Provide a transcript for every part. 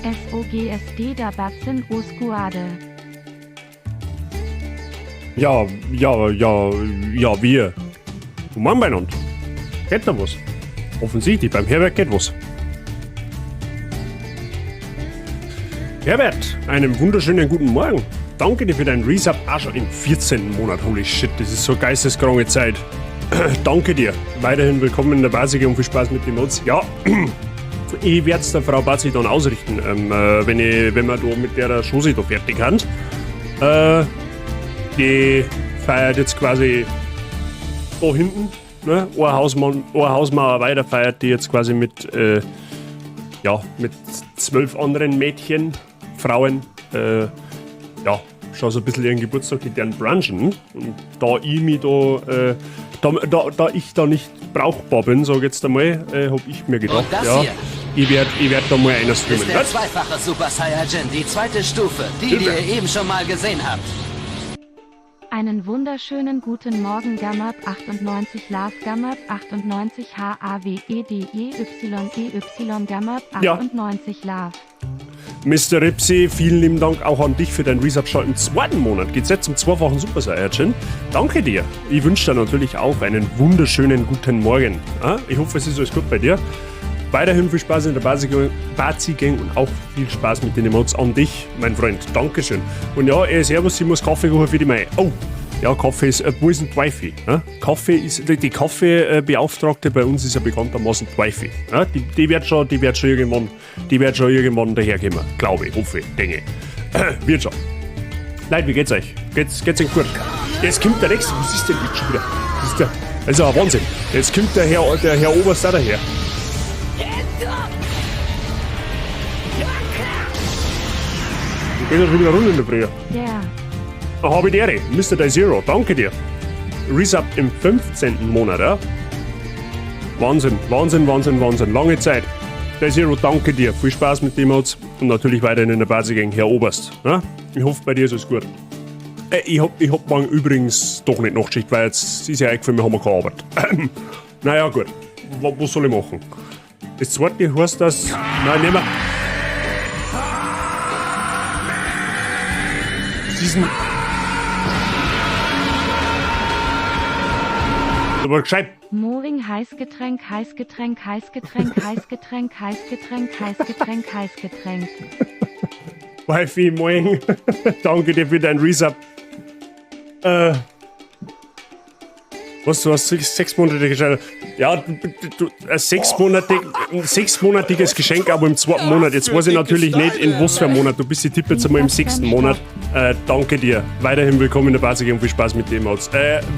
SOGSD da Batzen Osguade. Ja, ja, ja, ja, wir. Guten Morgen beieinander. Geht da was? Offensichtlich, beim Herbert geht was. Herbert, einen wunderschönen guten Morgen. Danke dir für deinen Resub, auch schon im 14. Monat. Holy shit, das ist so geisteskranke Zeit. Danke dir. Weiterhin willkommen in der Basic und viel Spaß mit den Mods. Ja, ich werde es der Frau Bazi dann ausrichten, wenn wir da mit der Schosi da fertig sind. Die feiert jetzt quasi da hinten, ne? Ein Hausmann, ein Hausmauer weiter feiert die jetzt quasi mit 12 anderen Mädchen, Frauen, ja, schon so ein bisschen ihren Geburtstag, die deren brunchen. Und da ich mich da, da, da, da ich da nicht brauchbar bin, sag ich jetzt einmal, hab ich mir gedacht, Und das ja, hier ich werd da mal einer streamen. ist der Was? zweifache Super Saiyajin, die zweite Stufe, die, die ihr eben schon mal gesehen habt. Einen wunderschönen guten Morgen, Gamap 98 Love Gamap 98 H A W E D E Y E Y Gamap 98 Love. Mister Ripsy, vielen lieben Dank auch an dich für dein Resub schon im zweiten Monat. Geht's jetzt zum zweifachen Super Saiyajin. Danke dir. Ich wünsche dir natürlich auch einen wunderschönen guten Morgen. Ja? Ich hoffe, es ist alles gut bei dir. Weiterhin viel Spaß in der Bazi-Gang und auch viel Spaß mit den Emotes an dich, mein Freund. Dankeschön. Und ja, servus, ich muss Kaffee kochen für die Mai. Oh, ja, Kaffee ist, wo ist denn die Wifi? Ja? Kaffee ist, die Kaffeebeauftragte bei uns ist ja bekanntermaßen die Wifi. Ja? Die wird schon irgendwann daherkommen. Glaube ich, hoffe ich, denke ich. Wird schon. Leute, wie geht's euch? Geht's euch gut? Jetzt kommt der nächste. Was ist denn jetzt schon wieder? Das ist der, das ist ja ein Wahnsinn. Jetzt kommt der Herr Oberst auch daher. Geht ja schon wieder rund in der Früh. Ja. Da hab ich die Ehre. Mister Day Zero, danke dir. Resub im 15. Monat, ja? Wahnsinn, Wahnsinn, Wahnsinn, Wahnsinn. Lange Zeit. Day Zero, danke dir. Viel Spaß mit dem Mods und natürlich weiterhin in der Basic-Gang, Herr Oberst. Ja? Ich hoffe, bei dir ist alles gut. Ich hab morgen übrigens doch nicht Nachtschicht, weil jetzt ist ja eingefallen, wir haben keine Arbeit. Naja, gut. Was soll ich machen? Das zweite heißt das. Nein, nehmen wir. Was ist denn? Aber gescheit. Moring, Heißgetränk, Heißgetränk, Heißgetränk, Heißgetränk, Heißgetränk, Heißgetränk, Heißgetränk. Wifi, moin. Danke dir für dein Resub. Was, du hast 6 Monate geschenkt? Ja, ein sechsmonatiges Geschenk, aber im zweiten Monat. Jetzt weiß ich natürlich nicht, in was für einem Monat. Du bist, ich tippe jetzt einmal im 6. Monat. Danke dir. Weiterhin willkommen in der Basic und viel Spaß mit dem Mods.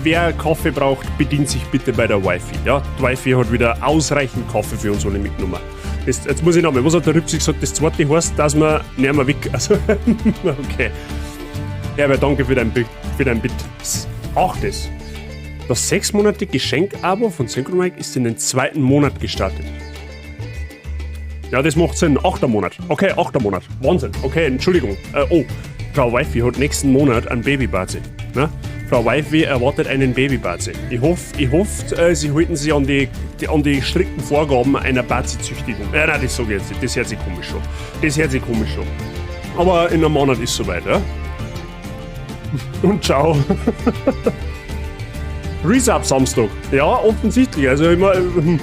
Wer Kaffee braucht, bedient sich bitte bei der Wifi. Ja, die Wifi hat wieder ausreichend Kaffee für uns alle mitgenommen. Jetzt muss ich nochmal, was hat der Rüpsi gesagt? Das zweite heißt, dass wir nicht mehr weg. Also, okay. Ja, aber danke für dein Bild. Für dein Bit. Auch das. Das 6-monatige Geschenk-Abo von Synchromike ist in den 2. Monat gestartet. Ja, das macht Sinn. 8. Monat. Okay, 8. Monat. Wahnsinn. Okay, Entschuldigung. Oh, Frau Wifi hat nächsten Monat ein Babybazi. Ne? Frau Wifi erwartet einen Babybazi. Ich hoffe, sie halten sich an die strikten Vorgaben einer Bazi-Züchtigung. Nein, das sag ich jetzt nicht. Das hört sich komisch an. Das hört sich komisch an. Aber in einem Monat ist soweit, ja? Und ciao. Resub Samstag. Ja, offensichtlich. Also ich mein,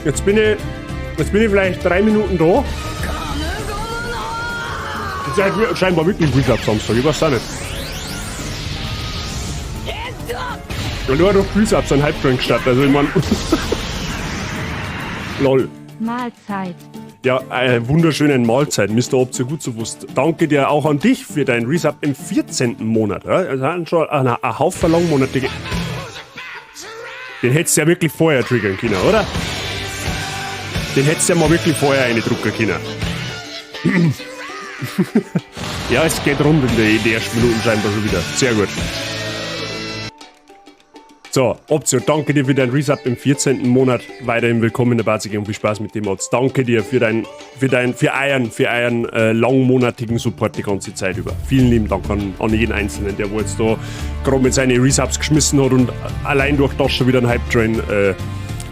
jetzt bin ich vielleicht 3 Minuten da. Das ist halt scheinbar wirklich Resub Samstag, ich weiß auch nicht. Ja, nur durch Resub sind Hype Train gestartet, also ich mein. Lol. Mahlzeit. Ja, eine wunderschöne Mahlzeit, Mister Optio gut so wusst. Danke dir auch an dich für dein Resub im 14. Monat. Ja? Also schon ein Haufen langmonatige. Den hättest du ja wirklich vorher triggern können, oder? Den hättest du ja mal wirklich vorher reindrucken können. Ja, es geht rund in den ersten Minuten scheinbar schon wieder. Sehr gut. So, Optio, danke dir für dein Resub im 14. Monat. Weiterhin willkommen in der Basic und viel Spaß mit dem Mods. Danke dir für dein, für dein, für euren, für euren langmonatigen Support die ganze Zeit über. Vielen lieben Dank an jeden Einzelnen, der wo jetzt da gerade mit seinen Resubs geschmissen hat und allein durch das schon wieder einen Hype-Train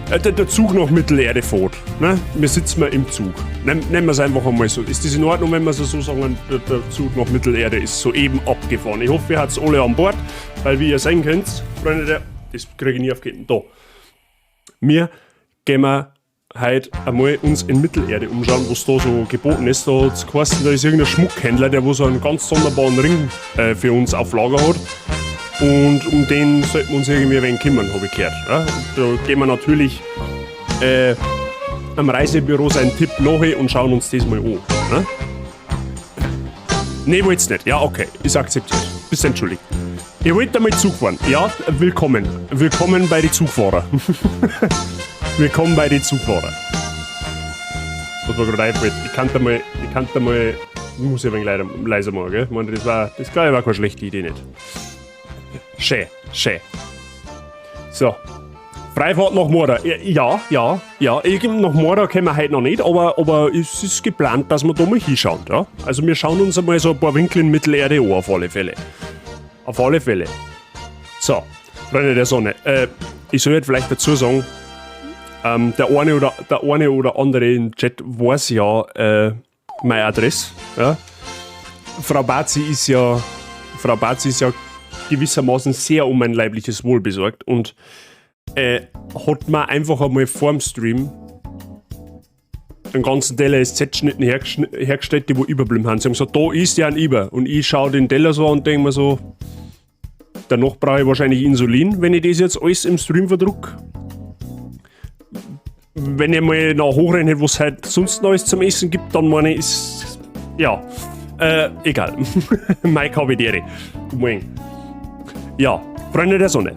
Der Zug nach Mittelerde fährt. Ne? Wir sitzen mal im Zug. Nennen wir es einfach einmal so. Ist das in Ordnung, wenn wir es so sagen? Der Zug nach Mittelerde ist soeben abgefahren. Ich hoffe, ihr habt alle an Bord, weil, wie ihr sehen könnt, Freunde, das kriege ich nie aufgehend. Da. Wir gehen wir heute einmal uns in Mittelerde umschauen, was da so geboten ist. Da hat's geheißen, da ist irgendein Schmuckhändler, der wo so einen ganz sonderbaren Ring für uns auf Lager hat. Und um den sollten wir uns irgendwie ein wenig kümmern, habe ich gehört. Ja? Da gehen wir natürlich am Reisebüro seinen Tipp nach und schauen uns das mal an. Ne? Nee, wollt's nicht. Ja, okay, ist akzeptiert. Bist entschuldigt. Ihr wollt einmal Zug fahren? Ja, willkommen. Willkommen bei den Zugfahrer. Willkommen bei den Zugfahrer. Was mir gerade einfällt, ich kann da mal, ich muss ja ein wenig leiser machen, gell? Ich meine, das glaube ich war keine schlechte Idee nicht. Schön, schön. So. Freifahrt nach Mordor. Ja. Nach Mordor können wir heute noch nicht, aber es ist geplant, dass wir da mal hinschauen. Ja? Also wir schauen uns einmal so ein paar Winkel in Mittelerde an, auf alle Fälle. Auf alle Fälle. So, Freunde der Sonne. Ich soll jetzt vielleicht dazu sagen, der eine oder andere im Chat weiß ja meine Adresse. Ja? Frau Bazi ist ja gewissermaßen sehr um mein leibliches Wohl besorgt und hat mir einfach einmal vorm Stream einen ganzen Teller SZ-Schnitten hergestellt, die wo überblieben haben. Sie haben gesagt, da ist ja ein Über. Und ich schaue den Teller so an und denke mir so, danach brauche ich wahrscheinlich Insulin, wenn ich das jetzt alles im Stream verdruck. Wenn ich mal noch hochrechne, was es halt sonst noch alles zum Essen gibt, dann meine ich, ist, ja, egal. Mike habe die Ehre. Guten Morgen. Ja, Freunde der Sonne.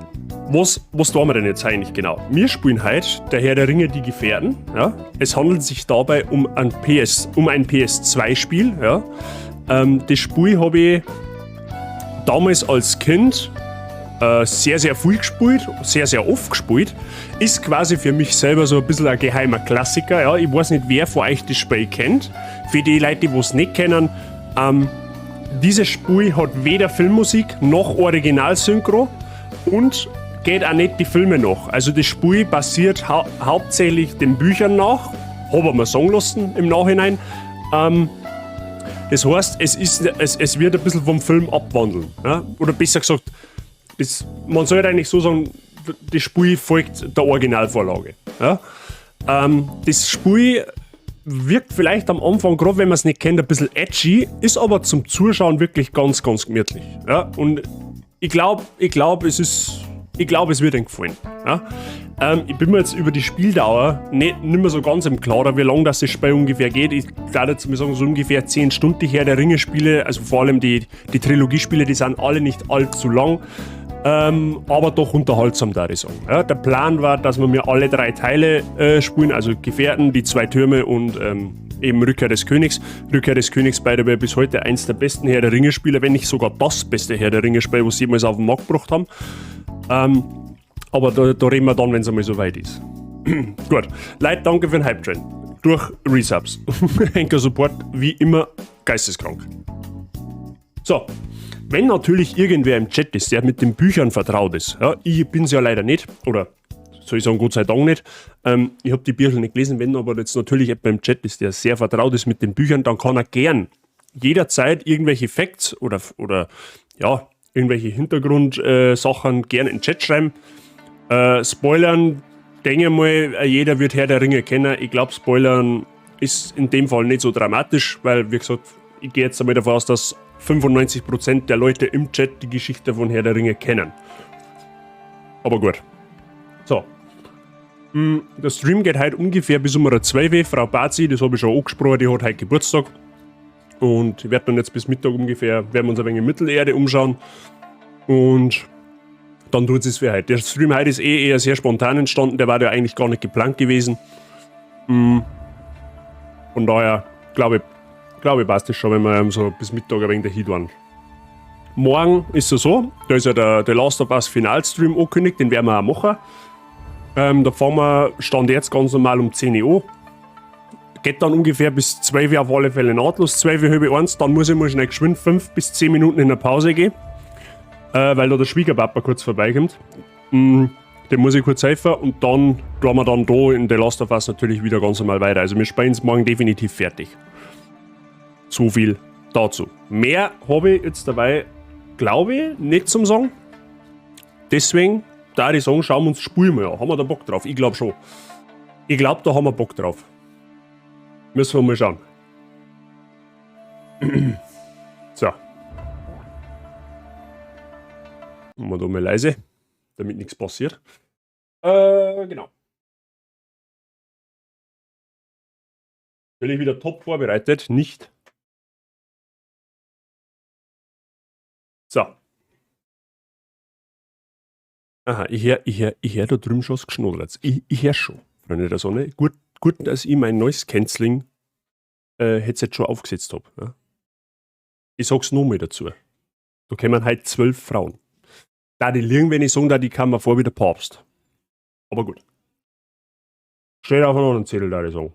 Was tun wir denn jetzt eigentlich genau? Wir spielen heute der Herr der Ringe, die Gefährten. Ja? Es handelt sich dabei um ein PS2-Spiel. Ja? Das Spiel habe ich damals als Kind sehr, sehr viel gespielt, sehr, sehr oft gespielt. Ist quasi für mich selber so ein bisschen ein geheimer Klassiker. Ja? Ich weiß nicht, wer von euch das Spiel kennt. Für die Leute, die es nicht kennen, dieses Spiel hat weder Filmmusik noch Originalsynchro und geht auch nicht die Filme nach. Also das Spiel basiert hauptsächlich den Büchern nach, habe ich mir sagen lassen im Nachhinein. Das heißt, es wird ein bisschen vom Film abwandeln. Ja? Oder besser gesagt, man sollte eigentlich so sagen, das Spiel folgt der Originalvorlage. Ja? Das Spiel wirkt vielleicht am Anfang, gerade wenn man es nicht kennt, ein bisschen edgy, ist aber zum Zuschauen wirklich ganz, ganz gemütlich. Ja? Und ich glaub, es wird ihm gefallen. Ja? Ich bin mir jetzt über die Spieldauer nicht mehr so ganz im Klaren, wie lange das Spiel ungefähr geht. Ich glaube jetzt mal sagen, so ungefähr 10 Stunden die Herr der Ringe Spiele, also vor allem die Trilogiespiele, die sind alle nicht allzu lang. Aber doch unterhaltsam, da ich sagen. Ja, der Plan war, dass wir mir alle drei Teile spielen, also Gefährten, die zwei Türme und eben Rückkehr des Königs. Rückkehr des Königs, by the way, bis heute eins der besten Herr der Ringe-Spiele, wenn nicht sogar das beste Herr der Ringe-Spiel, was sie jemals auf den Markt gebracht haben. Aber da reden wir dann, wenn es einmal so weit ist. Gut. Leute, danke für den Hype-Train. Durch Resubs. Henker Support, wie immer, geisteskrank. So, wenn natürlich irgendwer im Chat ist, der mit den Büchern vertraut ist, ja, ich bin's ja leider nicht, oder soll ich sagen, Gott sei Dank nicht, ich habe die Bücher nicht gelesen, wenn aber jetzt natürlich jemand im Chat ist, der sehr vertraut ist mit den Büchern, dann kann er gern jederzeit irgendwelche Facts oder ja, irgendwelche Hintergrundsachen gerne in den Chat schreiben. Spoilern, denke ich mal, jeder wird Herr der Ringe kennen. Ich glaube, Spoilern ist in dem Fall nicht so dramatisch, weil, wie gesagt, ich gehe jetzt einmal davon aus, dass 95% der Leute im Chat die Geschichte von Herr der Ringe kennen. Aber gut. So. Der Stream geht heute ungefähr bis um 12 Uhr. Frau Bazi, das habe ich schon angesprochen, die hat heute Geburtstag. Und ich werde dann jetzt bis Mittag ungefähr, werden wir uns ein wenig in Mittelerde umschauen. Und dann tut es für heute. Der Stream heute ist eh eher sehr spontan entstanden, der war ja eigentlich gar nicht geplant gewesen. Von daher, glaube ich, passt das schon, wenn wir so bis Mittag ein wenig dahin tun. Morgen ist es so, da ist ja der Last of Us Finalstream angekündigt, den werden wir auch machen. Da fangen wir, Stand jetzt, ganz normal um 10 Uhr an. Geht dann ungefähr bis 12 Uhr auf alle Fälle nahtlos, 12 Uhr, halb eins, dann muss ich mal schnell geschwind 5 bis 10 Minuten in der Pause gehen, weil da der Schwiegerpapa kurz vorbeikommt. Dem muss ich kurz helfen und dann tun wir dann da in The Last of Us natürlich wieder ganz normal weiter. Also wir spielen es morgen definitiv fertig. So viel dazu. Mehr habe ich jetzt dabei, glaube ich, nicht zum Sagen. Deswegen, da ich sagen, schauen wir uns das Spiel mal an. Haben wir da Bock drauf? Ich glaube schon. Ich glaube, da haben wir Bock drauf. Müssen wir mal schauen. So. Machen wir da mal leise, damit nichts passiert. Genau. Natürlich wieder top vorbereitet, nicht. So. Aha, ich hör da drüben schon das Geschnodderz. Ich hör schon, Freunde der Sonne. Gut, gut, dass ich mein neues Canceling Headset schon aufgesetzt hab. Ja. Ich sag's nur mal dazu. Da kommen halt 12 Frauen. Da die liegen, wenn ich sagen, da die kam mir vor wie der Papst. Aber gut. Steht auf einem anderen Zettel, da ich sagen.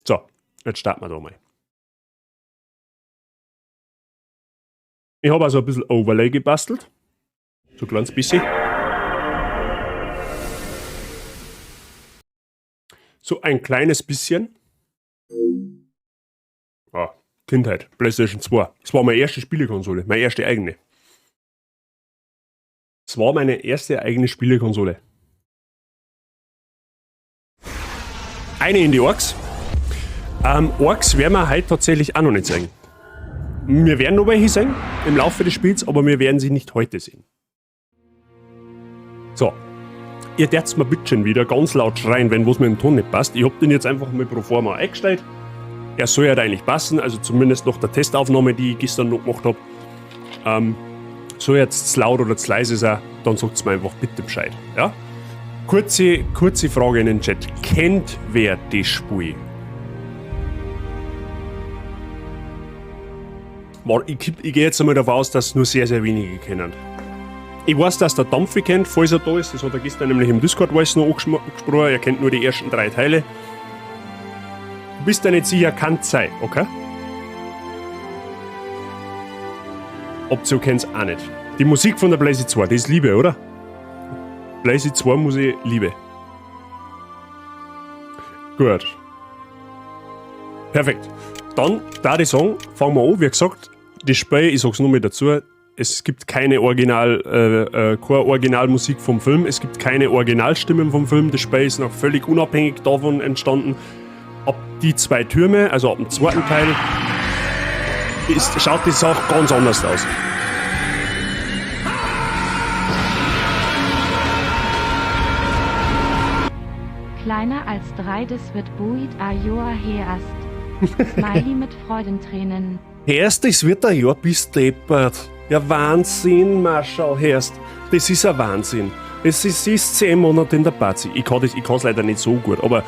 So, jetzt starten wir da mal. Ich habe also ein bisschen Overlay gebastelt. So ein kleines bisschen. So ein kleines bisschen. Ah, Kindheit, PlayStation 2. Das war meine erste Spielekonsole, meine erste eigene. Das war meine erste eigene Spielekonsole. Eine in die Orks. Orks werden wir heute tatsächlich auch noch nicht sehen. Wir werden noch welche sehen im Laufe des Spiels, aber wir werden sie nicht heute sehen. So. Ihr dürft mir bitte schon wieder ganz laut schreien, wenn was mit dem Ton nicht passt. Ich hab den jetzt einfach mal pro forma eingestellt. Er soll ja eigentlich passen, also zumindest nach der Testaufnahme, die ich gestern noch gemacht hab. Soll jetzt zu laut oder zu leise sein, dann sagt's mir einfach bitte Bescheid. Ja? Kurze Frage in den Chat. Kennt wer das Spiel? Ich gehe jetzt einmal davon aus, dass nur sehr, sehr wenige kennen. Ich weiß, dass der Dampfi kennt, falls er da ist. Das hat er gestern nämlich im Discord-Voice noch angesprochen. Er kennt nur die ersten 3 Teile. Du bist da nicht sicher, kann es sein, okay? Option kennt's auch nicht. Die Musik von der PlayStation 2, die ist Liebe, oder? PlayStation 2 Musik, Liebe. Gut. Perfekt. Dann, da die sagen, fangen wir an. Wie gesagt, das Spiel, ich sag's nur mal dazu, es gibt keine keine Originalmusik vom Film, es gibt keine Originalstimmen vom Film. Das Spiel ist noch völlig unabhängig davon entstanden. Ab die 2 Türme, also ab dem zweiten Teil, schaut die Sache ganz anders aus. Kleiner als 3, das wird Buit Ajoa Heast. Smiley mit Freudentränen. Herst, das wird ein Jahr bis deppert. Ja, Wahnsinn, Marschall, Herst. Das ist ein Wahnsinn. Es ist 10 Monate in der Party. Ich kann's leider nicht so gut, aber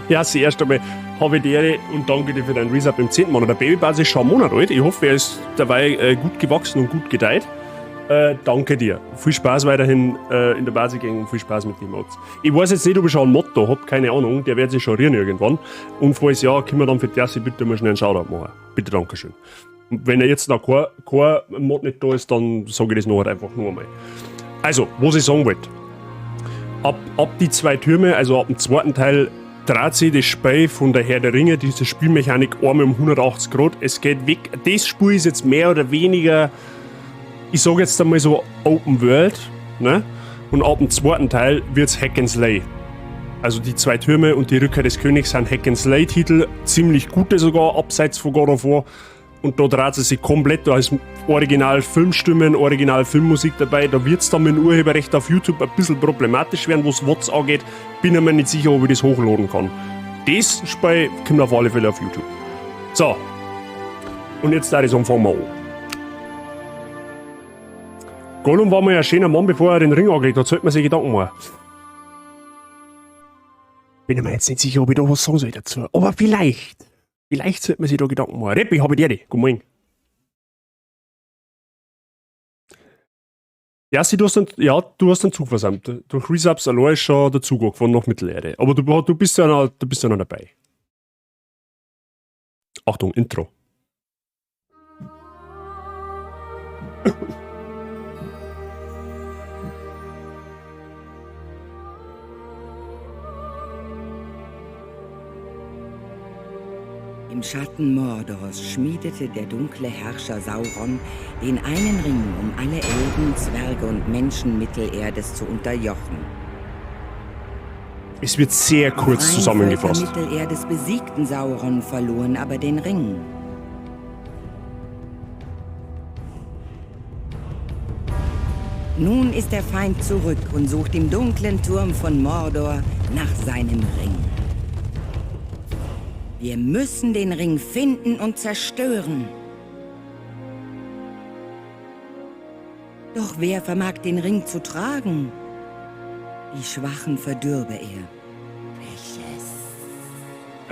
ja, das erste Mal habe ich die Ehre und danke dir für deinen Resub im 10. Monat. Der Babybasis ist schon einen Monat alt. Ich hoffe, er ist dabei gut gewachsen und gut gedeiht. Danke dir. Viel Spaß weiterhin in der Basis und viel Spaß mit den Mods. Ich weiß jetzt nicht, ob ich schon einen Mod da hab, keine Ahnung. Der wird sich schon rühren irgendwann. Und falls ja, können wir dann für Dersi bitte mal schnell einen Shoutout machen. Bitte, Dankeschön. Und wenn er jetzt noch kein Mod nicht da ist, dann sage ich das noch halt einfach nur einmal. Also, was ich sagen wollte. Ab die 2 Türme, also ab dem zweiten Teil, dreht sich das Spiel von der Herr der Ringe, diese Spielmechanik einmal um 180 Grad. Es geht weg. Das Spiel ist jetzt mehr oder weniger, ich sag jetzt einmal so Open World, ne? Und ab dem zweiten Teil wird's Hack and Slay. Also die 2 Türme und die Rückkehr des Königs sind Hack and Slay Titel, ziemlich gute sogar, abseits von God of War. Und da dreht es sich komplett, da ist Original Filmstimmen, Original Filmmusik dabei. Da wird's dann mit dem Urheberrecht auf YouTube ein bisschen problematisch werden, was Wots angeht. Bin ich mir nicht sicher, ob ich das hochladen kann. Das Spiel kommt auf alle Fälle auf YouTube. So. Und jetzt da ich sagen, fangen wir an. Gollum war mal ein schöner Mann, bevor er den Ring angelegt hat. Sollte man sich Gedanken machen. Bin ich mir jetzt nicht sicher, ob ich da was sagen soll dazu. Aber vielleicht. Vielleicht sollte man sich da Gedanken machen. Reppi, hab ich dir. Guten Morgen. Ja, sie, du hast einen, ja, du hast einen Zug versäumt. Durch Resubs allein ist schon der Zug angefahren nach Mittelerde. Aber du bist ja noch dabei. Achtung, Intro. Schatten Mordors schmiedete der dunkle Herrscher Sauron den einen Ring, um alle Elben, Zwerge und Menschen Mittelerdes zu unterjochen. Es wird sehr kurz Die zusammengefasst. Völker Mittelerdes besiegten Sauron, verloren aber den Ring. Nun ist der Feind zurück und sucht im dunklen Turm von Mordor nach seinem Ring. Wir müssen den Ring finden und zerstören. Doch wer vermag den Ring zu tragen? Die Schwachen verdürbe er.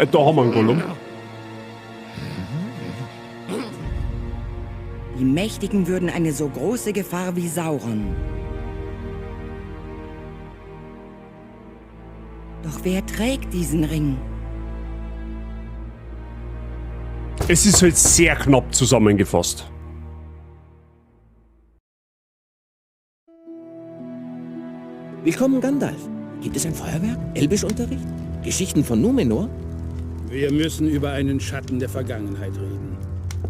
Da haben wir einen Gollum. Die Mächtigen würden eine so große Gefahr wie Sauron. Doch wer trägt diesen Ring? Es ist halt sehr knapp zusammengefasst. Willkommen, Gandalf. Gibt es ein Feuerwerk? Elbischunterricht? Geschichten von Numenor? Wir müssen über einen Schatten der Vergangenheit reden.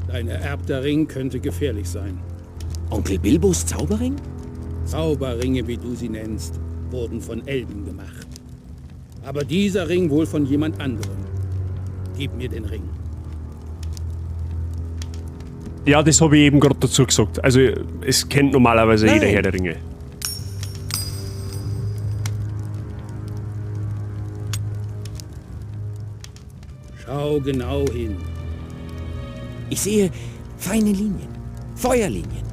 Dein ererbter Ring könnte gefährlich sein. Onkel Bilbos Zauberring? Zauberringe, wie du sie nennst, wurden von Elben gemacht. Aber dieser Ring wohl von jemand anderem. Gib mir den Ring. Ja, das habe ich eben gerade dazu gesagt. Also, es kennt normalerweise jeder Nein. Herr der Ringe. Schau genau hin. Ich sehe feine Linien, Feuerlinien,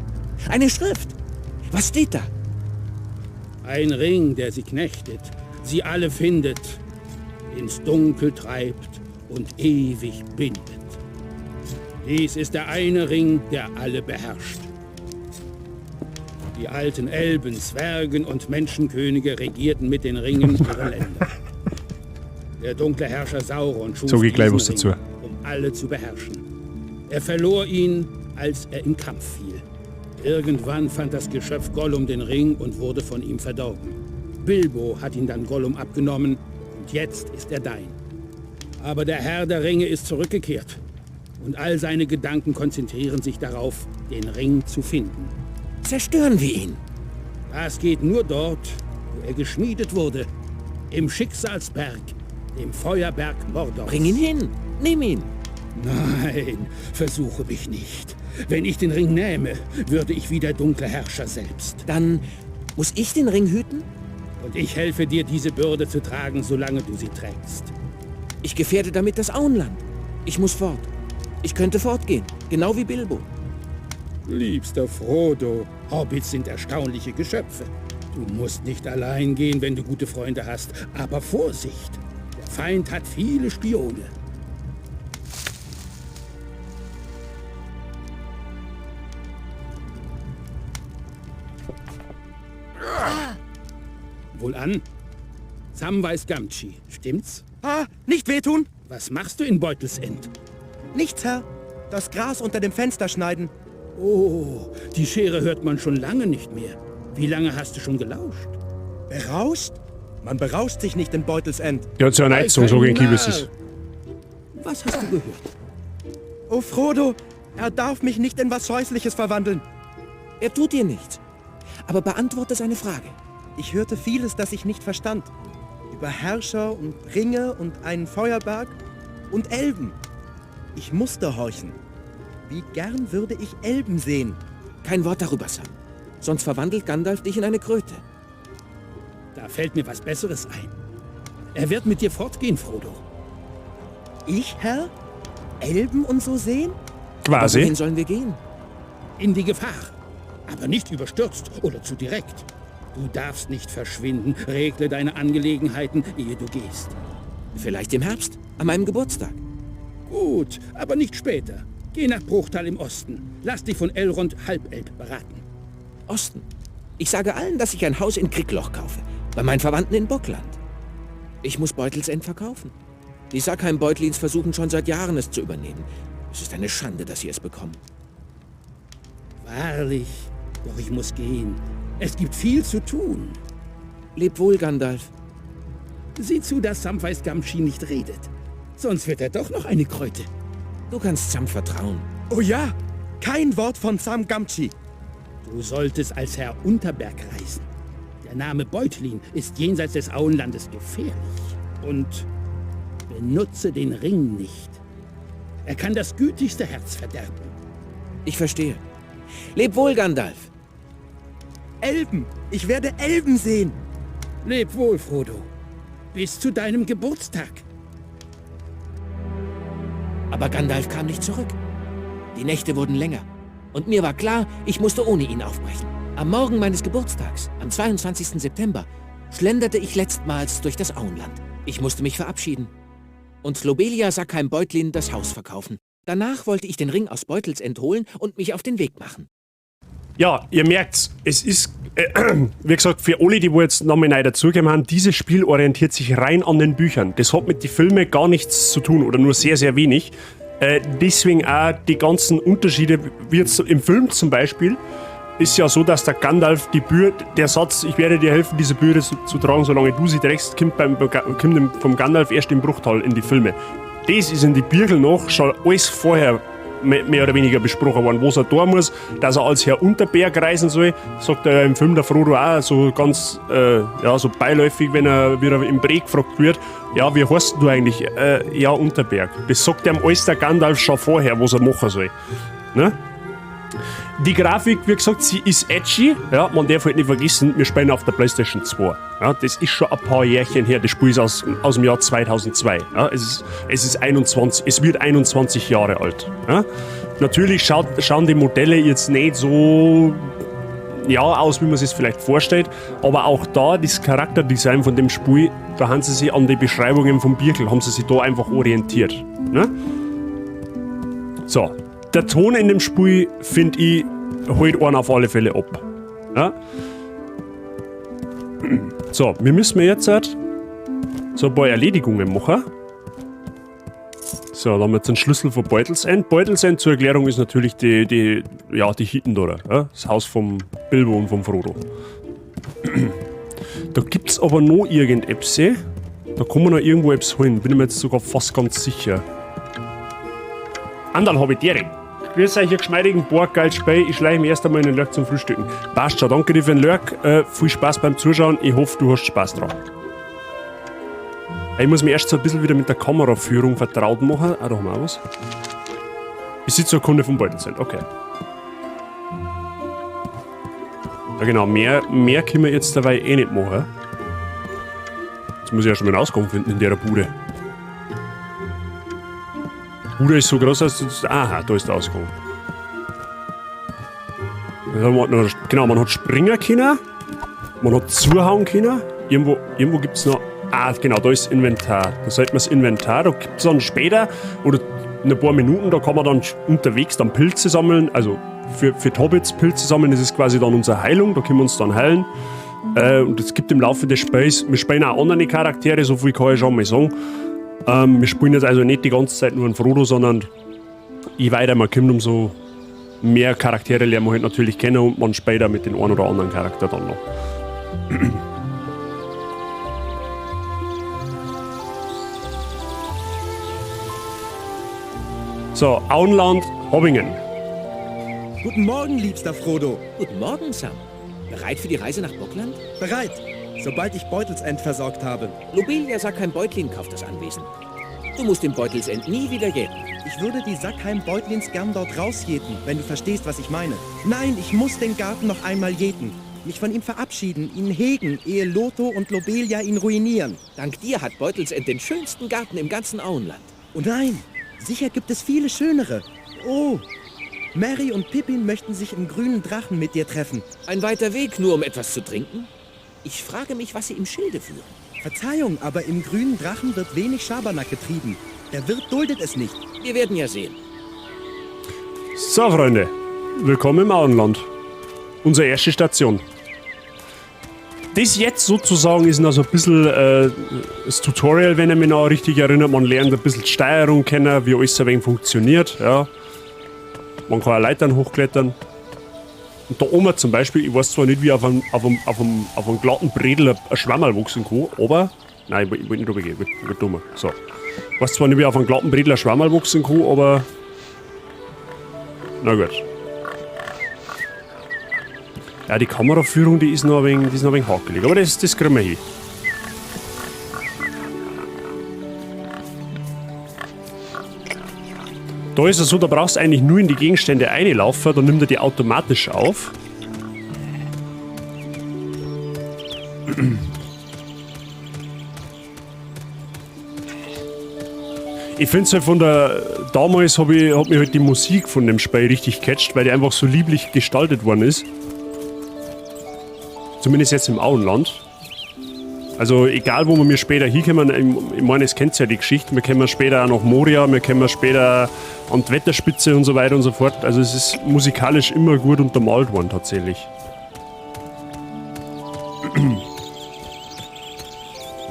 eine Schrift. Was steht da? Ein Ring, der sie knechtet, sie alle findet, ins Dunkel treibt und ewig bindet. Dies ist der eine Ring, der alle beherrscht. Die alten Elben, Zwergen und Menschenkönige regierten mit den Ringen ihre Länder. Der dunkle Herrscher Sauron schuf Sag ich gleich diesen was dazu. Ring, um alle zu beherrschen. Er verlor ihn, als er im Kampf fiel. Irgendwann fand das Geschöpf Gollum den Ring und wurde von ihm verdorben. Bilbo hat ihn dann Gollum abgenommen und jetzt ist er dein. Aber der Herr der Ringe ist zurückgekehrt und all seine Gedanken konzentrieren sich darauf, den Ring zu finden. Zerstören wir ihn. Das geht nur dort, wo er geschmiedet wurde. Im Schicksalsberg, dem Feuerberg Mordors. Bring ihn hin. Nimm ihn. Nein, versuche mich nicht. Wenn ich den Ring nähme, würde ich wie der dunkle Herrscher selbst. Dann muss ich den Ring hüten? Und ich helfe dir, diese Bürde zu tragen, solange du sie trägst. Ich gefährde damit das Auenland. Ich muss fort. Ich könnte fortgehen, genau wie Bilbo. Liebster Frodo, Hobbits sind erstaunliche Geschöpfe. Du musst nicht allein gehen, wenn du gute Freunde hast. Aber Vorsicht! Der Feind hat viele Spione. Wohlan. Samwise Gamgee, stimmt's? Ah, nicht wehtun! Was machst du in Beutelsend? Nichts, Herr. Das Gras unter dem Fenster schneiden. Oh, die Schere hört man schon lange nicht mehr. Wie lange hast du schon gelauscht? Berauscht? Man berauscht sich nicht in Beutelsend. Der hat so eine Heizung, so gegen Kiebis ist. Was hast du gehört? Oh, Frodo, er darf mich nicht in was Scheußliches verwandeln. Er tut dir nichts. Aber beantworte seine Frage. Ich hörte vieles, das ich nicht verstand. Über Herrscher und Ringe und einen Feuerberg und Elben. Ich musste horchen. Wie gern würde ich Elben sehen. Kein Wort darüber, Sam. Sonst verwandelt Gandalf dich in eine Kröte. Da fällt mir was Besseres ein. Er wird mit dir fortgehen, Frodo. Ich, Herr? Elben und so sehen? Quasi. Wohin sollen wir gehen? In die Gefahr. Aber nicht überstürzt oder zu direkt. Du darfst nicht verschwinden. Regle deine Angelegenheiten, ehe du gehst. Vielleicht im Herbst, an meinem Geburtstag. Gut, aber nicht später. Geh nach Bruchtal im Osten. Lass dich von Elrond Halbelb beraten. Osten. Ich sage allen, dass ich ein Haus in Krickloch kaufe, bei meinen Verwandten in Bockland. Ich muss Beutelsend verkaufen. Die Sackheim-Beutlins versuchen schon seit Jahren, es zu übernehmen. Es ist eine Schande, dass sie es bekommen. Wahrlich, doch ich muss gehen. Es gibt viel zu tun. Leb wohl, Gandalf. Sieh zu, dass Samwise Gamgee nicht redet. Sonst wird er doch noch eine Kröte. Du kannst Sam vertrauen. Oh ja, kein Wort von Sam Gamgee. Du solltest als Herr Unterberg reisen. Der Name Beutlin ist jenseits des Auenlandes gefährlich. Und benutze den Ring nicht. Er kann das gütigste Herz verderben. Ich verstehe. Leb wohl, Gandalf. Elben! Ich werde Elben sehen! Leb wohl, Frodo. Bis zu deinem Geburtstag. Aber Gandalf kam nicht zurück. Die Nächte wurden länger. Und mir war klar, ich musste ohne ihn aufbrechen. Am Morgen meines Geburtstags, am 22. September, schlenderte ich letztmals durch das Auenland. Ich musste mich verabschieden. Und Lobelia Sackheim Beutlin das Haus verkaufen. Danach wollte ich den Ring aus Beutelsend holen und mich auf den Weg machen. Ja, ihr merkt's, es ist, wie gesagt, für alle, die wo jetzt nochmal neu dazugekommen haben, dieses Spiel orientiert sich rein an den Büchern. Das hat mit den Filmen gar nichts zu tun oder nur sehr, sehr wenig. Deswegen auch die ganzen Unterschiede, wie jetzt im Film zum Beispiel, ist ja so, dass der Gandalf die Bürde, der Satz, ich werde dir helfen, diese Bürde zu tragen, solange du sie trägst, kommt vom Gandalf erst im Bruchtal in die Filme. Das ist in die Birgel noch schon alles vorher mehr oder weniger besprochen worden, was er da muss, dass er als Herr Unterberg reisen soll, sagt er ja im Film der Frodo auch so ganz, ja, so beiläufig, wenn er wieder im Breg gefragt wird, ja, wie heißt du eigentlich? Ja, Unterberg. Das sagt ihm alles der Gandalf schon vorher, was er machen soll. Ne? Die Grafik, wie gesagt, sie ist edgy. Ja, man darf halt nicht vergessen, wir spielen auf der PlayStation 2. Ja, das ist schon ein paar Jährchen her. Das Spiel ist aus dem Jahr 2002. Ja, es ist 21, es wird 21 Jahre alt. Ja, natürlich schauen die Modelle jetzt nicht so, ja, aus, wie man sich es vielleicht vorstellt. Aber auch da, das Charakterdesign von dem Spiel, da haben sie sich an die Beschreibungen vom Birkel, haben sie sich da einfach orientiert. Ne? So. Der Ton in dem Spiel, finde ich, holt einen auf alle Fälle ab. Ja? So, wir müssen jetzt halt so ein paar Erledigungen machen. So, da haben wir jetzt einen Schlüssel von Beutelsend. Beutelsend zur Erklärung ist natürlich die Hitten da, ja? Das Haus vom Bilbo und vom Frodo. Da gibt's aber noch irgendetwas. Da kann man noch irgendwo etwas holen, bin ich mir jetzt sogar fast ganz sicher. Andal hab ich Dere. Grüß euch, ihr geschmeidigen Borg, geil Spiel. Ich schleiche mich erst einmal in den Lurk zum Frühstücken. Passt schon, danke dir für den Lurk. Viel Spaß beim Zuschauen. Ich hoffe, du hast Spaß dran. Ich muss mich erst so ein bisschen wieder mit der Kameraführung vertraut machen. Ah, da haben wir auch was. Besitzurkunde vom Beutelsend, okay. Ja genau, mehr können wir jetzt dabei eh nicht machen. Jetzt muss ich ja schon mal einen Ausgang finden in der Bude. Bude ist so groß, dass du... Aha, da ist der Ausgang. Genau, man hat springen können. Man hat zuhauen können. Irgendwo gibt es noch... Ah, genau, da ist das Inventar. Da sollte man das Inventar. Da gibt es dann später, oder in ein paar Minuten, da kann man dann unterwegs dann Pilze sammeln. Also für Hobbits Pilze sammeln, das ist quasi dann unsere Heilung. Da können wir uns dann heilen. Und es gibt im Laufe des Spiels... Wir spielen auch andere Charaktere, so viel kann ich schon mal sagen. Wir spielen jetzt also nicht die ganze Zeit nur einen Frodo, sondern je weiter man kommt, umso mehr Charaktere lernen wir halt natürlich kennen und man spielt auch mit den einen oder anderen Charakter dann noch. So, Auenland, Hobbingen. Guten Morgen, liebster Frodo. Guten Morgen, Sam. Bereit für die Reise nach Bockland? Bereit. Sobald ich Beutelsend versorgt habe. Lobelia Sackheim Beutlin kauft das Anwesen. Du musst den Beutelsend nie wieder jäten. Ich würde die Sackheim Beutlins gern dort rausjäten, wenn du verstehst, was ich meine. Nein, ich muss den Garten noch einmal jäten. Mich von ihm verabschieden, ihn hegen, ehe Lotho und Lobelia ihn ruinieren. Dank dir hat Beutelsend den schönsten Garten im ganzen Auenland. Oh nein, sicher gibt es viele schönere. Oh, Merry und Pippin möchten sich im grünen Drachen mit dir treffen. Ein weiter Weg, nur um etwas zu trinken? Ich frage mich, was sie im Schilde führen. Verzeihung, aber im grünen Drachen wird wenig Schabernack getrieben. Der Wirt duldet es nicht. Wir werden ja sehen. So, Freunde. Willkommen im Auenland. Unsere erste Station. Das jetzt sozusagen ist noch so ein bisschen das Tutorial, wenn ich mich noch richtig erinnere. Man lernt ein bisschen die Steuerung kennen, wie alles ein wenig funktioniert. Ja. Man kann auch Leitern hochklettern. Und da oben zum Beispiel, ich weiß zwar nicht, wie auf einem glatten Bredel ein Schwammerl wachsen kann, aber... Nein, ich wollte nicht runtergehen, ich wollte dumm. So. Ich weiß zwar nicht, wie auf einem glatten Bredel ein Schwammerl wachsen kann, aber... Na gut. Ja, die Kameraführung, die ist noch ein wenig, die ist noch ein wenig hakelig. Aber das kriegen wir hin. Da ist es so, da brauchst du eigentlich nur in die Gegenstände reinlaufen, dann nimmt er die automatisch auf. Ich find's halt von der... Damals hat mich halt die Musik von dem Spiel richtig gecatcht, weil die einfach so lieblich gestaltet worden ist. Zumindest jetzt im Auenland. Also egal, wo wir mir später hinkommen, ich meine, es kennt ja die Geschichte, wir kommen später auch nach Moria, wir kommen später an die Wetterspitze und so weiter und so fort. Also es ist musikalisch immer gut untermalt worden tatsächlich.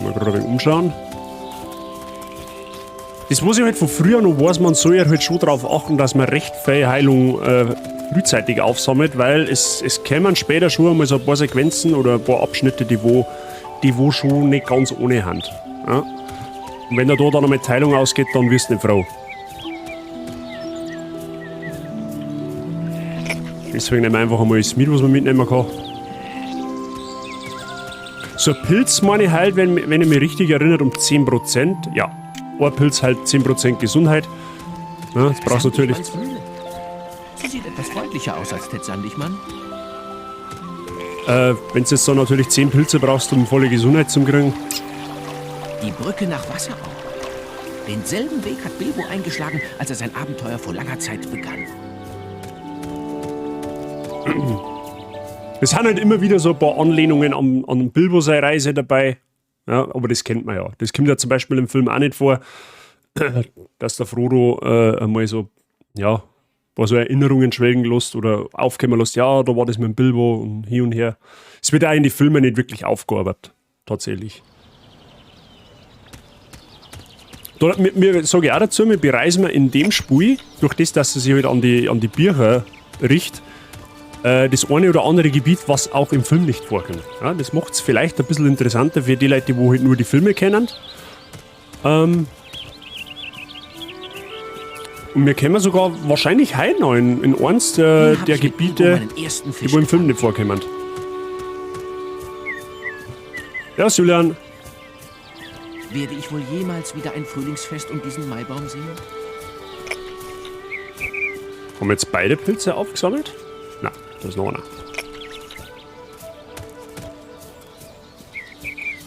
Mal gerade ein wenig umschauen. Das, was ich halt von früher noch weiß, man soll ja halt schon darauf achten, dass man recht viel Heilung frühzeitig aufsammelt, weil es kämen später schon einmal so ein paar Sequenzen oder ein paar Abschnitte, die wo schon nicht ganz ohne Hand. Ja? Und wenn da dann noch mit Teilung ausgeht, dann wirst du nicht froh. Deswegen nehmen wir einfach einmal das mit, was man mitnehmen kann. So ein Pilz meine ich halt, wenn ich mich richtig erinnere, um 10%. Ja, ein Pilz halt 10% Gesundheit. Ja, das brauchst du natürlich. Sie sieht etwas freundlicher aus als Ted Sandigmann. Wenn du jetzt so natürlich 10 Pilze brauchst, um volle Gesundheit zu kriegen. Die Brücke nach Wasserau. Denselben Weg hat Bilbo eingeschlagen, als er sein Abenteuer vor langer Zeit begann. Es sind halt immer wieder so ein paar Anlehnungen an Bilbo seine Reise dabei. Ja, aber das kennt man ja. Das kommt ja zum Beispiel im Film auch nicht vor, dass der Frodo einmal so, ja, ein paar so Erinnerungen schwelgen lässt oder aufkommen lässt, ja, da war das mit dem Bilbo und hier und her. Es wird auch in die Filme nicht wirklich aufgearbeitet, tatsächlich. Da, mir sage ich auch dazu, wir bereisen wir in dem Spiel, durch das, dass sie sich halt an die Bücher richtet, das eine oder andere Gebiet, was auch im Film nicht vorkommt. Ja, das macht's vielleicht ein bisschen interessanter für die Leute, die wo halt nur die Filme kennen. Und wir kommen sogar wahrscheinlich heute noch in eins der Gebiete, die wo im Film nicht vorkommen. Ja, Julian. Werde ich wohl jemals wieder ein Frühlingsfest um diesen Maibaum sehen? Haben wir jetzt beide Pilze aufgesammelt? Na, da ist noch einer.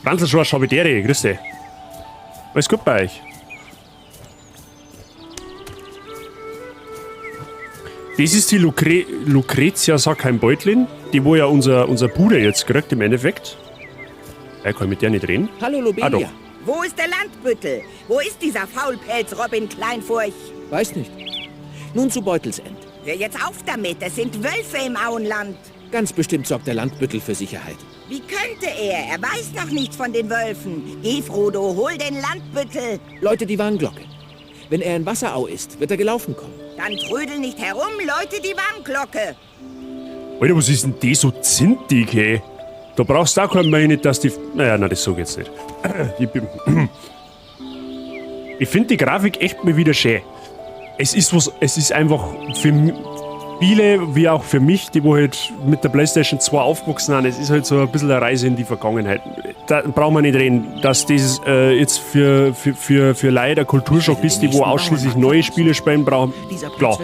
Franzl Schabidere, grüß dich. Alles gut bei euch? Das ist die Lucrezia Sackheim-Beutlin, die wo ja unser Bruder jetzt kriegt im Endeffekt. Er kann mit der nicht reden. Hallo Lobelia. Ah, doch. Wo ist der Landbüttel? Wo ist dieser Faulpelz Robin Kleinfurch? Weiß nicht. Nun zu Beutelsend. Hör jetzt auf damit, es sind Wölfe im Auenland. Ganz bestimmt sorgt der Landbüttel für Sicherheit. Wie könnte er? Er weiß noch nichts von den Wölfen. Geh, Frodo, hol den Landbüttel. Läute die Warnglocke. Wenn er in Wasserau ist, wird er gelaufen kommen. Dann trödel nicht herum, läute die Warnglocke. Alter, was ist denn die so zintig, ey? Da brauchst du auch keinen mehr nicht, dass die... Naja, nein, das so geht's nicht. Ich finde die Grafik echt mal wieder schön. Es ist was, es ist einfach für viele, wie auch für mich, die wo halt mit der PlayStation 2 aufgewachsen sind, es ist halt so ein bisschen eine Reise in die Vergangenheit. Da brauchen wir nicht reden, dass das jetzt für Leute ein Kulturschock ist, die wo ausschließlich neue Spiele spielen brauchen. Klar.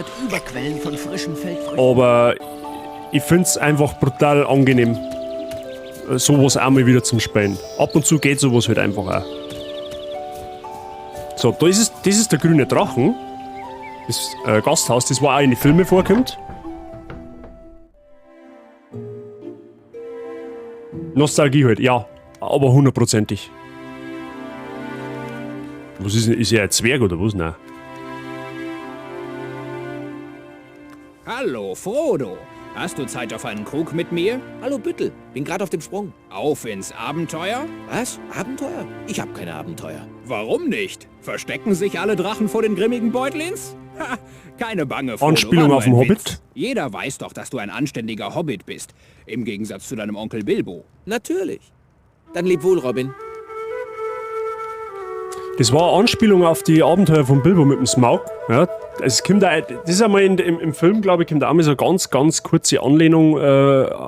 Aber ich finde es einfach brutal angenehm, sowas auch mal wieder zum Spielen. Ab und zu geht sowas halt einfach auch. So, da ist es, das ist der grüne Drachen. Das Gasthaus, das wo auch in den Filmen vorkommt. Nostalgie halt, ja. Aber hundertprozentig. Was ist denn? Ist er ein Zwerg oder was? Nein. Hallo, Frodo. Hast du Zeit auf einen Krug mit mir? Hallo, Büttel. Bin gerade auf dem Sprung. Auf ins Abenteuer? Was? Abenteuer? Ich hab keine Abenteuer. Warum nicht? Verstecken sich alle Drachen vor den grimmigen Beutlins? Ha, keine Bange, Frodo. Anspielung auf den Hobbit? Jeder weiß doch, dass du ein anständiger Hobbit bist. Im Gegensatz zu deinem Onkel Bilbo. Natürlich. Dann leb wohl, Robin. Das war eine Anspielung auf die Abenteuer von Bilbo mit dem Smaug. Ja, Es kommt da, das ist einmal im Film, glaube ich, kommt da auch mal so eine ganz, ganz kurze Anlehnung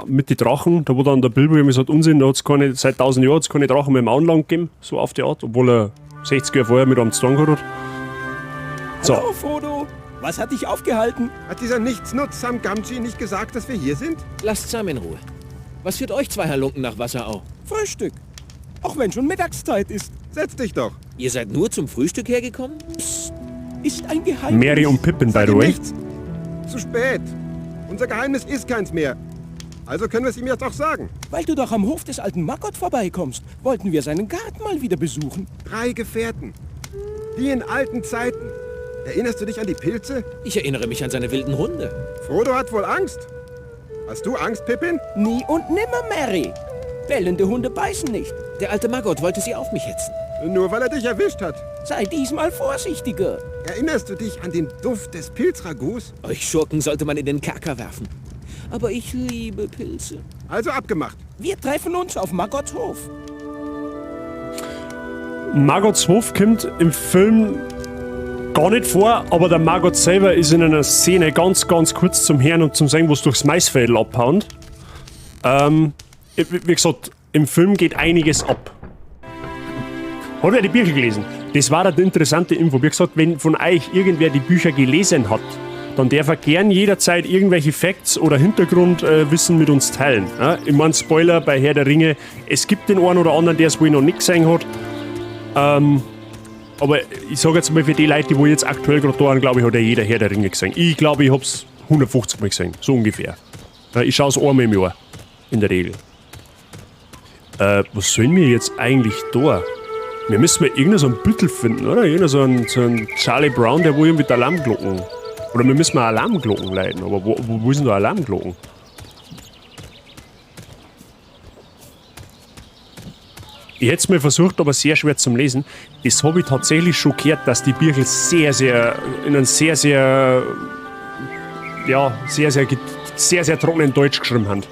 mit den Drachen, da wo dann der Bilbo immer sagt, Unsinn, da hat's keine, seit 1000 Jahren hat's keine Drachen mehr im Auenland gegeben, so auf die Art, obwohl er 60 Jahre vorher mit einem zu tun gehabt hat. So. Hallo, Frodo. Was hat dich aufgehalten? Hat dieser Nichtsnutz Sam Gamgee nicht gesagt, dass wir hier sind? Lasst Sam in Ruhe. Was führt euch zwei Halunken nach Wasserau? Frühstück. Auch wenn schon Mittagszeit ist. Setz dich doch. Ihr seid nur zum Frühstück hergekommen? Psst. Ist ein Geheimnis. Merry und Pippin, by Sag the ihm way. nichts. Zu spät. Unser Geheimnis ist keins mehr. Also können wir es ihm jetzt auch sagen. Weil du doch am Hof des alten Maggot vorbeikommst, wollten wir seinen Garten mal wieder besuchen. 3 Gefährten. Wie in alten Zeiten. Erinnerst du dich an die Pilze? Ich erinnere mich an seine wilden Hunde. Frodo hat wohl Angst. Hast du Angst, Pippin? Nie und nimmer, Merry. Bellende Hunde beißen nicht. Der alte Maggot wollte sie auf mich hetzen. Nur weil er dich erwischt hat. Sei diesmal vorsichtiger. Erinnerst du dich an den Duft des Pilzragouts? Euch Schurken sollte man in den Kerker werfen. Aber ich liebe Pilze. Also abgemacht. Wir treffen uns auf Maggots Hof. Maggots Hof kommt im Film gar nicht vor, aber der Maggot selber ist in einer Szene ganz, ganz kurz zum Herrn und zum Sehen, wo es durchs Maisfeld abhauen. Wie gesagt, im Film geht einiges ab. Hat wer die Bücher gelesen? Das war eine interessante Info. Wie gesagt, wenn von euch irgendwer die Bücher gelesen hat, dann darf er gern jederzeit irgendwelche Facts oder Hintergrundwissen mit uns teilen. Ja, ich mein, Spoiler bei Herr der Ringe, es gibt den einen oder anderen, der es wohl noch nicht gesehen hat. Aber ich sag jetzt mal, für die Leute, die wo jetzt aktuell gerade da sind, glaube ich, hat ja jeder Herr der Ringe gesehen. Ich glaube, ich hab's 150 Mal gesehen, so ungefähr. Ja, ich schau's einmal im Jahr, in der Regel. Was sollen wir jetzt eigentlich da? Wir müssen mal irgendeinen so einen Büttel finden, oder? Irgendeinen so einen Charlie Brown, der wo irgendwie mit Alarmglocken... Oder wir müssen mal Alarmglocken leiten. Aber wo sind da Alarmglocken? Ich hätte es mal versucht, aber sehr schwer zum Lesen. Das habe ich tatsächlich schon gehört, dass die Bücher sehr, sehr, in einem sehr, sehr, ja, sehr, sehr, sehr, sehr trockenen Deutsch geschrieben haben.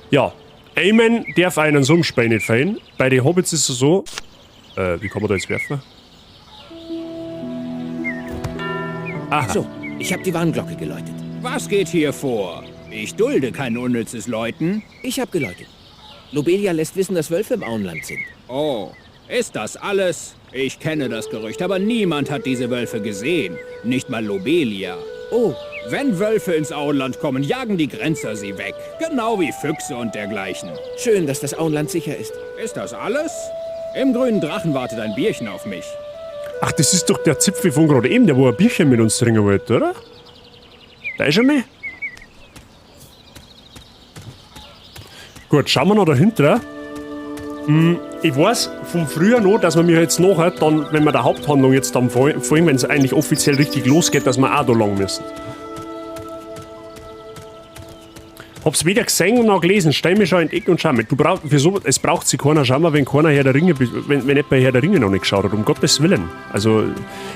Ja, Eamon darf einen Sumpfspein nicht fehlen. Bei den Hobbits ist es so. Wie kann man da jetzt werfen? Aha. So, ich habe die Warnglocke geläutet. Was geht hier vor? Ich dulde kein unnützes Läuten. Ich habe geläutet. Lobelia lässt wissen, dass Wölfe im Auenland sind. Oh, ist das alles? Ich kenne das Gerücht, aber niemand hat diese Wölfe gesehen. Nicht mal Lobelia. Oh. Wenn Wölfe ins Auenland kommen, jagen die Grenzer sie weg. Genau wie Füchse und dergleichen. Schön, dass das Auenland sicher ist. Ist das alles? Im grünen Drachen wartet ein Bierchen auf mich. Ach, das ist doch der Zipfel von gerade eben, der wo ein Bierchen mit uns trinken wollte, oder? Da ist er mal. Gut, schauen wir noch dahinter. Ich weiß vom Frühjahr noch, dass wir mir jetzt nachher, dann, wenn wir der Haupthandlung jetzt dann folgen, wenn es eigentlich offiziell richtig losgeht, dass wir auch da lang müssen. Hab's weder gesehen noch gelesen. Stell mich schon in die Ecke und schau mit. Du brauch, für so, es braucht sich keiner schauen, wenn keiner Herr der Ringe, wenn nicht bei Herr der Ringe noch nicht geschaut hat, um Gottes Willen. Also,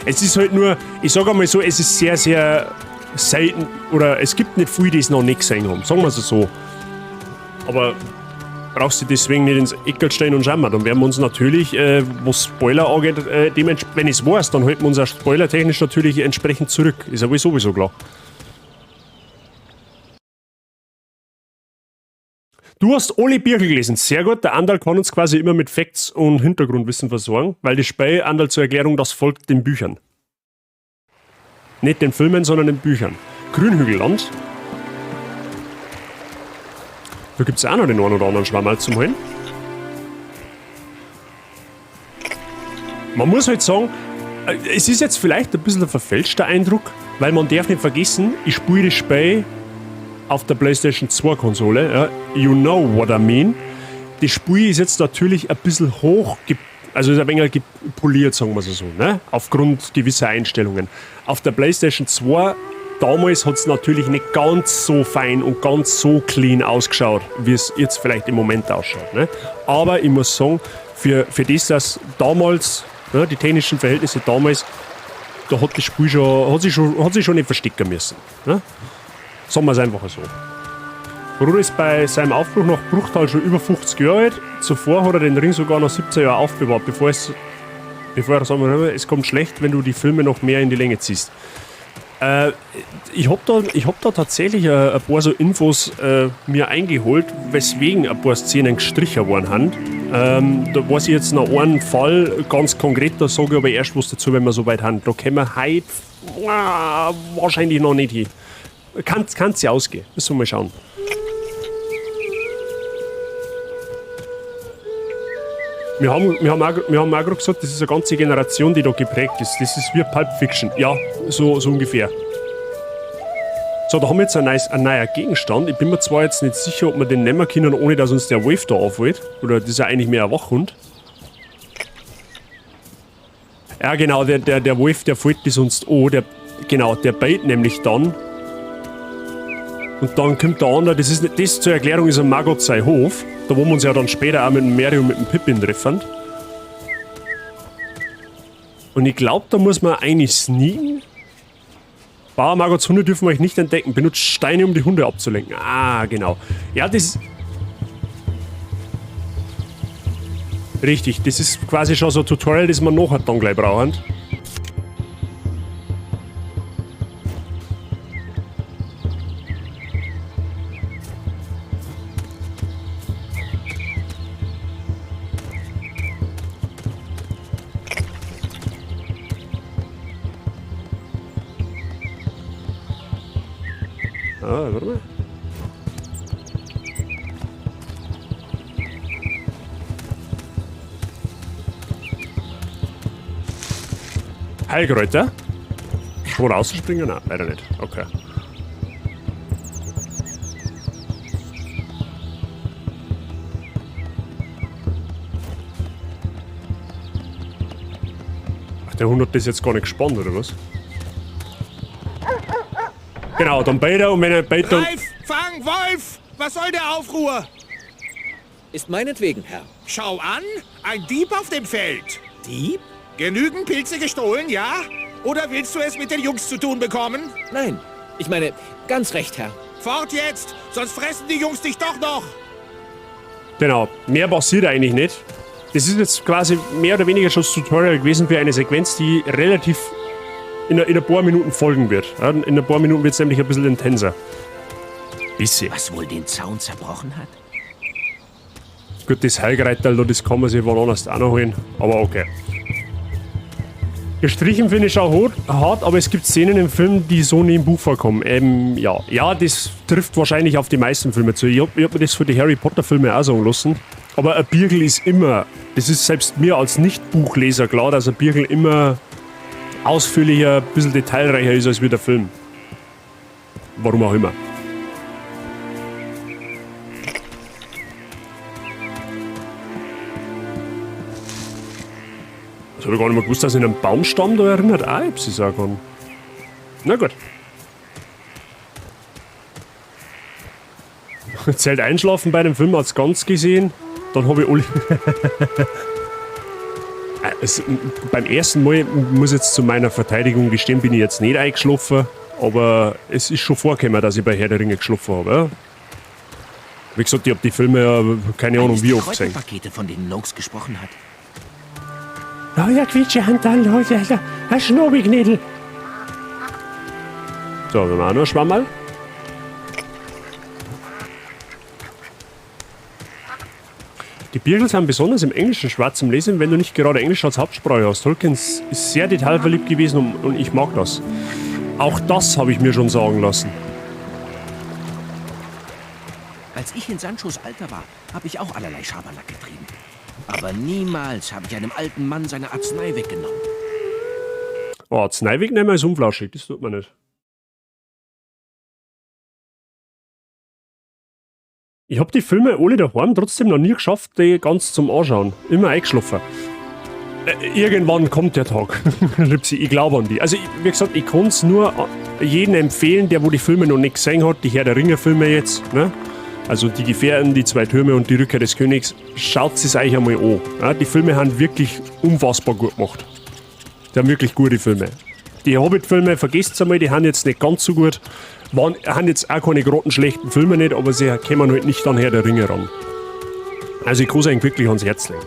es ist halt nur, ich sag einmal so, es ist sehr, sehr selten, oder es gibt nicht viele, die es noch nicht gesehen haben. Sagen wir es so. Aber brauchst du deswegen nicht ins Eckel stellen und schauen. Dann werden wir uns natürlich, was Spoiler angeht, wenn ich's weiß, dann halten wir uns auch spoilertechnisch natürlich entsprechend zurück. Ist ja wohl sowieso klar. Du hast alle Bücher gelesen. Sehr gut. Der Anderl kann uns quasi immer mit Facts und Hintergrundwissen versorgen, weil das Spiel, Anderl zur Erklärung, das folgt den Büchern. Nicht den Filmen, sondern den Büchern. Grünhügelland. Da gibt's auch noch den einen oder anderen Schwammerl zum Holen. Man muss halt sagen, es ist jetzt vielleicht ein bisschen ein verfälschter Eindruck, weil man darf nicht vergessen, ich spiele das Spiel auf der PlayStation 2 Konsole, ja, you know what I mean. Das Spiel ist jetzt natürlich ein bisschen hoch, also ist ein wenig poliert, sagen wir es so, ne? Aufgrund gewisser Einstellungen. Auf der PlayStation 2 damals hat's natürlich nicht ganz so fein und ganz so clean ausgeschaut, wie es jetzt vielleicht im Moment ausschaut. Ne? Aber ich muss sagen, für das, dass damals, ne, die technischen Verhältnisse damals, da hat das Spiel schon, hat sich schon nicht verstecken müssen. Ne? Sagen wir es einfach so. Bruder ist bei seinem Aufbruch nach Bruchtal schon über 50 Jahre alt. Zuvor hat er den Ring sogar noch 17 Jahre aufbewahrt, bevor Bevor ich sagen wir, es kommt schlecht, wenn du die Filme noch mehr in die Länge ziehst. Ich hab da tatsächlich ein paar so Infos mir eingeholt, weswegen ein paar Szenen gestrichen worden sind. Da weiß ich jetzt noch einen Fall ganz konkret, da sage ich aber erst was dazu, wenn wir so weit sind. Da kommen wir heute wahrscheinlich noch nicht hin. Kann's ja ausgehen. Müssen wir mal schauen. Wir haben auch gerade gesagt, das ist eine ganze Generation, die da geprägt ist. Das ist wie Pulp Fiction. Ja, so ungefähr. So, da haben wir jetzt einen neuen Gegenstand. Ich bin mir zwar jetzt nicht sicher, ob wir den nehmen können, ohne dass uns der Wolf da aufholt. Oder das ist ja eigentlich mehr ein Wachhund. Ja, genau, der Wolf, der fällt das uns an. Genau, der beißt nämlich dann. Und dann kommt der andere, das zur Erklärung ist ein Maggot sein Hof, da wo wir uns ja dann später auch mit dem Merry und mit dem Pippin treffen. Und ich glaube, da muss man eigentlich sneaken. Bauer Maggots Hunde dürfen euch nicht entdecken. Benutzt Steine, um die Hunde abzulenken. Ah, genau. Ja, das... Richtig, das ist quasi schon so ein Tutorial, das wir nachher dann gleich brauchen. Ah, warte mal. Heilkräuter? Kann man rausspringen? Nein, leider nicht. Okay. Ach, der Hund hat das jetzt gar nicht gespannt, oder was? Genau, dann beide und wenn er beide dann... Greif, fang, Wolf! Was soll der Aufruhr? Ist meinetwegen, Herr. Schau an, ein Dieb auf dem Feld. Dieb? Genügend Pilze gestohlen, ja? Oder willst du es mit den Jungs zu tun bekommen? Nein, ich meine, ganz recht, Herr. Fort jetzt, sonst fressen die Jungs dich doch noch. Genau, mehr passiert eigentlich nicht. Das ist jetzt quasi mehr oder weniger schon das Tutorial gewesen für eine Sequenz, die relativ in ein paar Minuten folgen wird. Ja, in ein paar Minuten wird es nämlich ein bisschen intenser. Bisschen. Was wohl den Zaun zerbrochen hat? Gut, das Heilgereiterl da, das kann man sich woanders auch noch holen, aber okay. Gestrichen finde ich auch hart, aber es gibt Szenen im Film, die so nie im Buch vorkommen. Ja, das trifft wahrscheinlich auf die meisten Filme zu. Ich hab mir das für die Harry Potter Filme auch sagen lassen. Aber ein Birgel ist immer, das ist selbst mir als Nicht-Buchleser klar, dass ein Birgel immer ausführlicher, ein bisschen detailreicher ist als wie der Film. Warum auch immer. Das habe ich gar nicht mehr gewusst, dass ich in einem Baumstamm da erinnert. Ah, ich hab's sagen kann. Na gut. Zelt einschlafen bei dem Film hat's ganz gesehen. Dann habe ich alle. Beim ersten Mal, muss ich jetzt zu meiner Verteidigung gestehen, bin ich jetzt nicht eingeschlafen. Aber es ist schon vorgekommen, dass ich bei Herr der Ringe geschlafen habe. Ja? Wie gesagt, ich habe die Filme ja keine Ahnung wie oft gesehen. Pakete, von denen Noakes gesprochen hat. Oh ja, Quietsche-Handel, ein Schnobiknädel. So, wir machen noch ein Schwammerl. Die Birgel sind besonders im Englischen schwer zum Lesen, wenn du nicht gerade Englisch als Hauptsprache hast. Tolkien ist sehr detailverliebt gewesen und ich mag das. Auch das habe ich mir schon sagen lassen. Als ich in Sanchos Alter war, habe ich auch allerlei Schabernack getrieben. Aber niemals habe ich einem alten Mann seine Arznei weggenommen. Oh, Arznei wegnehmen ist unflauschig, das tut man nicht. Ich habe die Filme alle daheim trotzdem noch nie geschafft, die ganz zum Anschauen. Immer eingeschlafen. Irgendwann kommt der Tag. Ripsi, ich glaube an die. Also, wie gesagt, ich kann es nur jedem empfehlen, der wo die Filme noch nicht gesehen hat, die Herr der Ringe-Filme jetzt, ne? Also die Gefährten, die zwei Türme und die Rückkehr des Königs, schaut es euch einmal an. Ja, die Filme haben wirklich unfassbar gut gemacht. Die haben wirklich gute Filme. Die Hobbit-Filme, vergesst einmal, die haben jetzt nicht ganz so gut. Haben jetzt auch keine grottenschlechten Filme nicht, aber sie kommen halt nicht an Herr der Ringe ran. Also ich kann es eigentlich wirklich ans Herz legen.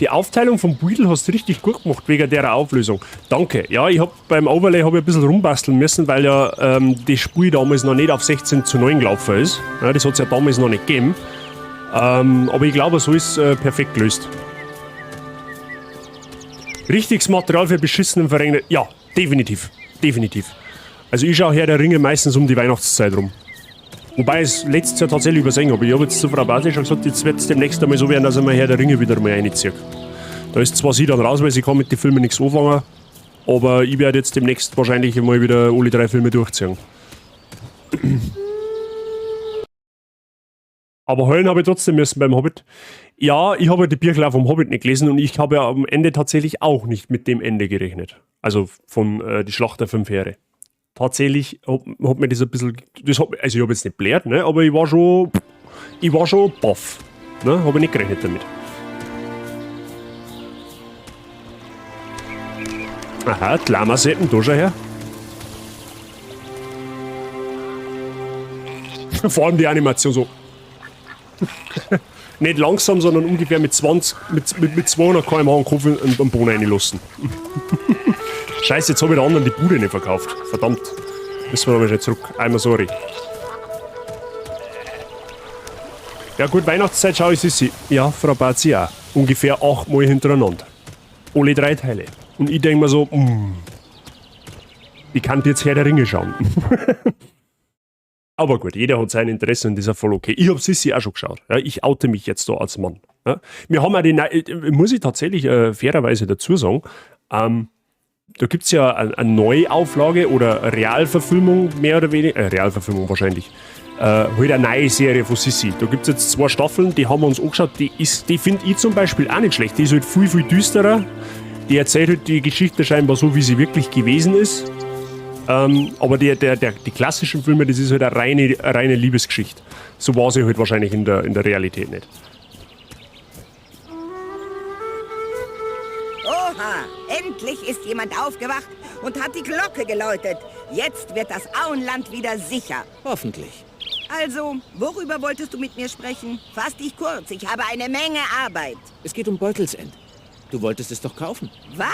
Die Aufteilung vom Beutel hast du richtig gut gemacht, wegen der Auflösung. Danke. Ja, ich hab beim Overlay hab ich ein bisschen rumbasteln müssen, weil ja das Spiel damals noch nicht auf 16:9 gelaufen ist. Ja, das hat's ja damals noch nicht gegeben. Aber ich glaube, so ist es perfekt gelöst. Richtiges Material für beschissenen Verregnet. Ja, definitiv. Definitiv. Also ich schaue Herr der Ringe meistens um die Weihnachtszeit rum. Wobei ich es letztes Jahr tatsächlich übersehen habe. Ich habe jetzt zu Frau Basi schon gesagt, jetzt wird's demnächst einmal so werden, dass ich mir Herr der Ringe wieder mal reinziehe. Da ist zwar sie dann raus, weil sie kann mit den Filmen nichts anfangen, aber ich werde jetzt demnächst wahrscheinlich mal wieder alle 3 Filme durchziehen. Aber heulen habe ich trotzdem müssen beim Hobbit. Ja, ich habe ja die Bücher auch vom Hobbit nicht gelesen und ich habe ja am Ende tatsächlich auch nicht mit dem Ende gerechnet. Also von die Schlacht der 5 Heere. Tatsächlich hat mir das ein bisschen, das hat, also ich hab jetzt nicht blärt, ne, aber ich war schon baff. Ne, hab ich nicht gerechnet damit. Aha, die Lama-Seppen, da schau her. Vor allem die Animation so. Nicht langsam, sondern ungefähr mit 20, mit, mit, mit 200 km/h den Kopf in den Boden reinlassen. Scheiße, jetzt hab ich der anderen die Bude nicht verkauft. Verdammt. Müssen wir nochmal schnell zurück. Einmal sorry. Ja gut, Weihnachtszeit schaue ich Sissi. Ja, Frau Bazi auch. Ungefähr 8-mal hintereinander. Alle 3 Teile. Und ich denk mir so, ich kann jetzt Herr der Ringe schauen. Aber gut, jeder hat sein Interesse und das ist ja voll okay. Ich hab Sissi auch schon geschaut. Ja, ich oute mich jetzt da als Mann. Ja, wir haben auch die muss ich tatsächlich fairerweise dazu sagen, da gibt's ja eine Neuauflage oder Realverfilmung, mehr oder weniger, Realverfilmung wahrscheinlich, halt eine neue Serie von Sissi. Da gibt's jetzt 2 Staffeln, die haben wir uns angeschaut, die find ich zum Beispiel auch nicht schlecht. Die ist halt viel, viel düsterer. Die erzählt halt die Geschichte scheinbar so, wie sie wirklich gewesen ist. Aber die klassischen Filme, das ist halt eine reine Liebesgeschichte. So war sie halt wahrscheinlich in der Realität nicht. Oha, endlich ist jemand aufgewacht und hat die Glocke geläutet. Jetzt wird das Auenland wieder sicher. Hoffentlich. Also, worüber wolltest du mit mir sprechen? Fass dich kurz, ich habe eine Menge Arbeit. Es geht um Beutelsend. Du wolltest es doch kaufen. Was?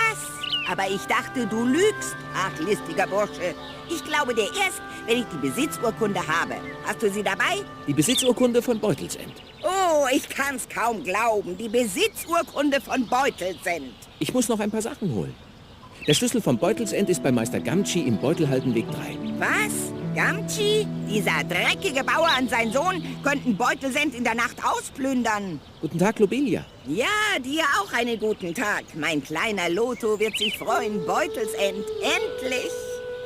Aber ich dachte, du lügst. Ach, listiger Bursche. Ich glaube dir erst, wenn ich die Besitzurkunde habe. Hast du sie dabei? Die Besitzurkunde von Beutelsend. Oh, ich kann's kaum glauben. Die Besitzurkunde von Beutelsend. Ich muss noch ein paar Sachen holen. Der Schlüssel vom Beutelsend ist bei Meister Gamgee im Beutelhaldenweg 3. Was? Gamgee? Dieser dreckige Bauer und sein Sohn könnten Beutelsend in der Nacht ausplündern. Guten Tag, Lobelia. Ja, dir auch einen guten Tag. Mein kleiner Lotho wird sich freuen. Beutelsend, endlich!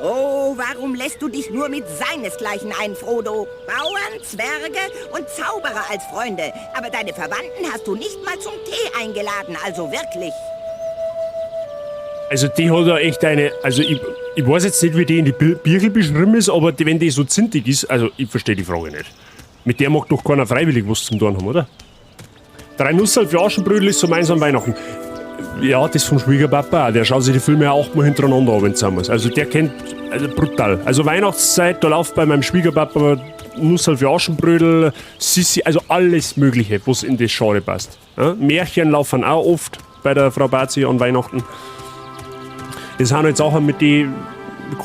Oh, warum lässt du dich nur mit seinesgleichen ein, Frodo? Bauern, Zwerge und Zauberer als Freunde. Aber deine Verwandten hast du nicht mal zum Tee eingeladen, also wirklich. Also die hat ja echt eine, also ich weiß jetzt nicht, wie die in die Birkel beschrieben ist, aber die, wenn die so zintig ist, also ich verstehe die Frage nicht. Mit der mag doch keiner freiwillig was zum tun haben, oder? 3 Nusserl für Aschenbrödel ist so meins an Weihnachten. Ja, das vom Schwiegerpapa auch. Der schaut sich die Filme ja auch mal hintereinander an, wenn's sein muss. Also der kennt, also brutal. Also Weihnachtszeit, da läuft bei meinem Schwiegerpapa Nusserl für Aschenbrödel, Sissi, also alles Mögliche, was in das Genre passt. Ja? Märchen laufen auch oft bei der Frau Bazi an Weihnachten. Das sind halt Sachen, mit denen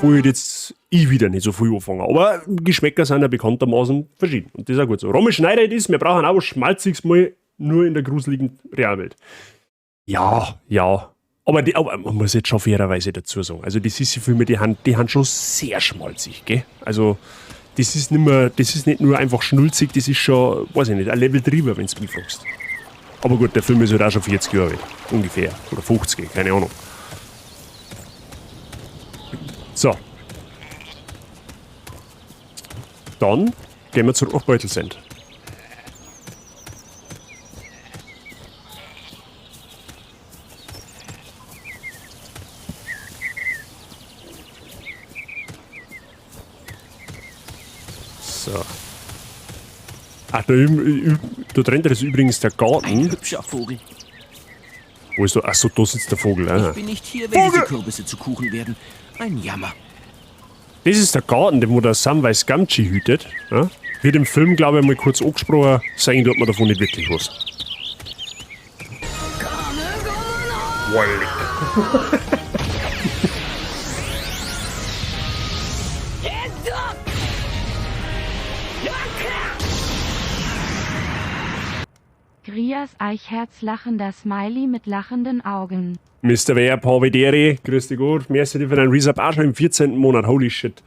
kann ich jetzt ich wieder nicht so viel anfangen. Aber Geschmäcker sind ja bekanntermaßen verschieden. Und das ist auch gut so. Romy Schneider ist, wir brauchen auch was Schmalziges mal, nur in der gruseligen Realwelt. Ja, ja. Aber man muss jetzt schon fairerweise dazu sagen, also die Sissi-Filme, die haben schon sehr schmalzig, gell? Also das ist nicht mehr, das ist nicht nur einfach schnulzig, das ist schon, weiß ich nicht, ein Level drüber, wenn du mich fragst. Aber gut, der Film ist halt auch schon 40 Jahre alt. Ungefähr. Oder 50, keine Ahnung. So. Dann gehen wir zurück nach Beutelsend. So. Ach, da drin ist übrigens der Garten. Ein hübscher Vogel. Wo ist da? Ach so, da sitzt der Vogel. Aha. Ich bin nicht hier, wenn diese Vogel! Kürbisse zu Kuchen werden. Ein Jammer. Das ist der Garten, den wo der Samwise Gamgee hütet. Ja? Wird im Film, glaube ich, mal kurz angesprochen. Sagen tut man davon nicht wirklich was. Walleck. Grias Eichherz lachender Smiley mit lachenden Augen. Mr. Wer, Pavidere, grüß dich gut. Merci dir für deinen Resub auch schon im 14. Monat. Holy shit.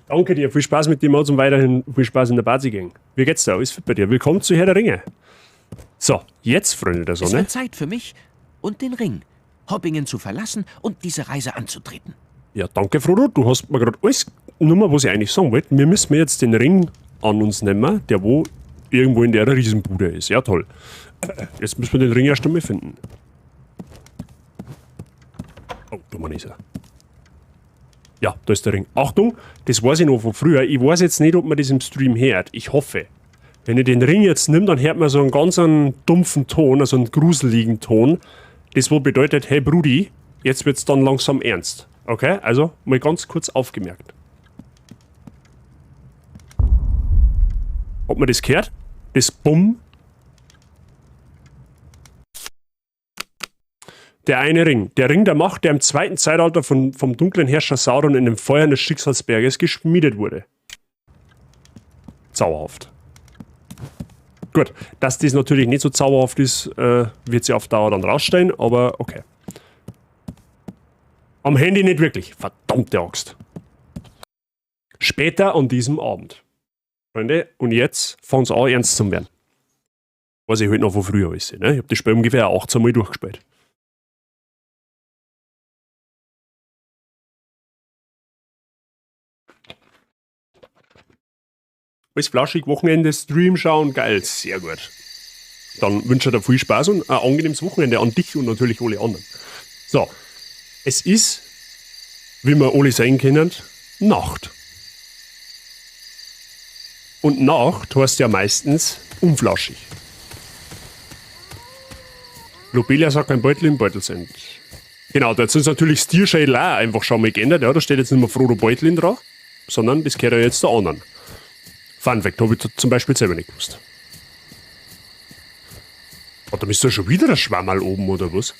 Danke dir, viel Spaß mit dem Mods und weiterhin viel Spaß in der Party-Gang. Wie geht's da? Alles fit bei dir? Willkommen zu Herr der Ringe. So, jetzt, Freunde der Es Sonne. wird Zeit für mich und den Ring, Hobbingen zu verlassen und diese Reise anzutreten. Ja, danke, Frodo. Du hast mir gerade alles genommen, was ich eigentlich sagen wollte. Wir müssen jetzt den Ring an uns nehmen, der wo irgendwo in der Riesenbude ist. Ja, toll. Jetzt müssen wir den Ring erst einmal finden. Oh, da Mann ist er. Ja, da ist der Ring. Achtung, das weiß ich noch von früher. Ich weiß jetzt nicht, ob man das im Stream hört. Ich hoffe. Wenn ich den Ring jetzt nimm, dann hört man so einen ganz einen dumpfen Ton, also einen gruseligen Ton. Das wo bedeutet, hey Brudi, jetzt wird's dann langsam ernst. Okay, also mal ganz kurz aufgemerkt. Hat man das gehört? Das Bumm. Der eine Ring. Der Ring der Macht, der im zweiten Zeitalter vom dunklen Herrscher Sauron in den Feuern des Schicksalsberges geschmiedet wurde. Zauberhaft. Gut, dass das natürlich nicht so zauberhaft ist, wird sich auf Dauer dann rausstellen, aber okay. Am Handy nicht wirklich. Verdammte Axt. Später an diesem Abend. Freunde, und jetzt fängt's an, ernst zu werden. Was ich halt noch von früher weiß, ne? Ich hab das Spiel ungefähr 18 Mal durchgespielt. Alles flauschig, Wochenende, Stream schauen, geil, sehr gut. Dann wünsche ich dir viel Spaß und ein angenehmes Wochenende an dich und natürlich alle anderen. So, es ist, wie wir alle sehen können, Nacht. Und Nacht heißt ja meistens unflauschig. Lobelia sagt kein Beutel im Beutel sind. Genau, da ist natürlich das Tierschädel auch einfach schon mal geändert. Ja, da steht jetzt nicht mehr Frodo Beutlin dran, sondern das gehört ja jetzt der anderen. Fun Fact, hab ich zum Beispiel selber nicht gewusst. Oh, da ist da schon wieder ein Schwammerl oben, oder was?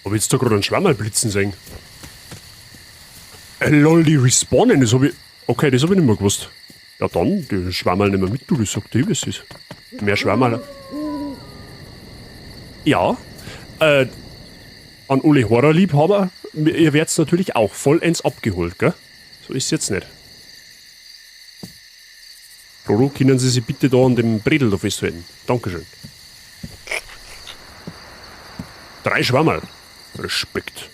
Hab ich jetzt da gerade einen Schwammerl blitzen sehen? Lol, die respawnen, das hab ich... Okay, das hab ich nicht mehr gewusst. Ja dann, die Schwammerl nehmen wir mit, du, das sagt dir, wie es ist. Mehr Schwammerl. Ja, an alle Horrorliebhaber, ihr werdet's natürlich auch vollends abgeholt, gell? So ist's jetzt nicht. Frodo, können Sie sich bitte da an dem Bredel da festhalten? Dankeschön. 3 Schwammerl. Respekt.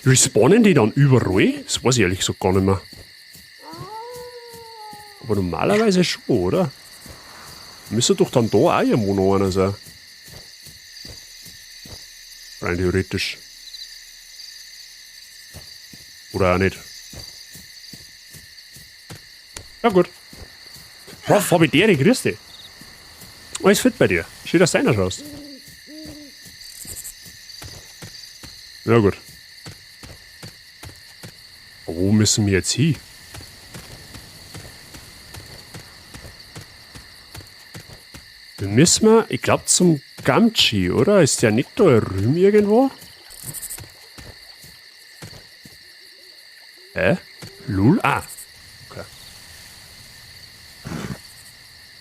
Respawnen die dann überall? Das weiß ich ehrlich gesagt gar nicht mehr. Aber normalerweise schon, oder? Müsste doch dann da auch irgendwo noch einer sein. Rein theoretisch. Oder auch nicht. Ja gut. Prof, Fabitere, grüß dich. Alles fit bei dir. Schön, dass du einer schaust. Ja gut. Wo müssen wir jetzt hin? Wir müssen mal, ich glaub, zum Gamgee, oder? Ist der nicht da drüben irgendwo? Hä? Lul? Ah. Okay.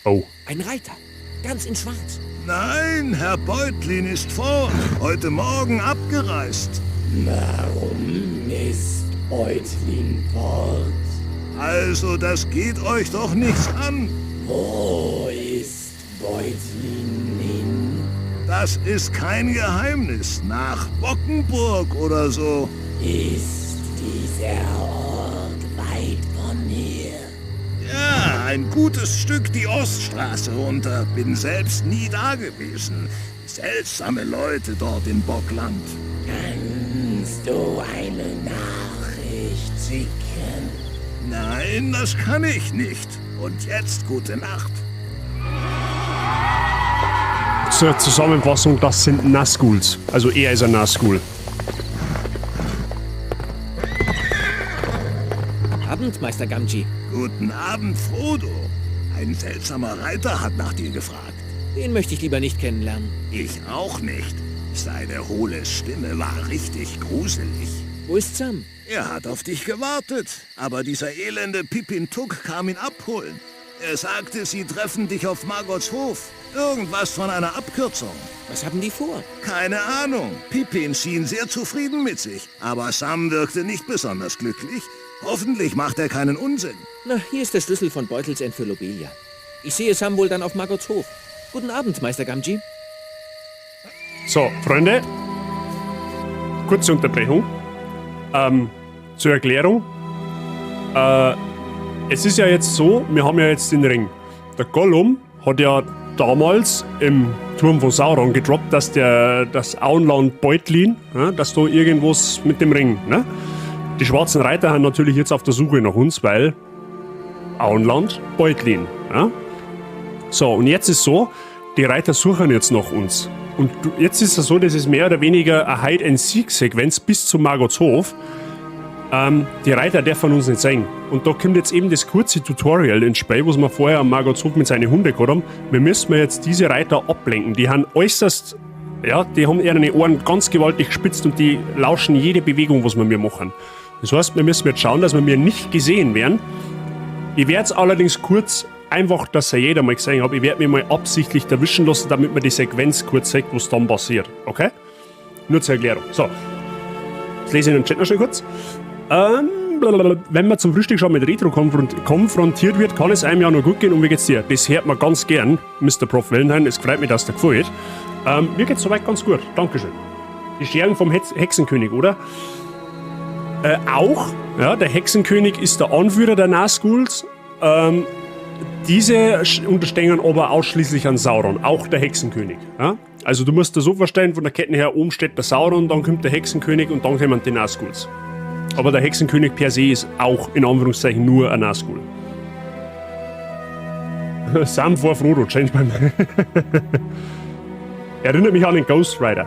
Oh. Ein Reiter. Ganz in Schwarz. Nein, Herr Beutlin ist fort. Heute Morgen abgereist. Warum ist Beutlin fort? Also, das geht euch doch nichts an. Wo ist Beutlin hin? Das ist kein Geheimnis. Nach Bockenburg oder so. Ist dieser Ort weit von hier? Ja, ein gutes Stück die Oststraße runter. Bin selbst nie da gewesen. Seltsame Leute dort in Bockland. Kannst du eine Nachricht schicken? Nein, das kann ich nicht. Und jetzt gute Nacht. Zur Zusammenfassung, das sind Nazguls. Also er ist ein Nazgul. Abend, Meister Gamgee. Guten Abend, Frodo. Ein seltsamer Reiter hat nach dir gefragt. Den möchte ich lieber nicht kennenlernen. Ich auch nicht. Seine hohle Stimme war richtig gruselig. Wo ist Sam? Er hat auf dich gewartet, aber dieser elende Pippin Tuck kam ihn abholen. Er sagte, sie treffen dich auf Margots Hof. Irgendwas von einer Abkürzung. Was haben die vor? Keine Ahnung. Pippin schien sehr zufrieden mit sich, aber Sam wirkte nicht besonders glücklich. Hoffentlich macht er keinen Unsinn. Na, hier ist der Schlüssel von Beutelsend für Lobelia. Ich sehe Sam wohl dann auf Margots Hof. Guten Abend, Meister Gamgee. So, Freunde. Kurze Unterbrechung. Zur Erklärung. Es ist ja jetzt so, wir haben ja jetzt den Ring. Der Gollum hat ja damals im Turm von Sauron gedroppt, dass das Auenland Beutlin, ja, dass da irgendwas mit dem Ring, ne? Die schwarzen Reiter sind natürlich jetzt auf der Suche nach uns, weil Auenland Beutlin. Ja? So, und jetzt ist so, die Reiter suchen jetzt nach uns. Und jetzt ist es so, das ist mehr oder weniger eine Hide-and-Seek-Sequenz bis zu Margots Hof. Die Reiter dürfen uns nicht sehen. Und da kommt jetzt eben das kurze Tutorial ins Spiel, was wir vorher am Margots Hof mit seinen Hunden gehabt haben. Wir müssen jetzt diese Reiter ablenken. Die haben äußerst, ja, die haben ihre Ohren ganz gewaltig gespitzt und die lauschen jede Bewegung, was wir mir machen. Das heißt, wir müssen jetzt schauen, dass wir mir nicht gesehen werden. Ich werde es allerdings kurz, einfach, dass ja jeder mal gesehen hat, ich werde mich mal absichtlich erwischen lassen, damit man die Sequenz kurz sieht, was dann passiert. Okay? Nur zur Erklärung. So. Das lese ich in den Chat noch schnell kurz. Blablabla. Wenn man zum Frühstück schon mit Retro konfrontiert wird, kann es einem ja nur gut gehen. Und wie geht's dir? Das hört man ganz gern, Mr. Prof. Valentine. Es freut mich, dass dir gefällt. Mir geht's soweit ganz gut. Dankeschön. Die Schergen vom Hexenkönig, oder? Auch, ja, der Hexenkönig ist der Anführer der Nazguls. Diese unterstehen aber ausschließlich an Sauron, auch der Hexenkönig. Ja? Also du musst das so vorstellen, von der Kette her oben steht der Sauron, dann kommt der Hexenkönig und dann kommen die Nazguls. Aber der Hexenkönig per se ist auch in Anführungszeichen nur ein Nazgul. Sam vor Frodo, change my mind. Erinnert mich an den Ghost Rider.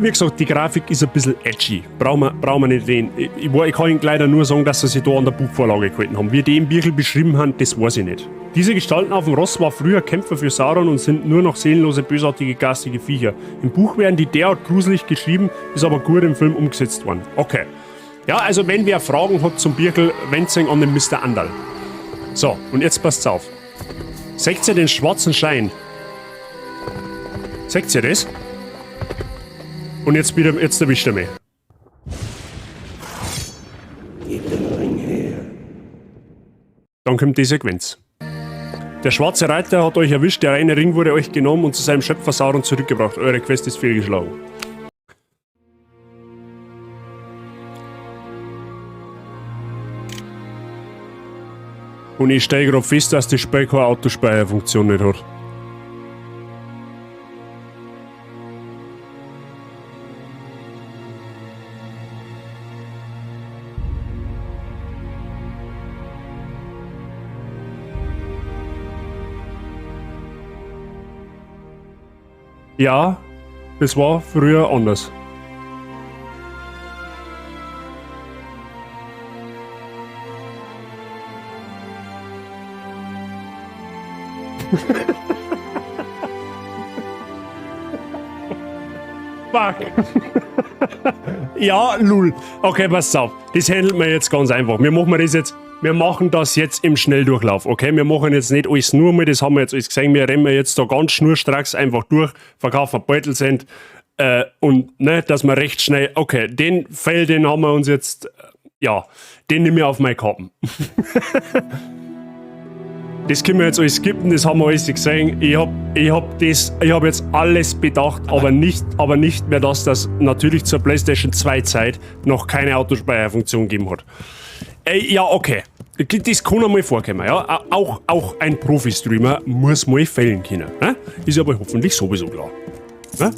Wie gesagt, die Grafik ist ein bisschen edgy. Brauchen wir nicht reden. Ich kann Ihnen leider nur sagen, dass sie sich da an der Buchvorlage gehalten haben. Wie die im Birchel beschrieben haben, das weiß ich nicht. Diese Gestalten auf dem Ross war früher Kämpfer für Sauron und sind nur noch seelenlose, bösartige, garstige Viecher. Im Buch werden die derart gruselig geschrieben, ist aber gut im Film umgesetzt worden. Okay. Ja, also wenn wer Fragen hat zum Birchel, wendet sich an den Mister Anderl. So, und jetzt passt's auf. Seht ihr den schwarzen Schein? Seht ihr das? Und jetzt wieder, jetzt erwischt er mich. Gib den Ring her. Dann kommt die Sequenz. Der schwarze Reiter hat euch erwischt, der reine Ring wurde euch genommen und zu seinem Schöpfer Sauron zurückgebracht. Eure Quest ist fehlgeschlagen. Und ich stelle gerade fest, dass das Spiel keine Autospeicherfunktion nicht hat. Ja, das war früher anders. Fuck. Ja, lul. Okay, pass auf. Das handelt man jetzt ganz einfach. Wir machen das jetzt. Wir machen das jetzt im Schnelldurchlauf, okay? Wir machen jetzt nicht alles nur mal, das haben wir jetzt alles gesehen. Wir rennen jetzt da ganz schnurstracks einfach durch, verkaufen Beutelsend und ne, dass wir recht schnell, okay, den Fail, den haben wir uns jetzt, ja, den nehme ich auf meine Kappen. Das können wir jetzt alles skippen, das haben wir alles gesehen. Ich hab jetzt alles bedacht, aber nicht mehr, dass das natürlich zur PlayStation 2 Zeit noch keine Autospeicherfunktion gegeben hat. Ey, ja, okay. Das kann einmal vorkommen, ja. Auch ein Profi-Streamer muss mal failen können. Ne? Ist aber hoffentlich sowieso klar. Ne?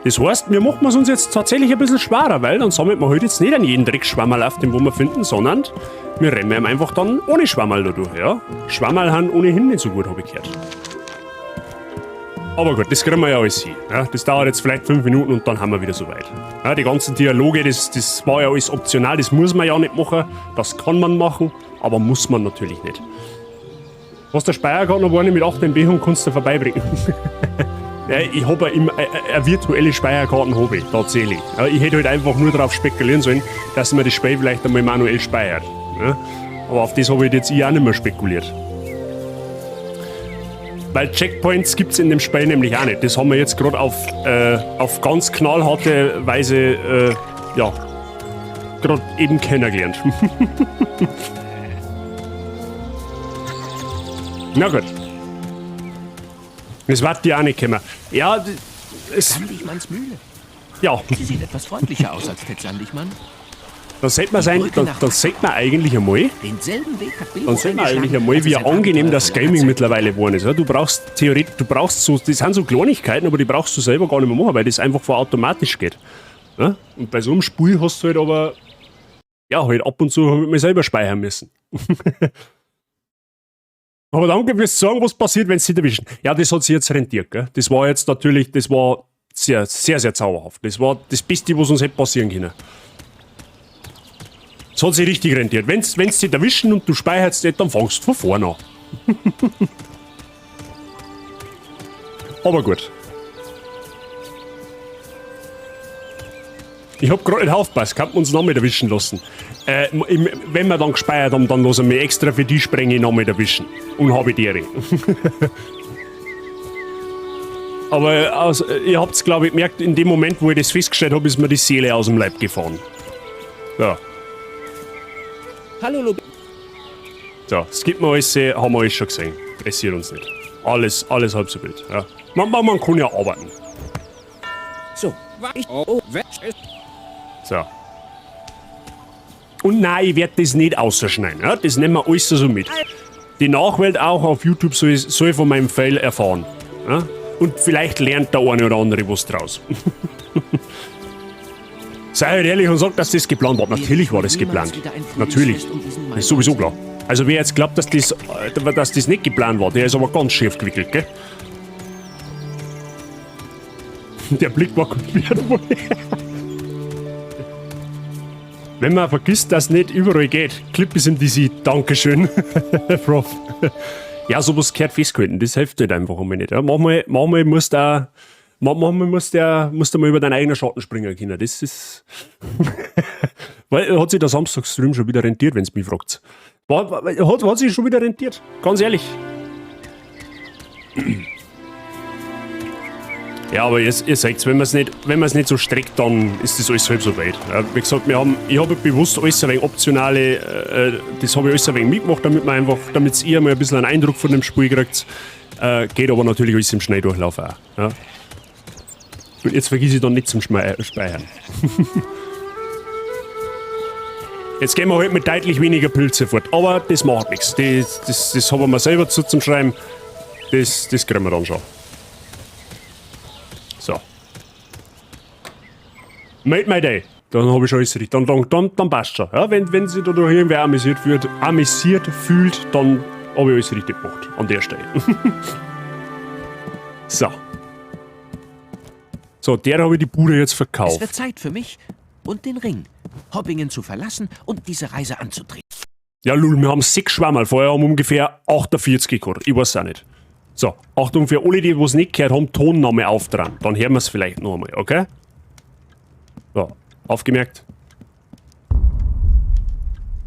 Das heißt, wir machen es uns jetzt tatsächlich ein bisschen schwerer, weil dann sammelt man halt jetzt nicht an jeden Dreckschwammerl auf, den wo wir finden, sondern wir rennen einfach dann ohne Schwammerl da durch, ja. Schwammerl haben ohnehin nicht so gut, hab ich gehört. Aber gut, das kriegen wir ja alles hin. Ja? Das dauert jetzt vielleicht 5 Minuten und dann haben wir wieder soweit. Ja, die ganzen Dialoge, das war ja alles optional, das muss man ja nicht machen. Das kann man machen, aber muss man natürlich nicht. Was der Speicherkarte noch eine mit 8 MB und kannst du vorbeibringen. Ja, ich habe ja immer eine virtuelle Speicherkarten habe ich, tatsächlich. Ja, ich hätte halt einfach nur darauf spekulieren sollen, dass man das Spiel vielleicht einmal manuell speichert. Ja? Aber auf das habe ich jetzt auch nicht mehr spekuliert. Weil Checkpoints gibt es in dem Spiel nämlich auch nicht. Das haben wir jetzt gerade auf ganz knallharte Weise, ja, gerade eben kennengelernt. Na gut. Das wird dir auch nicht kommen. Ja, es. Sandigmanns Mühle. Ja. Sie sieht etwas freundlicher aus als Ted Sandigmann. Da sieht man sein, da sieht man eigentlich einmal. Denselben Weg hat Bilbo Dann sieht man eigentlich einmal, als wie er sein angenehm Abenteuer das vor langer Gaming Zeit mittlerweile geworden ist. Ja, du brauchst theoretisch, du brauchst so, das sind so Kleinigkeiten, aber die brauchst du selber gar nicht mehr machen, weil das einfach vor automatisch geht. Ja? Und bei so einem Spiel hast du halt aber, ja, halt ab und zu mal selber speichern müssen. Aber danke fürs Sagen, was passiert, wenn sie dich erwischen. Ja, das hat sich jetzt rentiert, gell? Das war jetzt natürlich, das war sehr, sehr, sehr zauberhaft. Das war das Beste, was uns hätte passieren können. Das hat sich richtig rentiert. Wenn's dich erwischen und du speicherst nicht, dann fangst du von vorne an. Aber gut. Ich hab grad nicht aufgepasst, kann man uns noch mit erwischen lassen. Wenn wir dann gespeichert haben, dann lassen wir extra für die Sprenge noch mit erwischen. Und habe die Ehre. Aber also, ihr habt's, glaub ich, gemerkt, in dem Moment, wo ich das festgestellt hab, ist mir die Seele aus dem Leib gefahren. Ja. Hallo, Lob. So, es gibt mir alles, haben wir alles schon gesehen. Pressiert uns nicht. Alles halb so wild. Ja. Man kann ja arbeiten. So. So. Und nein, ich werd das nicht ausschneiden. Ja? Das nehmen wir alles so mit. Die Nachwelt auch auf YouTube soll von meinem Fail erfahren. Ja? Und vielleicht lernt der eine oder andere was draus. Sei halt ehrlich und sag, dass das geplant war. Natürlich war das geplant. Natürlich. Das ist sowieso klar. Also wer jetzt glaubt, dass das nicht geplant war, der ist aber ganz schief gewickelt, gell? Der Blick war komplett wohl. Wenn man vergisst, dass nicht überall geht. Clip ist im DC. Dankeschön, Prof. Ja, sowas gehört festgehalten. Das hilft halt einfach einmal nicht. Ja, manchmal musst du mal über deinen eigenen Schatten springen können. Das ist. Weil hat sich der Samstag-Stream schon wieder rentiert, wenn's mich fragt. Hat sich schon wieder rentiert. Ganz ehrlich. Ja, aber ihr seht's, wenn man's nicht so streckt, dann ist das alles halb so weit. Ja, wie gesagt, ich habe bewusst alles ein wenig optionale, das habe ich alles ein wenig mitgemacht, damit ihr mal ein bisschen einen Eindruck von dem Spiel kriegt. Geht aber natürlich alles im Schnelldurchlauf auch. Ja. Und jetzt vergiss ich dann nicht zum Speichern. Jetzt gehen wir halt mit deutlich weniger Pilze fort, aber das macht nichts. Das haben wir selber zu zum Schreiben. Das kriegen wir dann schon. So. Made my day. Dann hab ich schon alles richtig. Dann passt schon. Ja, wenn sich dadurch irgendwer amüsiert fühlt, dann hab ich alles richtig gemacht. An der Stelle. So. So, der habe ich die Bude jetzt verkauft. Es wird Zeit für mich und den Ring, Hobbingen zu verlassen und diese Reise anzutreten. Ja, lul, wir haben 6 Schwammerl. Vorher haben wir ungefähr 48 gehabt. Ich weiß auch nicht. So, Achtung für alle, die es nicht gehört haben, Tonname auftragen. Dann hören wir es vielleicht noch einmal, okay? So, aufgemerkt.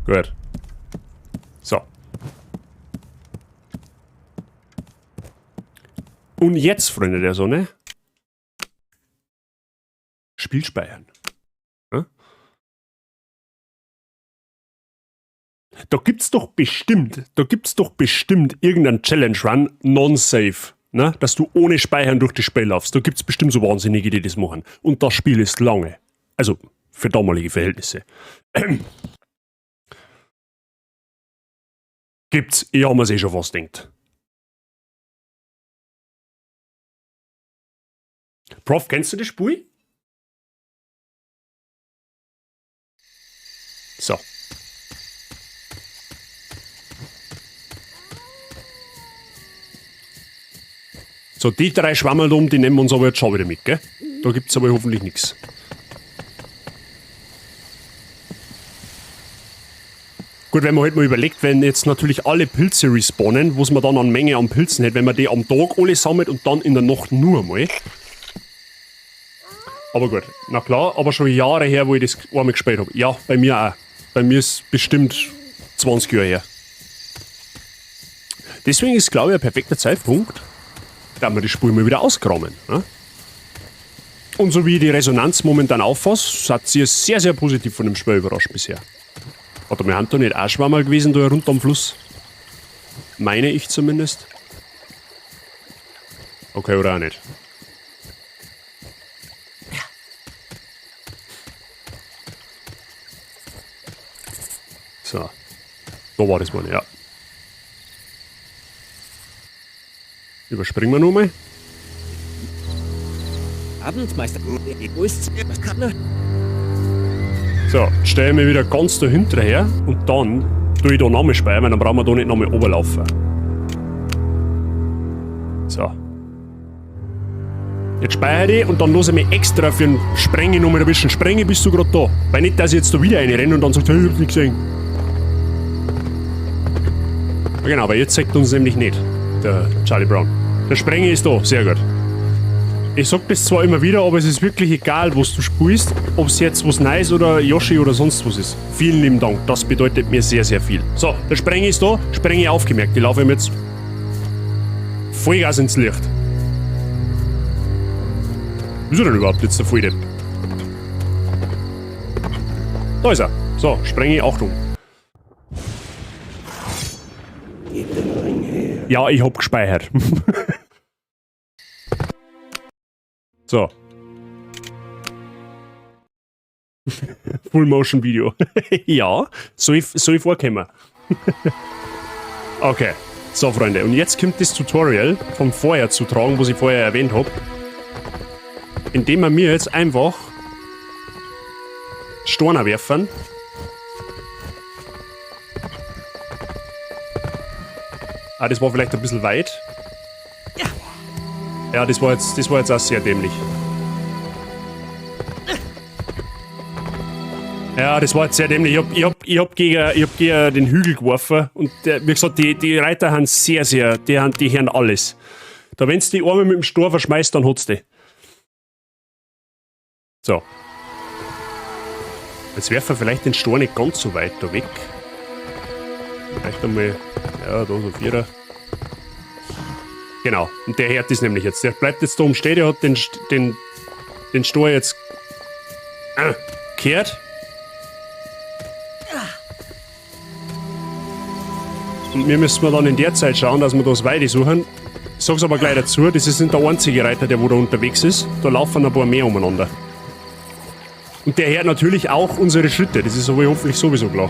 Gut. So. Und jetzt, Freunde der Sonne, Spiel speichern. Ja? Da gibt's doch bestimmt irgendeinen Challenge Run non-safe, ne? Dass du ohne Speichern durch das Spiel laufst. Da gibt's bestimmt so Wahnsinnige, die das machen. Und das Spiel ist lange. Also für damalige Verhältnisse. Gibt's, ich hab mir's eh schon fast gedacht. Prof, kennst du das Spiel? So. So, die 3 Schwammerl um, die nehmen wir uns aber jetzt schon wieder mit, gell? Da gibt's aber hoffentlich nix. Gut, wenn man halt mal überlegt, wenn jetzt natürlich alle Pilze respawnen, was man dann an Menge an Pilzen hat, wenn man die am Tag alle sammelt und dann in der Nacht nur einmal. Aber gut, na klar, aber schon Jahre her, wo ich das einmal gespielt habe. Ja, bei mir auch. Bei mir ist bestimmt 20 Jahre her. Deswegen ist, glaube ich, ein perfekter Zeitpunkt, da wir das Spiel mal wieder auskramen. Ne? Und so wie ich die Resonanz momentan auffasse, hat sie sehr, sehr positiv von dem Spiel überrascht bisher. Warte, wir haben da nicht auch schon mal gewesen, da rund am Fluss? Meine ich zumindest. Okay, oder auch nicht. So. Da war das mal, ja. Überspringen wir nur mal. Abendmeister. Wo ist So, stelle ich mich wieder ganz dahinter her und dann tue ich da nochmal speichern, weil dann brauchen wir da nicht nochmal runterlaufen. So. Jetzt speichere ich und dann lasse ich mich extra für den Sprenge nochmal ein bisschen sprengen, bist du gerade da. Weil nicht, dass ich jetzt da wieder reinrenne und dann sagt, hey, ich hab's nicht gesehen. Ja, genau, aber jetzt zeigt uns nämlich nicht der Charlie Brown. Der Sprenge ist da, sehr gut. Ich sag das zwar immer wieder, aber es ist wirklich egal, was du spielst, ob es jetzt was Neues oder Yoshi oder sonst was ist. Vielen lieben Dank, das bedeutet mir sehr, sehr viel. So, der Sprenge ist da, Sprenge aufgemerkt. Ich laufe ihm jetzt Vollgas ins Licht. Wo ist er denn überhaupt jetzt, der Volldepp? Da ist er. So, Sprenge, Achtung. Ja, ich hab gespeichert. So. Full Motion Video. Ja, soll ich vorkommen. Okay. So, Freunde, und jetzt kommt das Tutorial vom vorher zu tragen, was ich vorher erwähnt hab. Indem wir mir jetzt einfach Steine werfen. Ah, das war vielleicht ein bisschen weit. Ja, das war jetzt auch sehr dämlich. Ja, das war jetzt sehr dämlich. Ich hab gegen den Hügel geworfen und der, wie gesagt, die Reiter haben sehr, sehr, die hören alles. Da, wenn's die Arme mit dem Stor verschmeißt, dann hat's die. So. Jetzt werfen wir vielleicht den Stor nicht ganz so weit da weg. Vielleicht einmal, ja, da so Vierer. Genau, und der hört das nämlich jetzt. Der bleibt jetzt da oben stehen, der hat den Stor jetzt gehört. Und wir müssen dann in der Zeit schauen, dass wir das Weide suchen. Ich sag's aber gleich dazu, das ist nicht der einzige Reiter, der wo da unterwegs ist. Da laufen ein paar mehr umeinander. Und der hört natürlich auch unsere Schritte, das ist aber hoffentlich sowieso klar.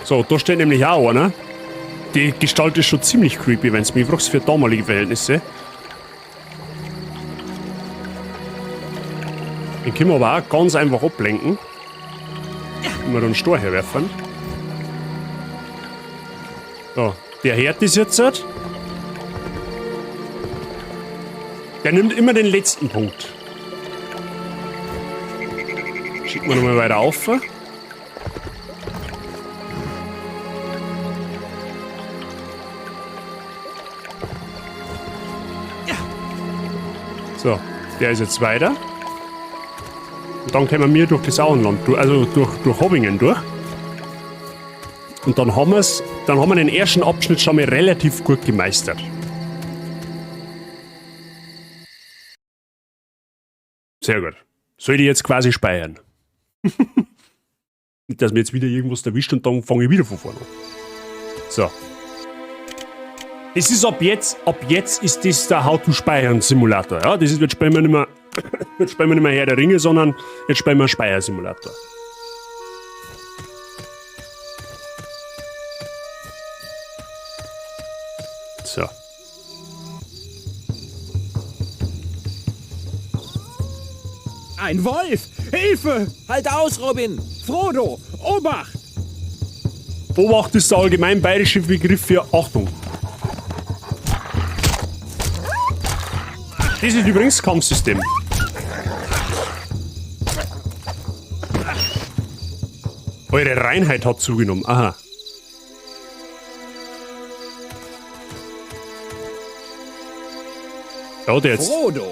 So, da steht nämlich auch einer. Die Gestalt ist schon ziemlich creepy, wenn du mich fragst, für damalige Verhältnisse. Den können wir aber auch ganz einfach ablenken. Wenn wir da einen Stor herwerfen. So, der hört das jetzt. Der nimmt immer den letzten Punkt. Schicken wir nochmal weiter auf. So, der ist jetzt weiter. Und dann kommen wir durch das Auenland, also durch Hobbingen durch. Und dann haben wir's, dann haben wir den ersten Abschnitt schon mal relativ gut gemeistert. Sehr gut. Soll ich jetzt quasi speichern? Nicht, dass mir jetzt wieder irgendwas erwischt und dann fange ich wieder von vorne an. So. Es ist ab jetzt ist das der How-to-Speichern-Simulator. Ja, das ist, jetzt spielen wir nicht mehr, jetzt spielen wir nicht mehr Herr der Ringe, sondern jetzt spielen wir Speichersimulator. So. Ein Wolf! Hilfe! Halt aus, Robin! Frodo! Obacht! Obacht ist der allgemein bayerische Begriff für Achtung. Das ist übrigens Kampfsystem. Eure Reinheit hat zugenommen. Aha. Ja, der jetzt. Frodo,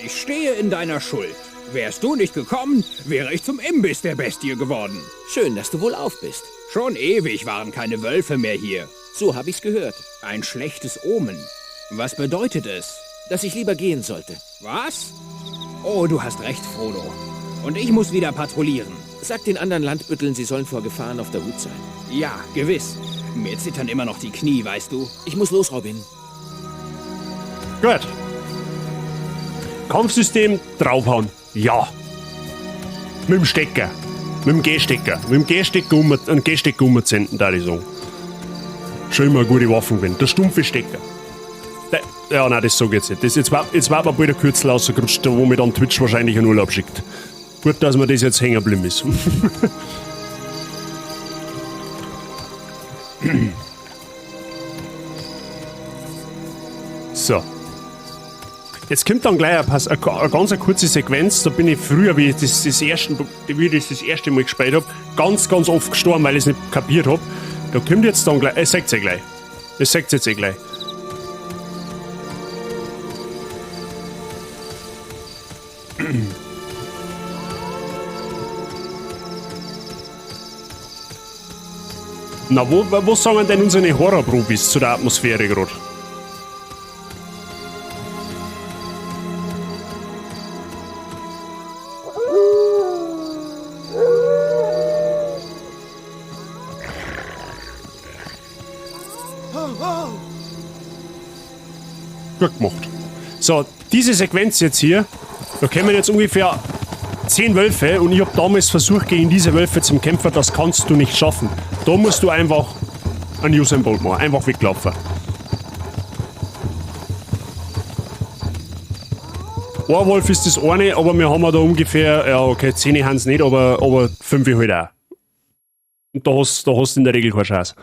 ich stehe in deiner Schuld. Wärst du nicht gekommen, wäre ich zum Imbiss der Bestie geworden. Schön, dass du wohlauf bist. Schon ewig waren keine Wölfe mehr hier. So hab ich's gehört. Ein schlechtes Omen. Was bedeutet es? Dass ich lieber gehen sollte. Was? Oh, du hast recht, Frodo. Und ich muss wieder patrouillieren. Sag den anderen Landbütteln, sie sollen vor Gefahren auf der Hut sein. Ja, gewiss. Mir zittern immer noch die Knie, weißt du. Ich muss los, Robin. Gut. Kampfsystem draufhauen. Ja. Mit dem Stecker. Mit dem Gehstecker. Mit dem Gehstecker um, einen Gehstecker umzenden, da ich sagen. Schon immer eine gute Waffen gewesen. Der stumpfe Stecker. Der, ja, nein, das sag ich jetzt nicht. Das, jetzt war, jetzt war mir bald der Kürzel rausgerutscht, wo mir dann Twitch wahrscheinlich einen Urlaub schickt. Gut, dass mir das jetzt hängen geblieben ist. So. Jetzt kommt dann gleich eine ganz kurze Sequenz. Da bin ich früher, wie ich das erste Mal gespielt hab, ganz, ganz oft gestorben, weil ich es nicht kapiert hab. Da kommt jetzt dann gleich, es seht's eh gleich. Es seht's jetzt eh gleich. Na, wo sagen denn unsere Horror-Profis zu der Atmosphäre grad? Gut gemacht. So, diese Sequenz jetzt hier, da kommen jetzt ungefähr 10 Wölfe und ich hab damals versucht, gegen diese Wölfe zum Kämpfen, das kannst du nicht schaffen. Da musst du einfach einen Usain Bolt machen, einfach weglaufen. Ein Wolf ist das eine, aber wir haben ja da ungefähr, ja okay, 10 haben's nicht, aber 5 halt auch. Und da hast du in der Regel keine Chance.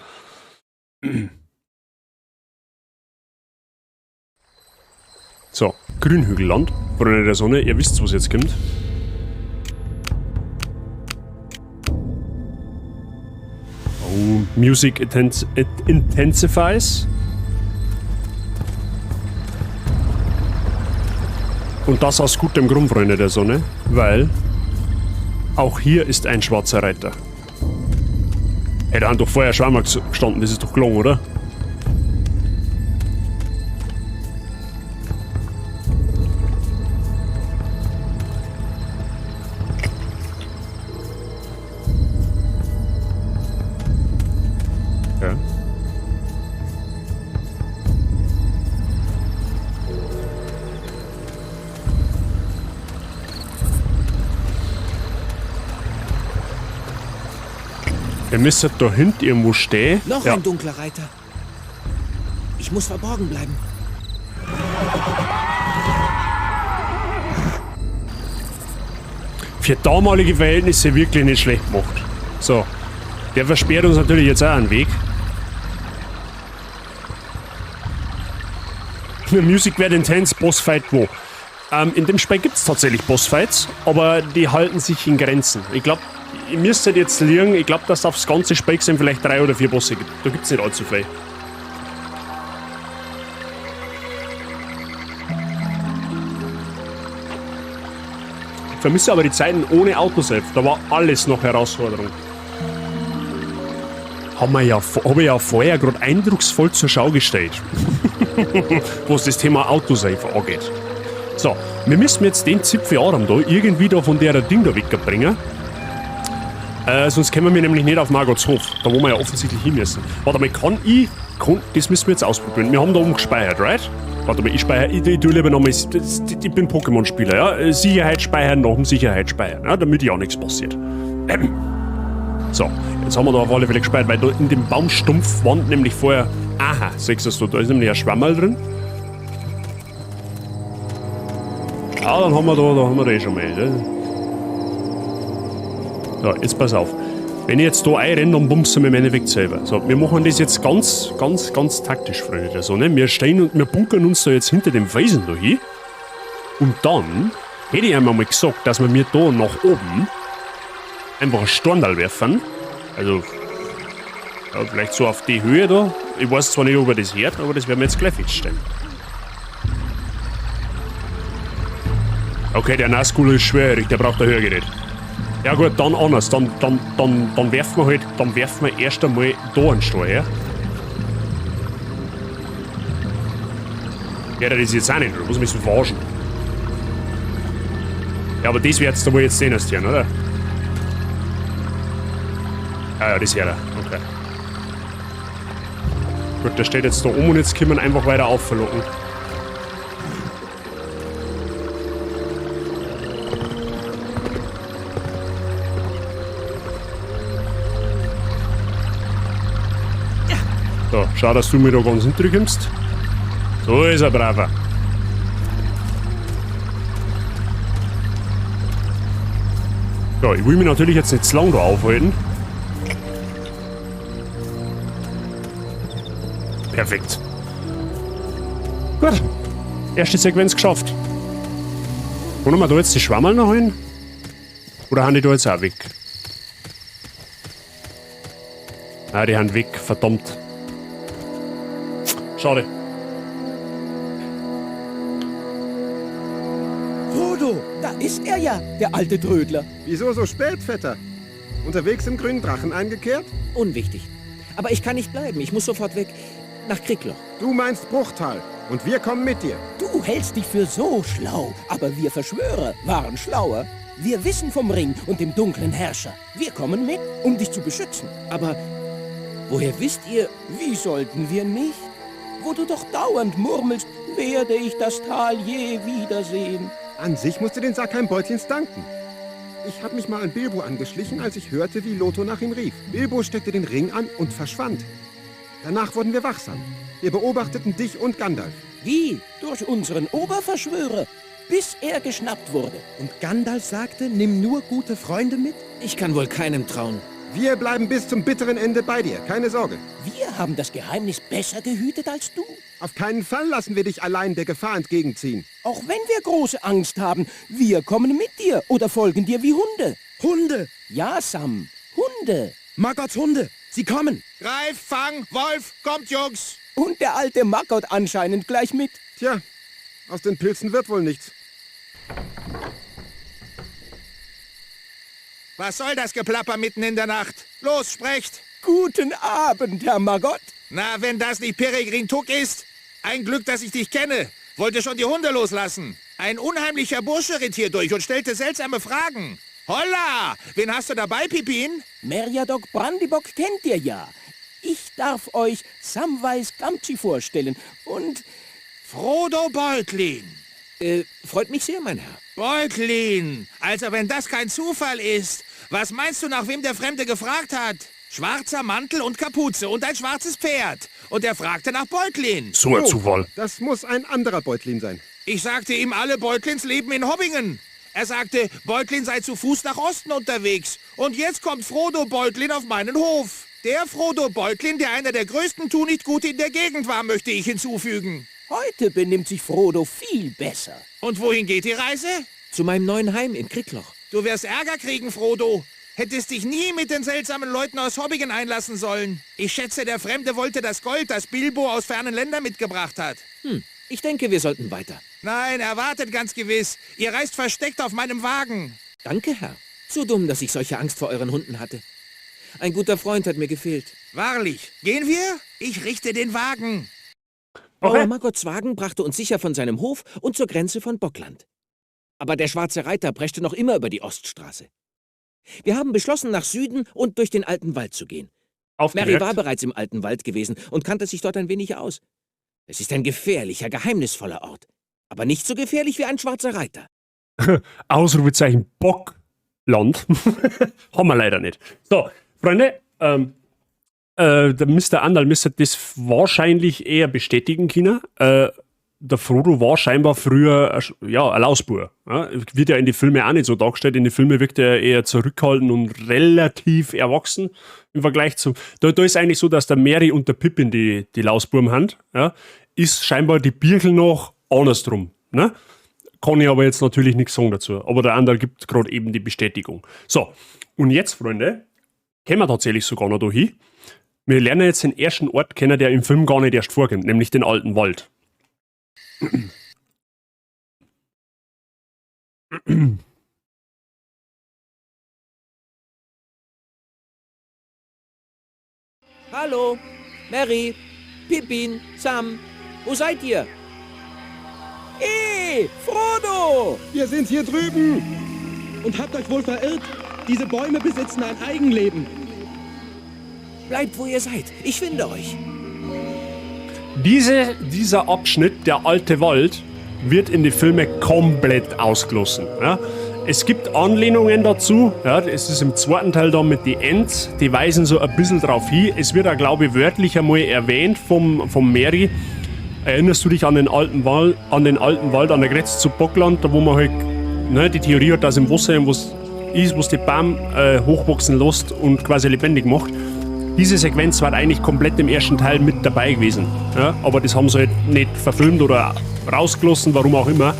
So, Grünhügelland, Freunde der Sonne, ihr wisst, was jetzt kommt. Oh, Music intensifies. Und das aus gutem Grund, Freunde der Sonne, weil auch hier ist ein schwarzer Reiter. Hey, da haben doch vorher Schwärmer gestanden, das ist doch gelungen, oder? Ja. Wir müssen da hinten irgendwo stehen. Noch ja. Ein dunkler Reiter. Ich muss verborgen bleiben. Für damalige Verhältnisse wirklich nicht schlecht gemacht. So. Der versperrt uns natürlich jetzt auch einen Weg. Music wird intense, Bossfight wo? In dem Spiel gibt's tatsächlich Bossfights, aber die halten sich in Grenzen. Ich glaub, ihr müsstet jetzt liegen, ich glaub, dass es aufs ganze Spiel gesehen vielleicht 3 oder 4 Bosse gibt. Da gibt's nicht allzu viel. Ich vermisse aber die Zeiten ohne Autosave. Da war alles noch Herausforderung. Hab ich ja vorher gerade eindrucksvoll zur Schau gestellt. Was das Thema Autosave angeht. So, wir müssen jetzt den Zipfel Adam da irgendwie da von der Ding da wegbringen. Sonst kommen wir nämlich nicht auf Margots Hof, da wo wir ja offensichtlich hin müssen. Warte mal, das müssen wir jetzt ausprobieren. Wir haben da oben gespeichert, right? Warte mal, ich speichere, ich tue lieber nochmal, ich bin Pokémon-Spieler, ja? Sicherheit speichern nach dem Sicherheit speichern, ja? Damit ja nichts passiert. So, jetzt haben wir da auf alle Fälle gespeichert, weil da in dem Baumstumpf wand nämlich vorher... Aha, siehst du, da ist nämlich ein Schwammerl drin. Ja, dann haben wir da, eh schon mal, ne? So, jetzt pass auf. Wenn ich jetzt da einrenne, dann bumst du mir im Endeffekt selber. So, wir machen das jetzt ganz, ganz, ganz taktisch, Freunde der Sonne. Wir stehen und wir bunkern uns da jetzt hinter dem Felsen da hin. Und dann hätte ich einmal mal gesagt, dass wir mir da nach oben einfach einen Storndal werfen. Also, ja, vielleicht so auf die Höhe da. Ich weiß zwar nicht, ob er das hört, aber das werden wir jetzt gleich feststellen. Okay, der Nazgul ist schwerhörig, der braucht ein Hörgerät. Ja gut, dann anders. Dann werfen wir halt, dann werfen wir erst einmal da einen Stein her. Ja, das ist jetzt auch nicht, oder? Was müssen wir verarschen? Ja, aber das wird's da wohl jetzt sehen, oder? Ah ja, das hört er. Okay. Gut, der steht jetzt da um und jetzt können wir ihn einfach weiter aufverlocken. So, schau, dass du mir da ganz hinterkommst. So ist er, braver. Ja, ich will mich natürlich jetzt nicht zu lang da aufhalten. Perfekt. Gut. Erste Sequenz geschafft. Wollen wir da jetzt die Schwammerl noch hin? Oder haben die da jetzt auch weg? Ah, die haben weg, verdammt. Schade. Frodo, da ist er ja, der alte Trödler. Wieso so spät, Vetter? Unterwegs im grünen Drachen eingekehrt? Unwichtig. Aber ich kann nicht bleiben, ich muss sofort weg. Nach Kriegloch. Du meinst Bruchtal. Und wir kommen mit dir. Du hältst dich für so schlau, aber wir Verschwörer waren schlauer. Wir wissen vom Ring und dem dunklen Herrscher. Wir kommen mit, um dich zu beschützen. Aber woher wisst ihr? Wie sollten wir nicht? Wo du doch dauernd murmelst, werde ich das Tal je wiedersehen. An sich musst du den Sackheim Beutlins danken. Ich habe mich mal an Bilbo angeschlichen, als ich hörte, wie Lotho nach ihm rief. Bilbo steckte den Ring an und verschwand. Danach wurden wir wachsam. Wir beobachteten dich und Gandalf. Wie? Durch unseren Oberverschwörer, bis er geschnappt wurde. Und Gandalf sagte, nimm nur gute Freunde mit? Ich kann wohl keinem trauen. Wir bleiben bis zum bitteren Ende bei dir, keine Sorge. Wir haben das Geheimnis besser gehütet als du. Auf keinen Fall lassen wir dich allein der Gefahr entgegenziehen. Auch wenn wir große Angst haben, wir kommen mit dir oder folgen dir wie Hunde. Hunde? Ja, Sam, Hunde. Maggots Hunde, sie kommen. Greif, fang, Wolf, kommt, Jungs. Und der alte Maggot anscheinend gleich mit. Tja, aus den Pilzen wird wohl nichts. Was soll das Geplapper mitten in der Nacht? Los, sprecht! Guten Abend, Herr Maggot. Na, wenn das nicht Peregrin Tuck ist? Ein Glück, dass ich dich kenne. Wollte schon die Hunde loslassen. Ein unheimlicher Bursche ritt hier durch und stellte seltsame Fragen. Holla! Wen hast du dabei, Pippin? Meriadoc Brandibock kennt ihr ja. Ich darf euch Samwise Gamgee vorstellen und... Frodo Beutlin. Freut mich sehr, mein Herr. Beutlin! Also wenn das kein Zufall ist, was meinst du, nach wem der Fremde gefragt hat? Schwarzer Mantel und Kapuze und ein schwarzes Pferd. Und er fragte nach Beutlin. So ein Zufall. Das muss ein anderer Beutlin sein. Ich sagte ihm, alle Beutlins leben in Hobbingen. Er sagte, Beutlin sei zu Fuß nach Osten unterwegs. Und jetzt kommt Frodo Beutlin auf meinen Hof. Der Frodo Beutlin, der einer der größten Tunichtgute in der Gegend war, möchte ich hinzufügen. Heute benimmt sich Frodo viel besser. Und wohin geht die Reise? Zu meinem neuen Heim in Kriegloch. Du wirst Ärger kriegen, Frodo. Hättest dich nie mit den seltsamen Leuten aus Hobbingen einlassen sollen. Ich schätze, der Fremde wollte das Gold, das Bilbo aus fernen Ländern mitgebracht hat. Ich denke, wir sollten weiter. Nein, erwartet ganz gewiss. Ihr reist versteckt auf meinem Wagen. Danke, Herr. Zu dumm, dass ich solche Angst vor euren Hunden hatte. Ein guter Freund hat mir gefehlt. Wahrlich. Gehen wir? Ich richte den Wagen. Okay. Bauer Maggots Wagen brachte uns sicher von seinem Hof und zur Grenze von Bockland. Aber der schwarze Reiter preschte noch immer über die Oststraße. Wir haben beschlossen, nach Süden und durch den alten Wald zu gehen. Merry war bereits im alten Wald gewesen und kannte sich dort ein wenig aus. Es ist ein gefährlicher, geheimnisvoller Ort. Aber nicht so gefährlich wie ein schwarzer Reiter. Ausrufezeichen Bockland. Haben wir leider nicht. So, Freunde, der Mr. Andal müsste das wahrscheinlich eher bestätigen können. Der Frodo war scheinbar früher ja, ein Lausbub. Ja, wird ja in die Filme auch nicht so dargestellt. In den Filmen wirkt er eher zurückhaltend und relativ erwachsen im Vergleich zu. Da ist eigentlich so, dass der Merry und der Pippin die Lausbuben haben. Ja, ist scheinbar die Birkel noch andersrum. Ne? Kann ich aber jetzt natürlich nichts sagen dazu. Aber der andere gibt gerade eben die Bestätigung. So, und jetzt, Freunde, kommen wir tatsächlich sogar noch da hin. Wir lernen jetzt den ersten Ort kennen, der im Film gar nicht erst vorkommt, nämlich den alten Wald. Hallo, Merry, Pippin, Sam, wo seid ihr? Ey, Frodo! Wir sind hier drüben! Und habt euch wohl verirrt? Diese Bäume besitzen ein Eigenleben. Bleibt, wo ihr seid. Ich finde euch. Dieser Abschnitt, der alte Wald, wird in die Filme komplett ausgelossen. Ja? Es gibt Anlehnungen dazu. Ja, es ist im zweiten Teil da mit den Ents. Die weisen so ein bisschen drauf hin. Es wird auch, glaube ich, wörtlich einmal erwähnt vom Merry. Erinnerst du dich an den alten Wald, an den alten Wald an der Grenze zu Bockland, da wo man halt, ne, die Theorie hat, dass im Wasser irgendwas ist, was die Baum hochwachsen lässt und quasi lebendig macht. Diese Sequenz war eigentlich komplett im ersten Teil mit dabei gewesen. Ja, aber das haben sie halt nicht verfilmt oder rausgelassen, warum auch immer.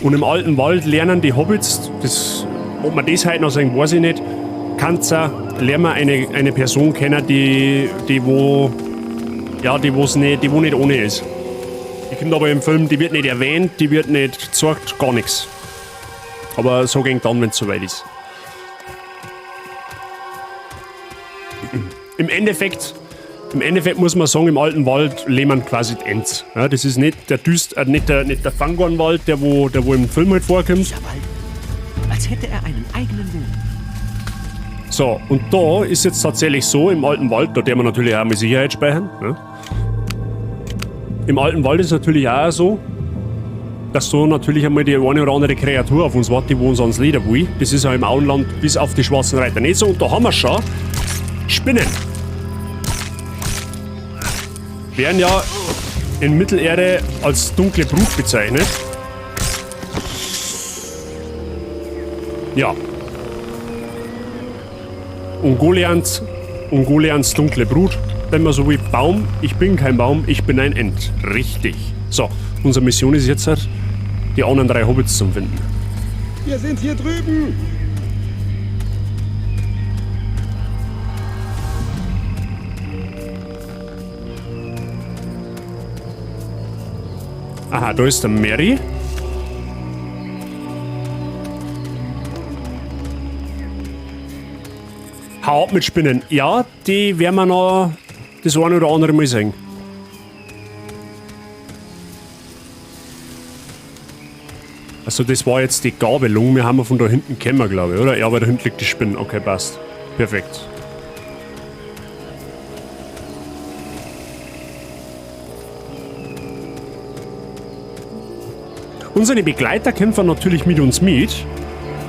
Und im alten Wald lernen die Hobbits, das, ob man das heute noch sagen, weiß ich nicht, kann's auch, lernen wir eine Person kennen, die wo, ja, die wo's nicht, die wo nicht ohne ist. Die kommt aber im Film, die wird nicht erwähnt, die wird nicht gezeigt, gar nichts. Aber so ging dann, wenn's soweit ist. Im Endeffekt muss man sagen, im alten Wald leben quasi die Ents. Ja, das ist nicht der Düst- nicht der, nicht der Fangornwald, der wo im Film halt vorkommt. Dieser Wald, als hätte er einen eigenen Willen. So, und da ist jetzt tatsächlich so, im alten Wald, da der man natürlich auch mit Sicherheit speichern. Ne? Im alten Wald ist es natürlich auch so, dass so natürlich einmal die eine oder andere Kreatur auf uns wartet, die wo uns ans Leder will. Das ist ja im Auenland bis auf die schwarzen Reiter nicht so. Und da haben wir schon Spinnen. Werden ja in Mittelerde als dunkle Brut bezeichnet. Ja. Ungoliants dunkle Brut. Wenn man so wie Baum, ich bin kein Baum, ich bin ein Ent. Richtig. So, unsere Mission ist jetzt halt, die anderen drei Hobbits zu finden. Wir sind hier drüben! Aha, da ist der Merry. Hau ab mit Spinnen. Ja, die werden wir noch das eine oder andere Mal sehen. Also das war jetzt die Gabelung. Wir haben ja von da hinten gekommen, glaube ich, oder? Ja, aber da hinten liegt die Spinne. Okay, passt. Perfekt. Unsere Begleiter kämpfen natürlich mit uns mit.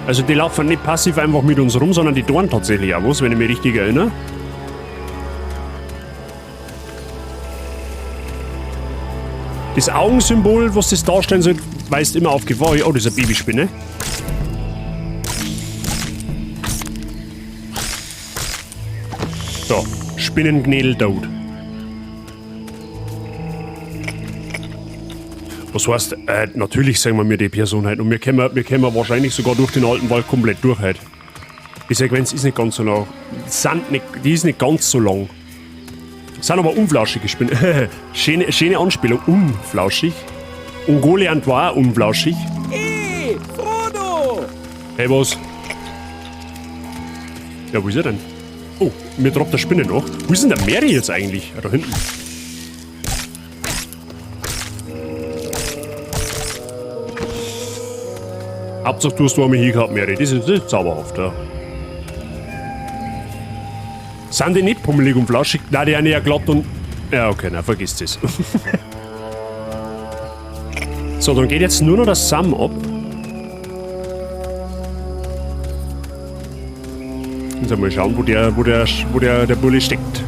Also die laufen nicht passiv einfach mit uns rum, sondern die tun tatsächlich auch was, wenn ich mich richtig erinnere. Das Augensymbol, was das darstellen soll, weist immer auf Gefahr. Oh, das ist eine Babyspinne. So, Spinnengnädel tot. Was heißt, natürlich sehen wir mir die Person heute und wir kommen wahrscheinlich sogar durch den alten Wald komplett durch heute. Die Sequenz ist nicht ganz so lang. Sind nicht, die ist nicht ganz so lang. Sind aber unflauschige Spinnen. Schöne Anspielung. Unflauschig. Ungoliant war auch unflauschig. Hey, Frodo! Hey, was? Ja, wo ist er denn? Oh, mir droppt der Spinne noch. Wo ist denn der Merry jetzt eigentlich? Ja, da hinten. Hauptsache, du hast einmal hier gehabt, Merry. Das ist zauberhaft, ja. Sind die nicht pummelig und flauschig? Nein, die sind ja glatt und... Ja, okay, nein, vergiss das. So, dann geht jetzt nur noch der Sam ab. Jetzt mal schauen, wo der Bulle steckt.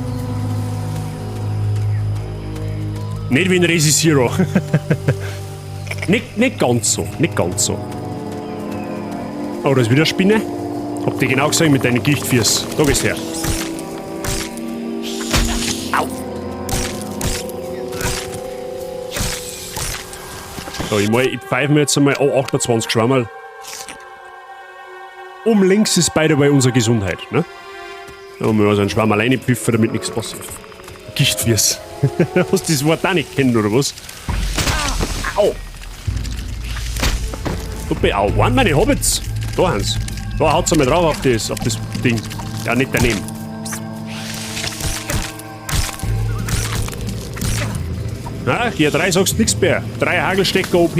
Nicht wie in Resi Zero. nicht, nicht ganz so, nicht ganz so. Oh, da ist wieder eine Spinne. Hab dir genau gesehen mit deinen Gichtfüßen. Da gehst du her. Au! So, ich, ich pfeife mir jetzt einmal. Oh, 28 Schwammerl. Um links ist by the way unsere Gesundheit, ne? Da haben wir also einen Schwamm alleine pfiffen, damit nichts passiert. Gichtfüß. Hast du das Wort auch nicht kennen, oder was? Au! Duppe, au. Waren meine Hobbits? Da haben's. Da haut's einmal drauf auf das Ding. Ja, nicht daneben. Na, G3 sagst nix mehr. 3 Hagelstecker OP.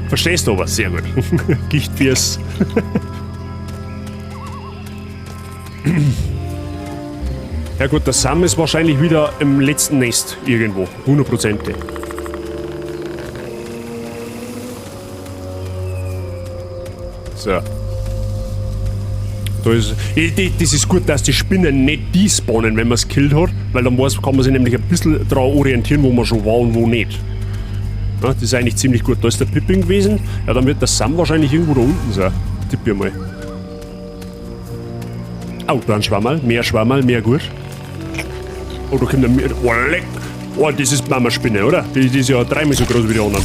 Verstehst du aber sehr gut. Gichtfüß. Ja gut, der Sam ist wahrscheinlich wieder im letzten Nest irgendwo. Hundertprozentig. So. Da ist, das ist gut, dass die Spinnen nicht die spawnen, wenn man es killt hat, weil dann weiß, kann man sich nämlich ein bisschen daran orientieren, wo man schon war und wo nicht. Ja, das ist eigentlich ziemlich gut. Da ist der Pippin gewesen. Ja, dann wird der Sam wahrscheinlich irgendwo da unten sein. Tipp ich mal. Oh, da ein Schwammerl. Mehr Schwammerl, mehr gut. Oh, da kommt der mehr. Oh, leck. Oh, das ist Mama-Spinne, oder? Die, die ist ja dreimal so groß wie die anderen.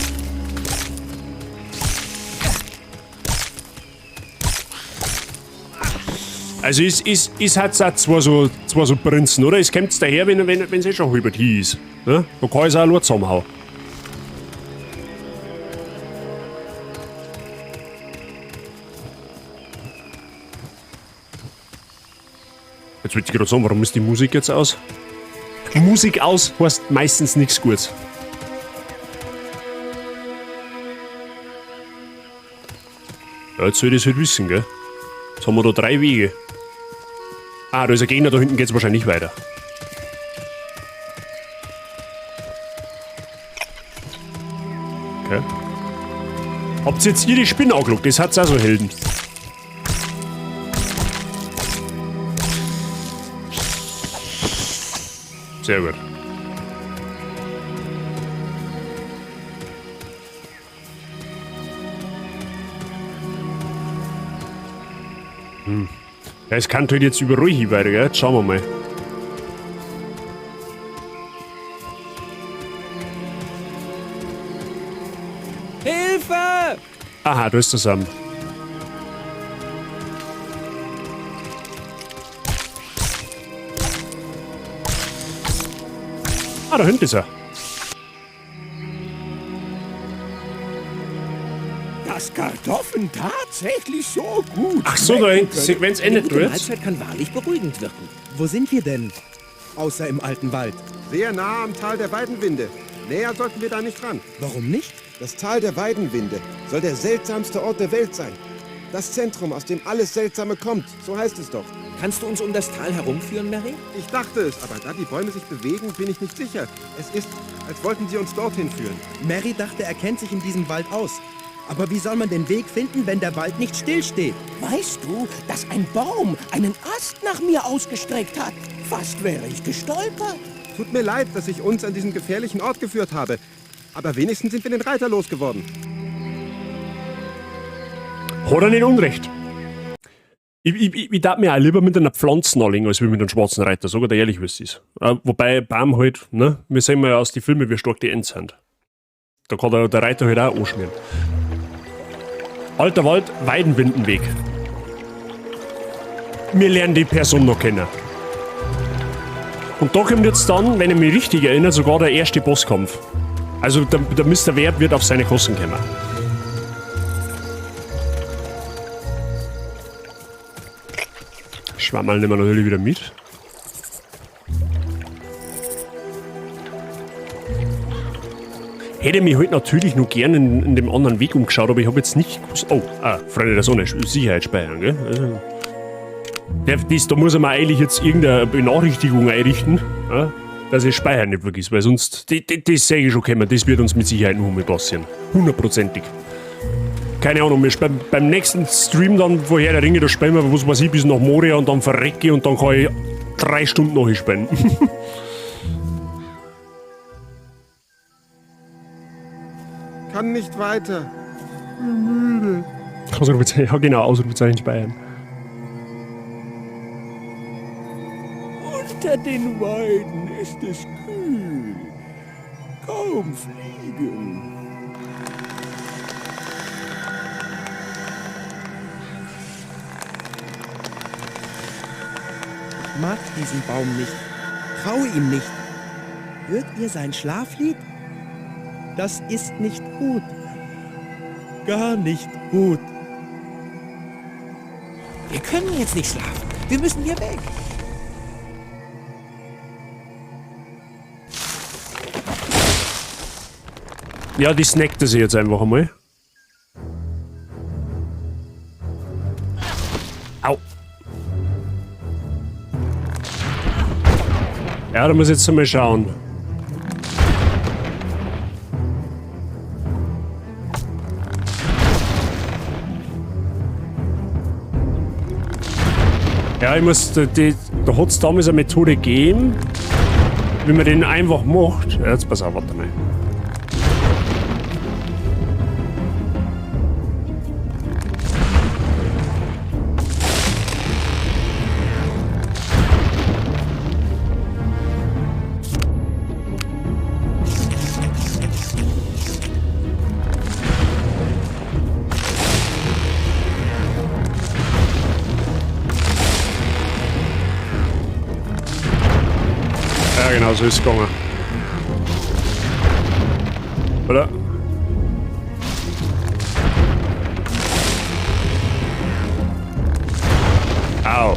Also es hat auch zwei so Prinzen, oder? Es kommt daher, wenn es eh schon halb hin ist. Ne? Da kann ich es auch nur zusammenhauen. Jetzt wollte ich gerade sagen, warum ist die Musik jetzt aus? Musik aus heißt meistens nichts Gutes. Ja, jetzt soll ich das halt wissen, gell? Jetzt haben wir da 3 Wege. Ah, da ist ein Gegner, da hinten geht's wahrscheinlich weiter. Okay. Habt ihr jetzt hier die Spinne angeschaut? Das hat's auch so Helden. Sehr gut. Ja, es kann halt jetzt überall hin weiter, gell? Jetzt schauen wir mal. Hilfe! Aha, da ist der Sam. Ah, da hinten ist er. Dass Kartoffeln tatsächlich so gut Ach so, da schmecken hinten, können. Sequenz endet Eine gute jetzt. Mahlzeit kann wahrlich beruhigend wirken. Wo sind wir denn? Außer im alten Wald. Sehr nah am Tal der Weidenwinde. Näher sollten wir da nicht ran. Warum nicht? Das Tal der Weidenwinde soll der seltsamste Ort der Welt sein. Das Zentrum, aus dem alles Seltsame kommt. So heißt es doch. Kannst du uns um das Tal herumführen, Merry? Ich dachte es, aber da die Bäume sich bewegen, bin ich nicht sicher. Es ist, als wollten sie uns dorthin führen. Merry dachte, er kennt sich in diesem Wald aus. Aber wie soll man den Weg finden, wenn der Wald nicht stillsteht? Weißt du, dass ein Baum einen Ast nach mir ausgestreckt hat? Fast wäre ich gestolpert. Tut mir leid, dass ich uns an diesen gefährlichen Ort geführt habe. Aber wenigstens sind wir den Reiter losgeworden. Hat er nicht Unrecht? Ich darf mir auch lieber mit einer Pflanze anlegen, als mit einem schwarzen Reiter, sag ich dir ehrlich, wie es ist. Wobei Baum halt, ne, wir sehen ja aus den Filmen, wie stark die Ents sind. Da kann der Reiter halt auch anschmieren. Alter Wald, Weidenwindenweg. Wir lernen die Person noch kennen. Und da kommt jetzt dann, wenn ich mich richtig erinnere, sogar der erste Bosskampf. Also der Mister Wert wird auf seine Kosten kommen. Schwammerl nehmen wir natürlich wieder mit. Hätte mich heute natürlich noch gerne in dem anderen Weg umgeschaut, aber ich hab jetzt nicht gewusst. Oh, Freunde der Sonne, Sicherheit speichern, gell? Also, da muss ich mir eigentlich jetzt irgendeine Benachrichtigung einrichten, ja, dass ich Speichern nicht vergiss, weil sonst, das sehe ich schon kommen, das wird uns mit Sicherheit noch mal passieren. Hundertprozentig. Keine Ahnung, wir spielen beim nächsten Stream dann, wo Herr der Ringe, da spielen wir, was weiß ich, bis nach Moria und dann verrecke ich und dann kann ich 3 Stunden noch spielen. Kann nicht weiter. Bin müde. Ausrufezeichen, ja genau, Ausrufezeichen speichern. Unter den Weiden ist es kühl. Kaum Fliegen. Ich mag diesen Baum nicht. Traue ihm nicht. Hört ihr sein Schlaflied? Das ist nicht gut. Gar nicht gut. Wir können jetzt nicht schlafen. Wir müssen hier weg. Ja, die snackt er sich jetzt einfach einmal. Au. Ja, da muss ich jetzt einmal schauen. Ja, ich muss, da hat es damals eine Methode gegeben, wie man den einfach macht. Ja, jetzt pass auf, warte mal. Ja, genau, so ist es gegangen. Oder? Au.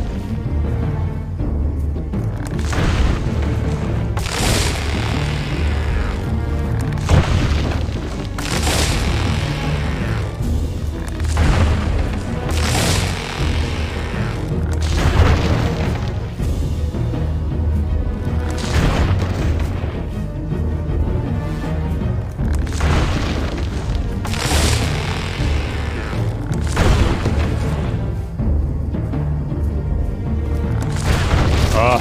Ah.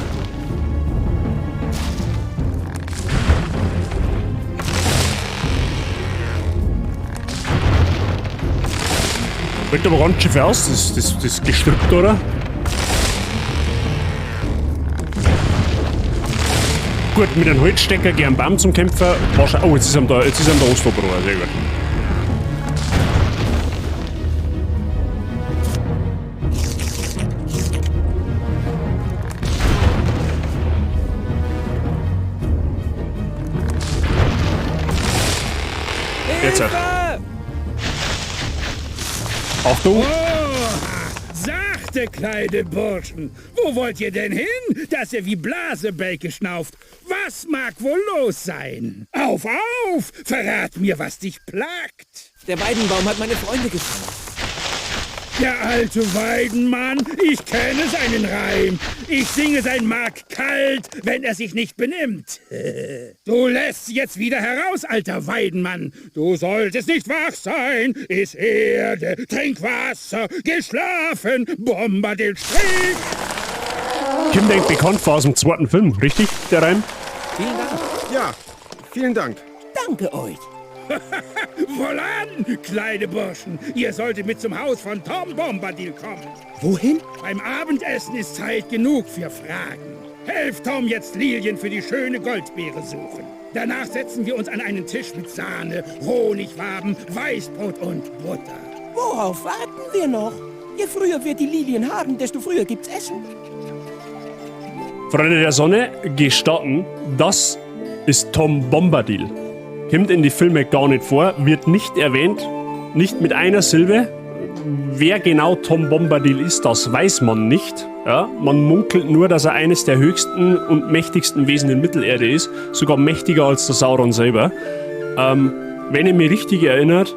Fällt aber ganz schön aus, das Gestrüpp, oder? Gut, mit einem Holzstecker gegen einen Baum zum Kämpfer. Wahrscheinlich, oh, jetzt ist ihm der Osterbrot, sehr gut. Jetzt. Achtung! Oh, sachte, kleine Burschen! Wo wollt ihr denn hin, dass ihr wie Blasebälke schnauft? Was mag wohl los sein? Auf, auf! Verrat mir, was dich plagt! Der Weidenbaum hat meine Freunde gefangen. Der alte Weidenmann, ich kenne seinen Reim. Ich singe sein Mark kalt, wenn er sich nicht benimmt. Du lässt sie jetzt wieder heraus, alter Weidenmann. Du solltest nicht wach sein. Iss Erde, trink Wasser, geh schlafen, Bombadil Strich. Kim denkt bekannt vor aus dem zweiten Film, richtig, der Reim? Vielen Dank. Ja, vielen Dank. Danke euch. Wohlan, kleine Burschen, ihr solltet mit zum Haus von Tom Bombadil kommen. Wohin? Beim Abendessen ist Zeit genug für Fragen. Helft Tom jetzt Lilien für die schöne Goldbeere suchen. Danach setzen wir uns an einen Tisch mit Sahne, Honigwaben, Weißbrot und Butter. Worauf warten wir noch? Je früher wir die Lilien haben, desto früher gibt's Essen. Freunde der Sonne, gestatten, das ist Tom Bombadil. Kommt in die Filme gar nicht vor, wird nicht erwähnt, nicht mit einer Silbe. Wer genau Tom Bombadil ist, das weiß man nicht. Ja, man munkelt nur, dass er eines der höchsten und mächtigsten Wesen in Mittelerde ist, sogar mächtiger als der Sauron selber. Wenn ich mich richtig erinnert,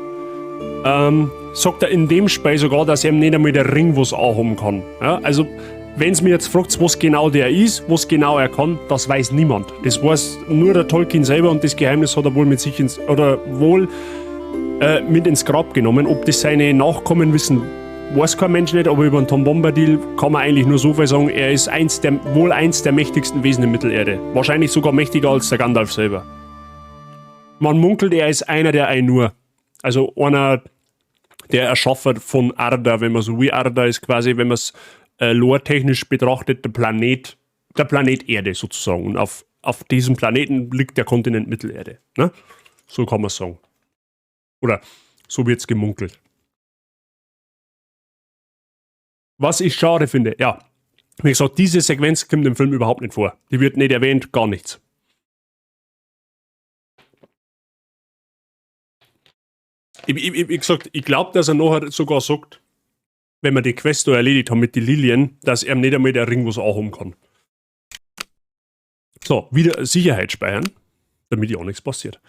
sagt er in dem Spiel sogar, dass er ihm nicht einmal der Ring was anhaben kann. Ja, also, wenn's mir jetzt fragt, was genau der ist, was genau er kann, das weiß niemand. Das weiß nur der Tolkien selber und das Geheimnis hat er wohl mit sich ins, oder wohl, mit ins Grab genommen. Ob das seine Nachkommen wissen, weiß kein Mensch nicht, aber über den Tom Bombadil kann man eigentlich nur so viel sagen, er ist eins der, wohl eins der mächtigsten Wesen in Mittelerde. Wahrscheinlich sogar mächtiger als der Gandalf selber. Man munkelt, er ist einer der Ainur. Also einer der Erschaffer von Arda, wenn man so will. Arda ist quasi, wenn man es lore-technisch betrachtet, der Planet Erde sozusagen. Und auf diesem Planeten liegt der Kontinent Mittelerde. Ne? So kann man sagen. Oder so wird's gemunkelt. Was ich schade finde, ja. Wie gesagt, diese Sequenz kommt im Film überhaupt nicht vor. Die wird nicht erwähnt, gar nichts. Wie gesagt, ich glaube, dass er nachher sogar sagt, wenn wir die Quest da erledigt haben mit den Lilien, dass er nicht einmal der Ring was anhaben kann. So, wieder Sicherheit speichern, damit ja auch nichts passiert.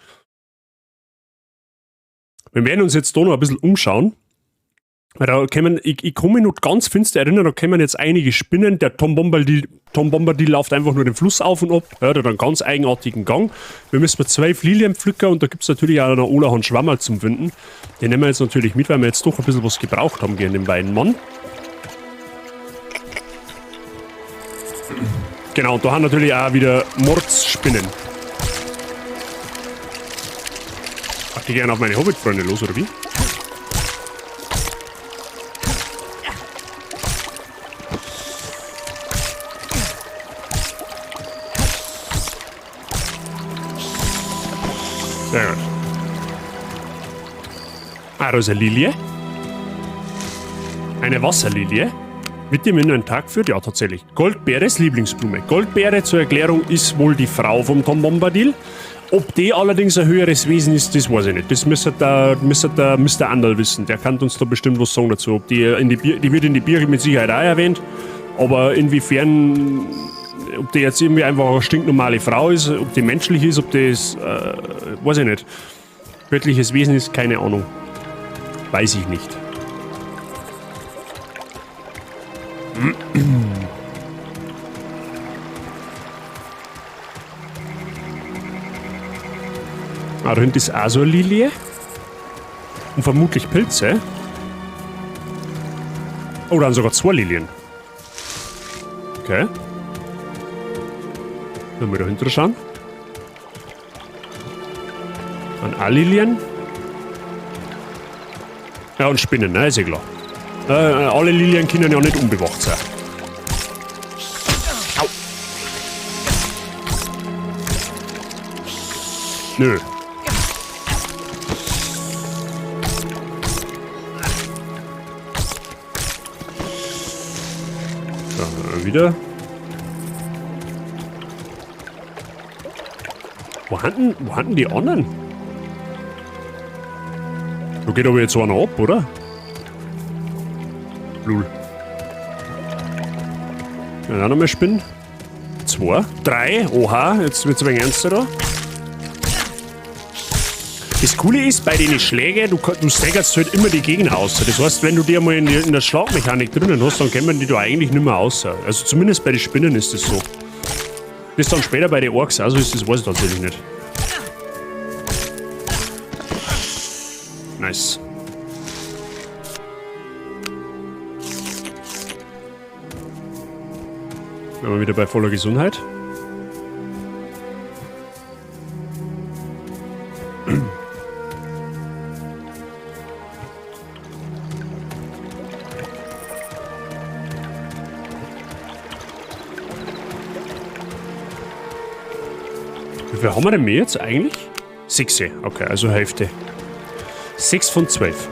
Wir werden uns jetzt da noch ein bisschen umschauen. Weil da kämen, ich kann mich noch ganz finster erinnern, da kämen jetzt einige Spinnen. Der Tom Bombadil läuft einfach nur den Fluss auf und ab. Ja, der hat einen ganz eigenartigen Gang. Wir müssen 12 Lilien pflücken und da gibt's natürlich auch noch allerhand Schwammerl zum Finden. Den nehmen wir jetzt natürlich mit, weil wir jetzt doch ein bisschen was gebraucht haben gegen den beiden Mann. Genau, und da haben natürlich auch wieder Mordsspinnen. Ach, die gehen auf meine Hobbit-Freunde los, oder wie? Sehr gut. Ah, da ist eine Lilie. Eine Wasserlilie. Mit dem in einen Tag führt? Ja, tatsächlich. Goldbeeres Lieblingsblume. Goldbeere, zur Erklärung, ist wohl die Frau vom Tom Bombadil. Ob die allerdings ein höheres Wesen ist, das weiß ich nicht. Das müsste der Mister Anderl wissen. Der kann uns da bestimmt was sagen dazu. Ob die, in die, Bier, die wird in die Birke mit Sicherheit auch erwähnt. Aber inwiefern, ob die jetzt irgendwie einfach eine stinknormale Frau ist, ob die menschlich ist, ob das, weiß ich nicht. Göttliches Wesen ist, keine Ahnung. Weiß ich nicht. Ah, da hinten ist auch so eine Lilie. Und vermutlich Pilze. Oh, da haben sogar 2 Lilien. Okay. Wenn wir dahinter schauen. An auch Lilien. Ja, und Spinnen, ne? Ist ja klar. Alle Lilien können ja nicht unbewacht sein. Au. Nö. So, wieder. Wo hatten die anderen? Da geht aber jetzt einer ab, oder? Lul. Ja, auch noch mehr Spinnen. 2, 3, oha, jetzt wird's ein wenig ernster da. Das Coole ist, bei den Schlägen, du staggerst halt immer die Gegner aus. Das heißt, wenn du die einmal in der Schlagmechanik drinnen hast, dann kommen die da eigentlich nicht mehr raus. Also zumindest bei den Spinnen ist das so. Das dann später bei den Orks auch so ist, das weiß ich tatsächlich nicht. Nice. Sind wir wieder bei voller Gesundheit. Wie viel haben wir denn mehr jetzt eigentlich? 6, okay, also Hälfte. 6 von 12.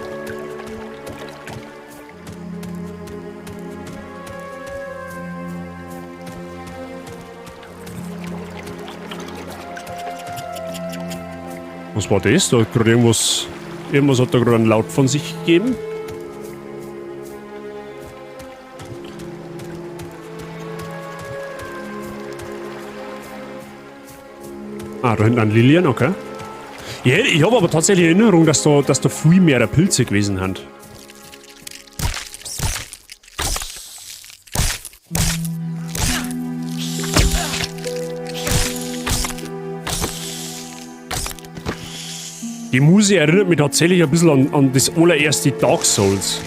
Was war das? Da hat gerade irgendwas. Irgendwas hat da gerade einen Laut von sich gegeben. Ah, da hinten an Lilien, okay. Ja, ich habe aber tatsächlich Erinnerung, dass da viel mehr Pilze gewesen sind. Die Muse erinnert mich tatsächlich ein bisschen an das allererste Dark Souls.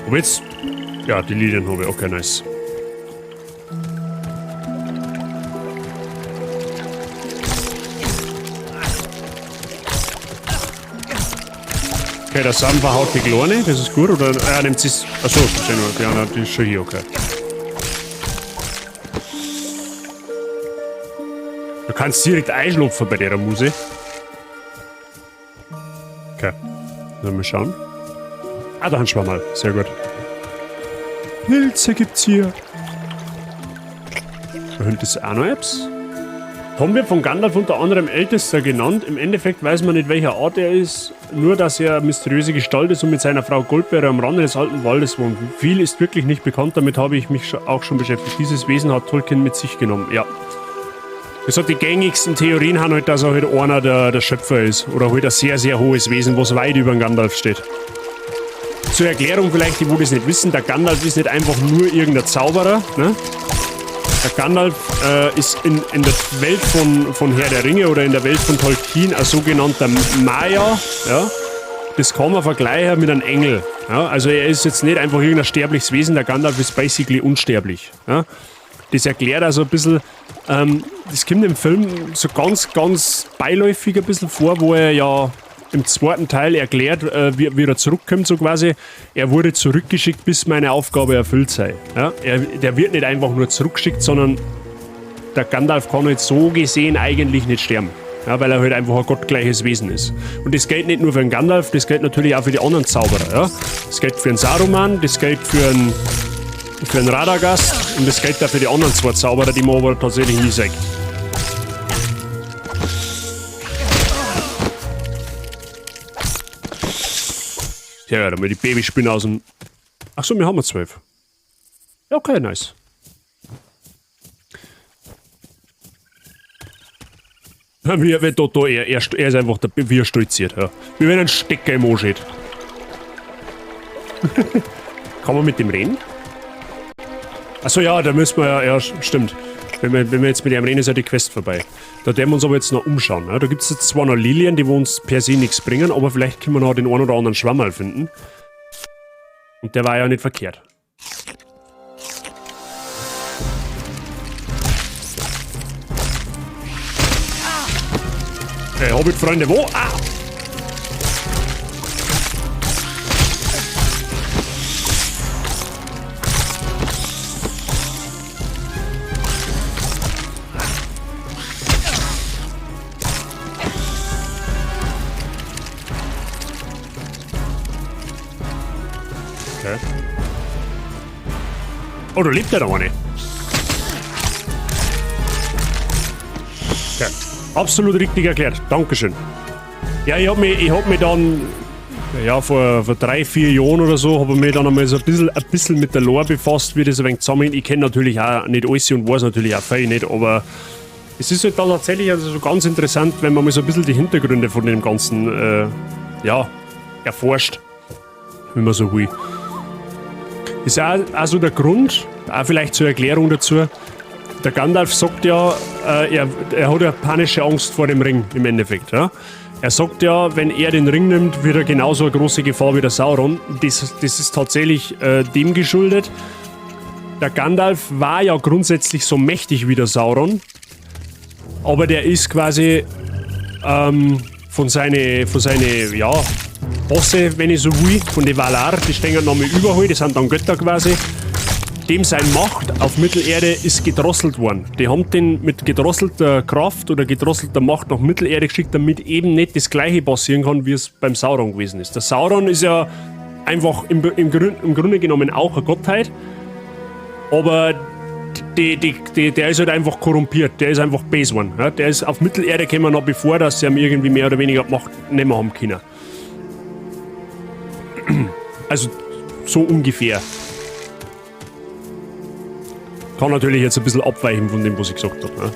Aber jetzt... Ja, die Lilien habe ich. Okay, nice. Okay, der Sam verhaut die Kleine, das ist gut. Oder er nimmt sie. Achso, die andere, die ist schon hier, okay. Du kannst direkt einschlupfen bei der Muse. Okay. Dann mal schauen. Ah, da haben wir mal. Sehr gut. Pilze gibt's hier. Da hinten ist auch noch etwas. Tom wird von Gandalf unter anderem Ältester genannt. Im Endeffekt weiß man nicht, welcher Art er ist, nur dass er mysteriöse Gestalt ist und mit seiner Frau Goldbeere am Rande des alten Waldes wohnt. Viel ist wirklich nicht bekannt, damit habe ich mich auch schon beschäftigt. Dieses Wesen hat Tolkien mit sich genommen, ja. Es hat die gängigsten Theorien haben halt, dass er halt einer der Schöpfer ist. Oder halt ein sehr, sehr hohes Wesen, was weit über den Gandalf steht. Zur Erklärung vielleicht, die wo das nicht wissen, der Gandalf ist nicht einfach nur irgendein Zauberer, ne? Der Gandalf ist in der Welt von Herr der Ringe oder in der Welt von Tolkien ein sogenannter Maya. Ja? Das kann man vergleichen mit einem Engel. Ja? Also er ist jetzt nicht einfach irgendein sterbliches Wesen, der Gandalf ist basically unsterblich. Ja? Das erklärt also ein bisschen, das kommt im Film so ganz, ganz beiläufig ein bisschen vor, wo er ja im zweiten Teil erklärt, wie er zurückkommt, so quasi. Er wurde zurückgeschickt, bis meine Aufgabe erfüllt sei. Ja? Der wird nicht einfach nur zurückgeschickt, sondern der Gandalf kann halt so gesehen eigentlich nicht sterben. Ja, weil er halt einfach ein gottgleiches Wesen ist. Und das gilt nicht nur für den Gandalf, das gilt natürlich auch für die anderen Zauberer. Ja? Das gilt für den Saruman, das gilt für den Radagast und das gilt auch für die anderen zwei Zauberer, die man aber tatsächlich nie sieht. Ja, da haben wir die Babyspinne aus dem... Achso, wir haben 12. Ja, okay, nice. Wie da, er ist einfach der, wie er stolziert. Ja. Wie wenn ein Stecker im Ohr steht. Kann man mit dem reden? Achso, ja, da müssen wir ja, ja, stimmt. Wenn wir jetzt mit ihm reden, ist ja die Quest vorbei. Da werden wir uns aber jetzt noch umschauen. Ne? Da gibt es jetzt zwar noch Lilien, die wo uns per se nichts bringen, aber vielleicht können wir noch den einen oder anderen Schwammerl finden. Und der war ja nicht verkehrt. Hey, Hobbit-Freunde, wo? Ah! Okay. Oh, da lebt ja noch eine. Okay. Absolut richtig erklärt. Dankeschön. Ja, ich hab mich dann, ja, vor 3, 4 Jahren oder so, habe ich mich dann einmal so ein bisschen mit der Lore befasst, wie das ein wenig zusammenhängt. Ich kenne natürlich auch nicht alles und weiß natürlich auch viel nicht, aber es ist halt dann tatsächlich also so ganz interessant, wenn man mal so ein bisschen die Hintergründe von dem Ganzen, ja, erforscht. Wenn man so will. Ist auch so der Grund, auch vielleicht zur Erklärung dazu, der Gandalf sagt ja, er hat ja panische Angst vor dem Ring im Endeffekt. Ja? Er sagt ja, wenn er den Ring nimmt, wird er genauso eine große Gefahr wie der Sauron. Das ist tatsächlich dem geschuldet. Der Gandalf war ja grundsätzlich so mächtig wie der Sauron, aber der ist quasi von seine, ja, Bosse, wenn ich so will, von den Valar, die stehen nochmal überall, die sind dann Götter quasi. Dem sein Macht auf Mittelerde ist gedrosselt worden. Die haben den mit gedrosselter Kraft oder gedrosselter Macht nach Mittelerde geschickt, damit eben nicht das Gleiche passieren kann, wie es beim Sauron gewesen ist. Der Sauron ist ja einfach im Grunde genommen auch eine Gottheit, aber der ist halt einfach korrumpiert, der ist einfach base worden. Ja? Der ist auf Mittelerde gekommen noch bevor, dass sie ihm irgendwie mehr oder weniger Macht nicht mehr haben können. Also so ungefähr. Kann natürlich jetzt ein bisschen abweichen von dem, was ich gesagt habe. Ne?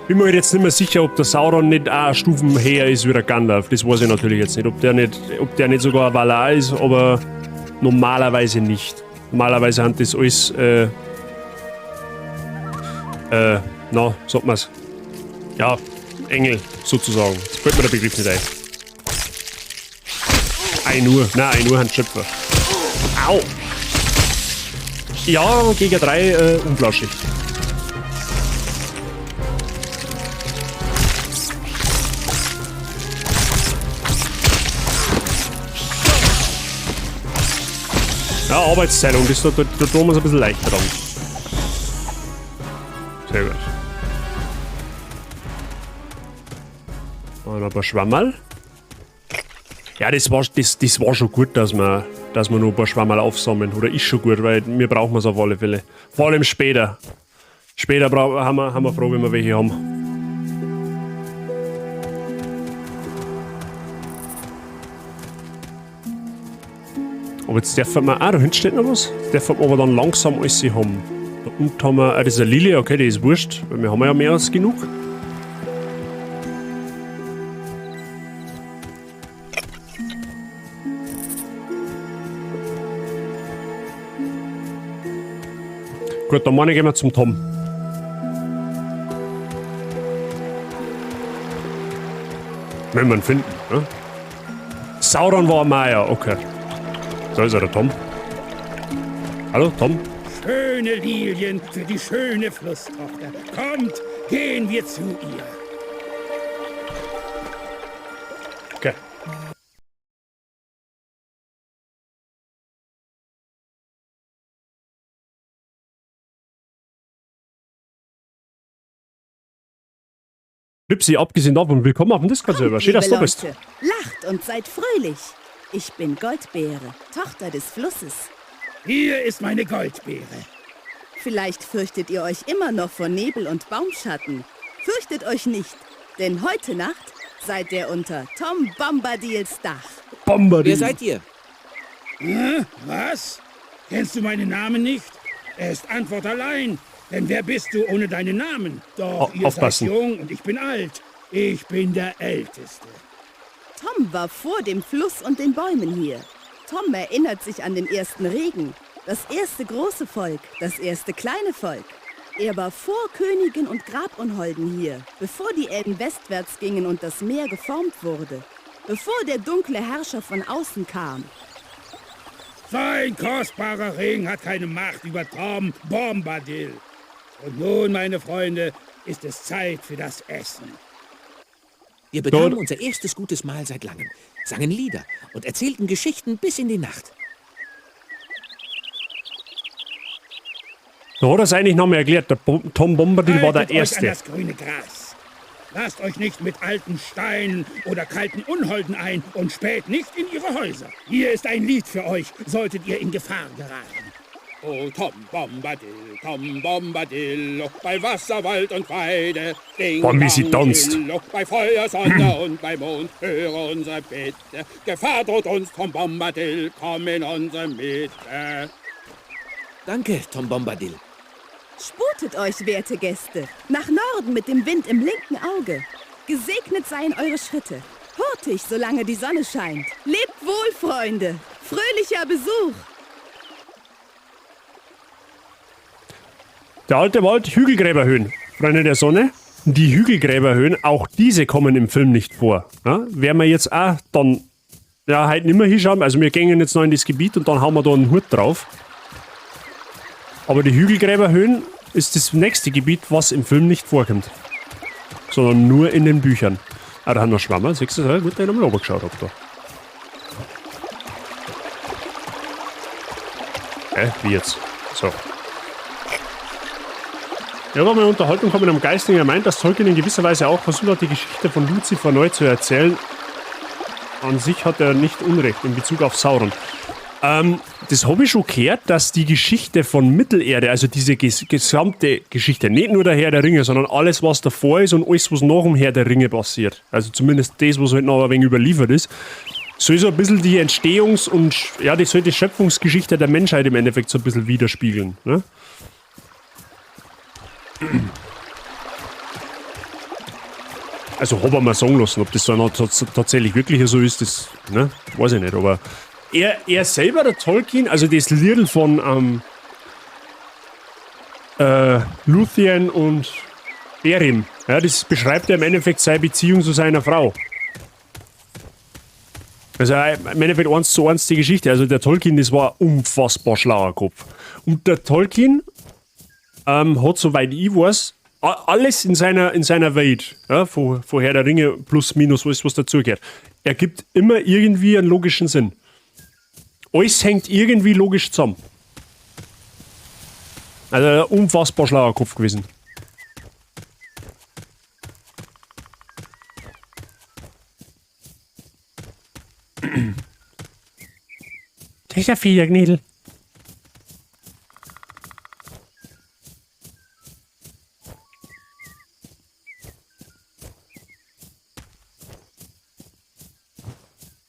Bin mir halt jetzt nicht mehr sicher, ob der Sauron nicht auch Stufen höher ist wie der Gandalf. Das weiß ich natürlich jetzt nicht. Ob der nicht sogar ein Valar ist, aber normalerweise nicht. Normalerweise haben das alles na, sagt man's. Ja, Engel sozusagen. Jetzt fällt mir der Begriff nicht ein. Ainur. Nein, Ainur haben Schöpfer. Au! Ja, gegen 3 unflauschig. Ja, Arbeitsteilung, das, da tun wir es ein bisschen leichter dann. Sehr gut. Und ein paar Schwammerl. Ja, das war schon gut, dass wir noch ein paar Schwammerl aufsammeln. Oder ist schon gut, weil wir brauchen es auf alle Fälle. Vor allem später. Später haben wir froh, wenn wir welche haben. Aber jetzt dürfen wir... Ah, da hinten steht noch was. Jetzt dürfen wir aber dann langsam alles haben. Da unten haben wir... Ah, das ist eine Lilie, okay, die ist wurscht. Weil wir haben ja mehr als genug. Gut, dann meine ich, gehen wir zum Tom. Wenn wir ihn finden, ne? Sauron war ein Maya, okay. Da ist er, der Tom. Hallo, Tom. Schöne Lilien für die schöne Flusstochter. Kommt, gehen wir zu ihr. Okay. Lipsi, abgesehen davon, willkommen auf dem Discord-Server. Schön, dass du da bist. Lacht und seid fröhlich. Ich bin Goldbeere, Tochter des Flusses. Hier ist meine Goldbeere. Vielleicht fürchtet ihr euch immer noch vor Nebel und Baumschatten. Fürchtet euch nicht, denn heute Nacht seid ihr unter Tom Bombadils Dach. Bombadil. Wer seid ihr? Hm? Was? Kennst du meinen Namen nicht? Er ist Antwort allein. Denn wer bist du ohne deinen Namen? Doch, ihr aufpassen. Seid jung und ich bin alt. Ich bin der Älteste. Tom war vor dem Fluss und den Bäumen hier. Tom erinnert sich an den ersten Regen, das erste große Volk, das erste kleine Volk. Er war vor Königen und Grabunholden hier, bevor die Elben westwärts gingen und das Meer geformt wurde, bevor der dunkle Herrscher von außen kam. Sein kostbarer Ring hat keine Macht über Tom Bombadil. Und nun, meine Freunde, ist es Zeit für das Essen. Wir bekamen unser erstes gutes Mahl seit langem, sangen Lieder und erzählten Geschichten bis in die Nacht. Da hat er es eigentlich noch mal erklärt. Der Tom Bombadil war der Erste. Euch an das grüne Gras. Lasst euch nicht mit alten Steinen oder kalten Unholden ein und späht nicht in ihre Häuser. Hier ist ein Lied für euch, solltet ihr in Gefahr geraten. Oh, Tom Bombadil, Tom Bombadil, bei Wasser, Wald und Weide. Ding, Boah, wie sie tanzt. Bei Feuer, Sonne und bei Mond, höre unsere Bitte. Gefahr droht uns, Tom Bombadil, komm in unsere Mitte. Danke, Tom Bombadil. Sputet euch, werte Gäste, nach Norden mit dem Wind im linken Auge. Gesegnet seien eure Schritte. Hurtig, solange die Sonne scheint. Lebt wohl, Freunde. Fröhlicher Besuch. Der alte Wald, Hügelgräberhöhen. Freunde der Sonne, die Hügelgräberhöhen, auch diese kommen im Film nicht vor. Ja, werden wir jetzt auch dann ja, heute nicht mehr hinschauen. Also wir gehen jetzt noch in das Gebiet und dann hauen wir da einen Hut drauf. Aber die Hügelgräberhöhen ist das nächste Gebiet, was im Film nicht vorkommt. Sondern nur in den Büchern. Ah, da haben wir Schwammerl. Siehst du, ja, gut, dass ich nochmal runtergeschaut hab da. Wie jetzt? So. Ja, aber meine Unterhaltung kam mit einem Geistigen. Er meint, dass Tolkien in gewisser Weise auch versucht hat, die Geschichte von Lucifer neu zu erzählen. An sich hat er nicht Unrecht in Bezug auf Sauron. Das habe ich schon gehört, dass die Geschichte von Mittelerde, also diese gesamte Geschichte, nicht nur der Herr der Ringe, sondern alles, was davor ist und alles, was nach dem Herr der Ringe passiert, also zumindest das, was halt noch ein wenig überliefert ist, soll so ein bisschen die Entstehungs- und ja, die soll die Schöpfungsgeschichte der Menschheit im Endeffekt so ein bisschen widerspiegeln. Ne? Also hab ich mal sagen lassen, ob das dann tatsächlich wirklich so ist, das, ne, weiß ich nicht, aber er selber, der Tolkien, also das Liedl von Luthien und Berim. Ja, das beschreibt ja im Endeffekt seine Beziehung zu seiner Frau. Also im Endeffekt eins zu eins die Geschichte. Also der Tolkien, das war ein unfassbar schlauer Kopf. Und der Tolkien hat, soweit ich weiß, alles in seiner Welt, ja, von Herr der Ringe plus minus alles, was dazugehört, ergibt immer irgendwie einen logischen Sinn. Alles hängt irgendwie logisch zusammen. Also ein unfassbar schlauer Kopf gewesen. Das ist ein Federgnädel.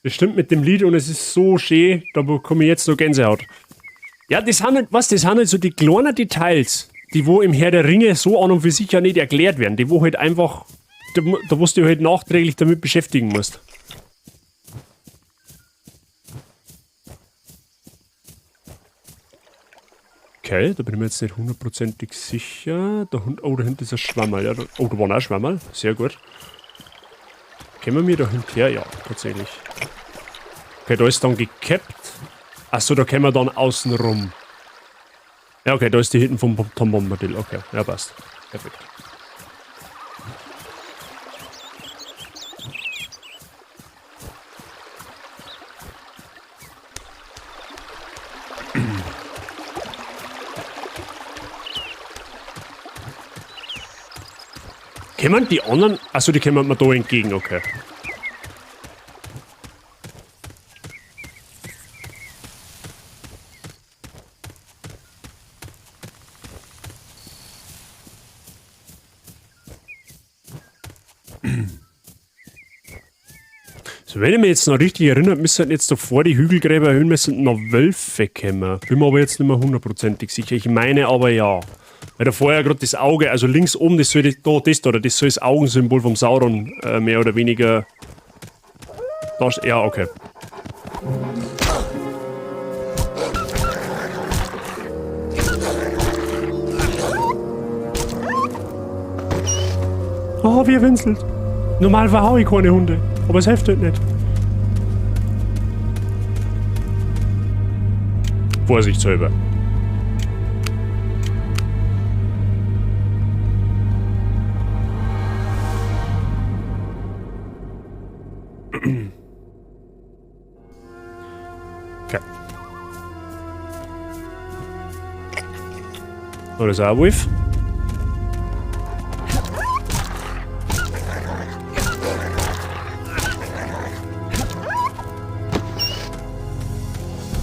Das stimmt mit dem Lied und es ist so schön, da bekomme ich jetzt noch Gänsehaut. Ja, das sind halt, was, das sind halt so die kleinen Details, die wo im Herr der Ringe so an und für sich ja nicht erklärt werden, die wo halt einfach, da wo du dich halt nachträglich damit beschäftigen musst. Okay, da bin ich mir jetzt nicht hundertprozentig sicher. Da, oh, da hinten ist ein Schwammerl. Ja, da, oh, da war auch ein Schwammerl. Sehr gut. Kommen wir da hinterher? Ja, tatsächlich. Okay, da ist dann gekappt. Achso, da kommen wir dann außen rum. Ja, okay, da ist die hinten vom Tom Bombadil. Okay, ja, passt. Perfekt. Kommen die anderen? Achso, die kommen mir da entgegen, okay. So, wenn ich mich jetzt noch richtig erinnere, müssen jetzt davor die Hügelgräber erhöhen, müssen noch Wölfe kommen. Bin mir aber jetzt nicht mehr hundertprozentig sicher. Ich meine aber ja. Weil da vorher gerade das Auge, also links oben, das soll das, da, das da, das soll das Augensymbol vom Sauron mehr oder weniger. Da, ja, okay. Oh, wie er winselt. Normal verhau ich keine Hunde, aber es hilft halt nicht. Vorsichtshalber. Okay. Oh, das ist auch ein Wolf.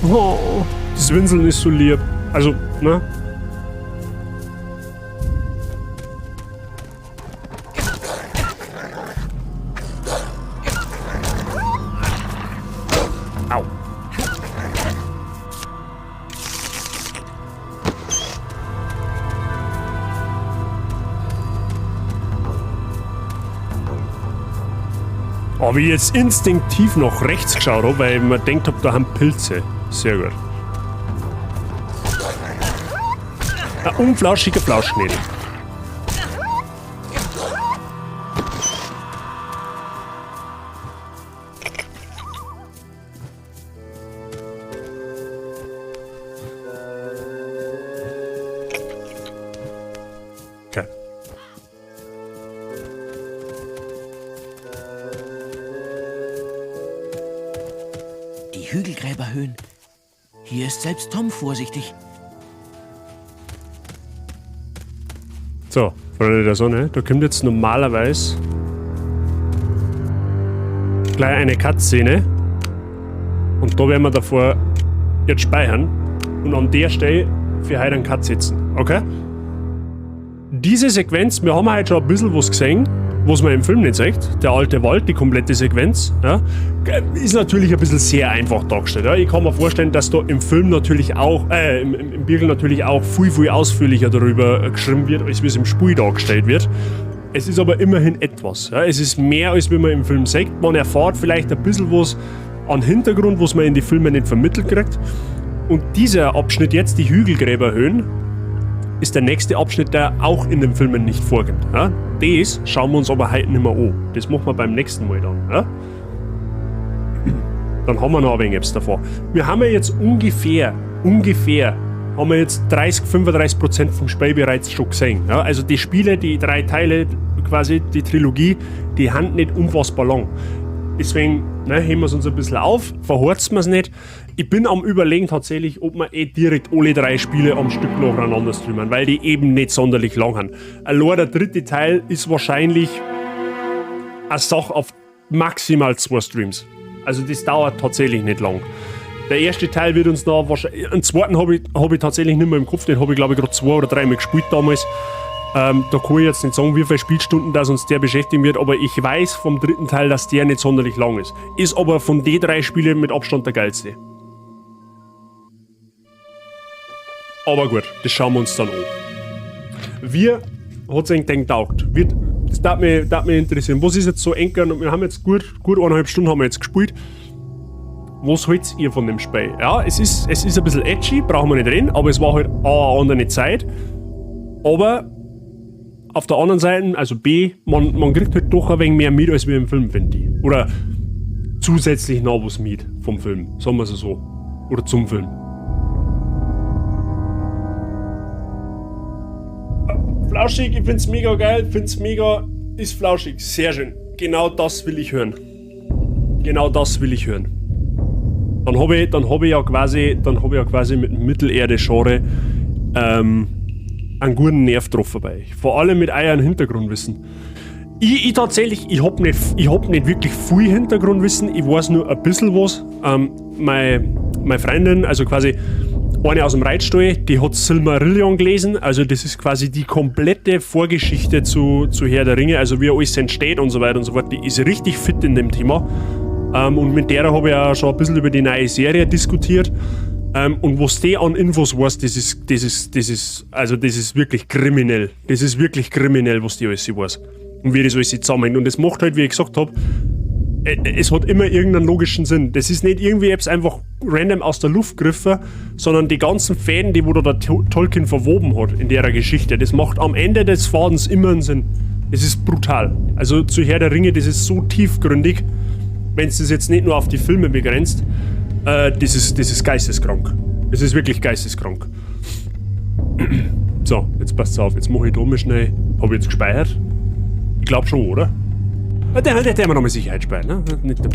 Oh, das Winseln ist so lieb. Also, ne? Au. Aber ich jetzt instinktiv nach rechts geschaut hab, weil ich mir gedacht hab, da haben Pilze. Sehr gut. Ein unflauschiger Flauschnädel. Okay. Die Hügelgräberhöhen. Hier ist selbst Tom vorsichtig. So, Freunde der Sonne, da kommt jetzt normalerweise gleich eine Cutscene. Und da werden wir davor jetzt speichern und an der Stelle für heute einen Cut setzen. Okay? Diese Sequenz, wir haben heute schon ein bisschen was gesehen, was man im Film nicht sieht. Der alte Wald, die komplette Sequenz, ja, ist natürlich ein bisschen sehr einfach dargestellt. Ja. Ich kann mir vorstellen, dass da im Film natürlich auch, im Birgel natürlich auch viel, viel ausführlicher darüber geschrieben wird, als wie es im Spiel dargestellt wird. Es ist aber immerhin etwas. Ja. Es ist mehr, als wie man im Film sieht. Man erfährt vielleicht ein bisschen was an Hintergrund, was man in die Filme nicht vermittelt kriegt. Und dieser Abschnitt jetzt, die Hügelgräberhöhen, ist der nächste Abschnitt, der auch in den Filmen nicht vorkommt. Ja? Das schauen wir uns aber heute nicht mehr an. Das machen wir beim nächsten Mal dann. Ja? Dann haben wir noch ein wenig etwas davor. Wir haben ja jetzt ungefähr, haben wir jetzt 30, 35% vom Spiel bereits schon gesehen. Ja? Also die Spiele, die drei Teile, quasi die Trilogie, die haben nicht unfassbar lang. Deswegen ne, heben wir es uns ein bisschen auf, verhorzen wir es nicht. Ich bin am Überlegen tatsächlich, ob wir eh direkt alle drei Spiele am Stück nacheinander streamen, weil die eben nicht sonderlich lang sind. Allein der dritte Teil ist wahrscheinlich eine Sache auf maximal 2 Streams. Also das dauert tatsächlich nicht lang. Der erste Teil wird uns noch wahrscheinlich... Einen zweiten habe ich tatsächlich nicht mehr im Kopf, den habe ich glaube ich gerade 2 oder 3 Mal gespielt damals. Da kann ich jetzt nicht sagen, wie viele Spielstunden das uns der beschäftigen wird, aber ich weiß vom dritten Teil, dass der nicht sonderlich lang ist. Ist aber von den 3 Spielen mit Abstand der geilste. Aber gut, das schauen wir uns dann an. Wie hat's euch denn getaugt? Das darf mich interessieren. Was ist jetzt so eng? Wir haben jetzt gut 1,5 Stunden haben wir jetzt gespielt. Was haltet ihr von dem Spiel? Ja, es ist ein bisschen edgy, brauchen wir nicht reden, aber es war halt A, eine andere Zeit. Aber auf der anderen Seite, also B, man kriegt halt doch ein wenig mehr mit, als wir im Film, finde ich. Oder zusätzlich noch was mit vom Film, sagen wir es so. Oder zum Film. Flauschig, ich find's mega geil, find's mega, ist flauschig, sehr schön. Genau das will ich hören. Genau das will ich hören. Dann habe ich, dann hab ich ja quasi mit dem Mittelerde-Genre einen guten Nerv getroffen bei euch. Vor allem mit eurem Hintergrundwissen. Ich tatsächlich, ich hab nicht wirklich viel Hintergrundwissen, ich weiß nur ein bisschen was. Meine Freundin, also quasi eine aus dem Reitstall, die hat Silmarillion gelesen, also das ist quasi die komplette Vorgeschichte zu Herr der Ringe, also wie alles entsteht und so weiter und so fort, die ist richtig fit in dem Thema. Und mit der habe ich auch schon ein bisschen über die neue Serie diskutiert. Und was die an Infos weiß, das ist wirklich kriminell. Das ist wirklich kriminell, was die alles weiß. Und wie das alles zusammenhängt. Und das macht halt, wie ich gesagt habe, es hat immer irgendeinen logischen Sinn. Das ist nicht irgendwie etwas einfach random aus der Luft gegriffen, sondern die ganzen Fäden, die wo da der Tolkien verwoben hat in der Geschichte, das macht am Ende des Fadens immer einen Sinn. Es ist brutal. Also zu Herr der Ringe, das ist so tiefgründig, wenn es das jetzt nicht nur auf die Filme begrenzt, das ist geisteskrank. Das ist wirklich geisteskrank. So, jetzt passt's auf. Jetzt mache ich da mal schnell. Habe ich jetzt gespeichert? Ich glaube schon, oder? Der wir nochmal Sicherheit speichern. Ne? Nicht, das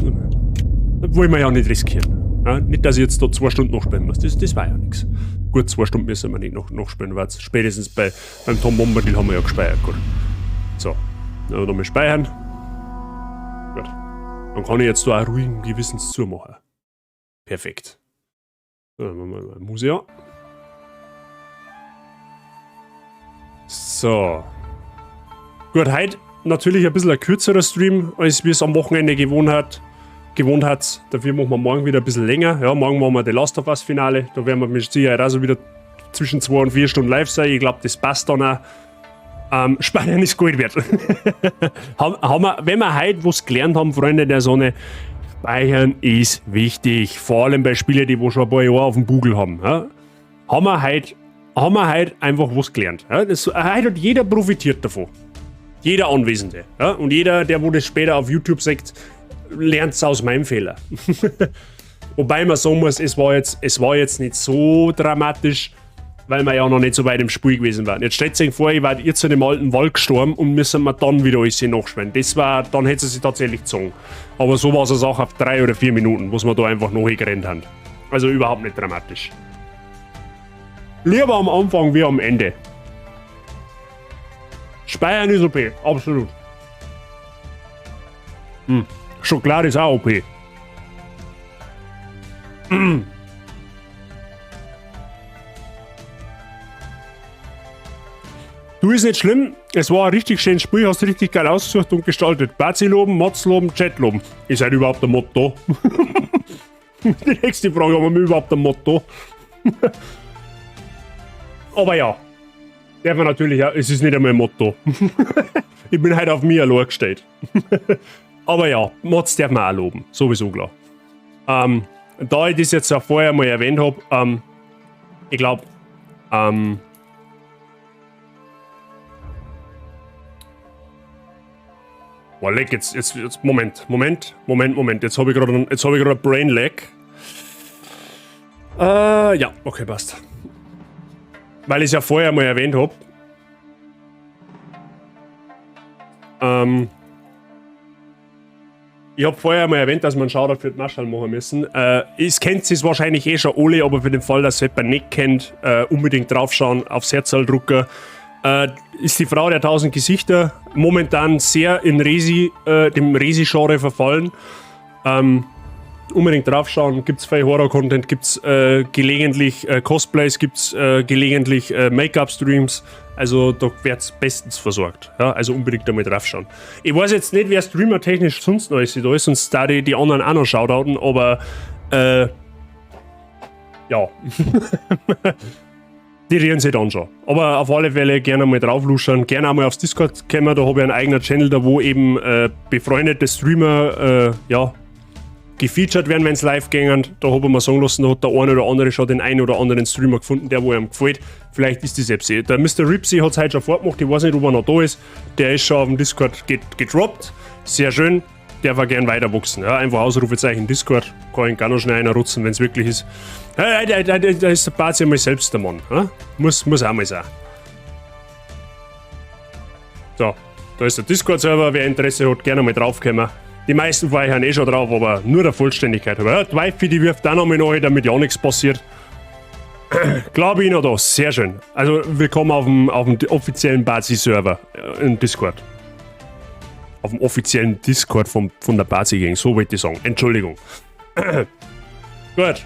wollen wir ja nicht riskieren. Ne? Nicht, dass ich jetzt da 2 Stunden noch spielen muss. Das war ja nichts. Gut, 2 Stunden müssen wir nicht noch spielen, weil spätestens beim Tom Bombadil haben wir ja gespeichert. Gut. So, dann nochmal speichern. Gut. Dann kann ich jetzt da auch ruhigen Gewissens zumachen. Perfekt. So, dann machen wir mal Museum. So. Gut, heute natürlich ein bisschen ein kürzerer Stream, als wir es am Wochenende gewohnt hat. Dafür machen wir morgen wieder ein bisschen länger. Ja, morgen machen wir The Last of Us Finale. Da werden wir mit Sicherheit also wieder zwischen 2 und 4 Stunden live sein. Ich glaube, das passt dann auch. Spannend ist Gold wert. haben wir, wenn wir heute was gelernt haben, Freunde der Sonne, Speichern ist wichtig. Vor allem bei Spielen, die wo schon ein paar Jahre auf dem Bugel haben. Ja? Haben wir heute einfach was gelernt. Ja? Heute hat jeder profitiert davon. Jeder Anwesende. Ja? Und jeder, der wo das später auf YouTube sagt, lernt es aus meinem Fehler. Wobei man sagen muss, es war jetzt nicht so dramatisch, weil wir ja noch nicht so weit im Spiel gewesen waren. Jetzt stellt sich vor, ich war jetzt in dem alten Wald gestorben und müssen wir dann wieder alles nachspielen. Das war, dann hätte sie sich tatsächlich gezogen. Aber so war es eine Sache auf 3 oder 4 Minuten, was wir da einfach noch gerannt haben. Also überhaupt nicht dramatisch. Lieber am Anfang wie am Ende. Speichern ist OP, absolut. Hm. Schokolade ist auch OP. Du, ist nicht schlimm, es war ein richtig schönes Spiel, hast richtig geil ausgesucht und gestaltet. Bazi loben, Mods loben, Chat loben. Ist halt überhaupt ein Motto? Die nächste Frage, haben wir überhaupt ein Motto? Aber ja, darf man natürlich auch, es ist nicht einmal ein Motto. Ich bin halt auf mich allein gestellt. Aber ja, Mods darf man auch loben, sowieso klar. Da ich das jetzt ja vorher mal erwähnt habe, ich glaube, Boah, leck, jetzt, jetzt, jetzt, Moment, Moment, Moment, Moment. Jetzt habe ich gerade ein Brain Lag. Ja, okay, passt. Weil ich es ja vorher mal erwähnt habe. Ich habe vorher mal erwähnt, dass wir einen Shoutout für die Marschall machen müssen. Es kennt es wahrscheinlich eh schon alle, aber für den Fall, dass es jemand nicht kennt, unbedingt draufschauen, aufs Herzl drucken. Ist die Frau der 1000 Gesichter momentan sehr in Resi, dem Resi-Genre verfallen. Unbedingt draufschauen, gibt's viel Horror-Content, gibt's gelegentlich Cosplays, gibt's gelegentlich Make-up-Streams. Also da wird's bestens versorgt. Ja, also unbedingt einmal draufschauen. Ich weiß jetzt nicht, wer streamertechnisch sonst noch ist, da ist, sonst da die anderen auch noch shoutouten, aber ja. Die rühren sich dann schon. Aber auf alle Fälle gerne mal draufluschern, gerne auch mal aufs Discord kommen, da habe ich einen eigenen Channel, da wo eben befreundete Streamer ja, gefeatured werden, wenn's live gingen. Da hab ich mir sagen lassen, da hat der eine oder andere schon den einen oder anderen Streamer gefunden, der wo ihm gefällt. Vielleicht ist das selbst. Der Mr. Ripsy hat's heute schon fortgemacht, ich weiß nicht, ob er noch da ist. Der ist schon auf dem Discord gedroppt. Sehr schön. Der war gern weiter wachsen. Ja, einfach Ausrufezeichen Discord. Kann ich gar noch schnell einer rutzen, wenn's wirklich ist. Ja, da ist der Bazi mal selbst der Mann. Ja? Muss auch mal sein. So, da ist der Discord-Server. Wer Interesse hat, gerne mal draufkommen. Die meisten von euch sind eh schon drauf, aber nur der Vollständigkeit halber. Ja, die Wifi, die wirft auch noch mal neu, damit ja nichts passiert. Klar bin ich noch da, sehr schön. Also willkommen auf dem offiziellen Bazi-Server im Discord. Auf dem offiziellen Discord von der Bazi-Gang, so wollte ich sagen. Entschuldigung. Gut.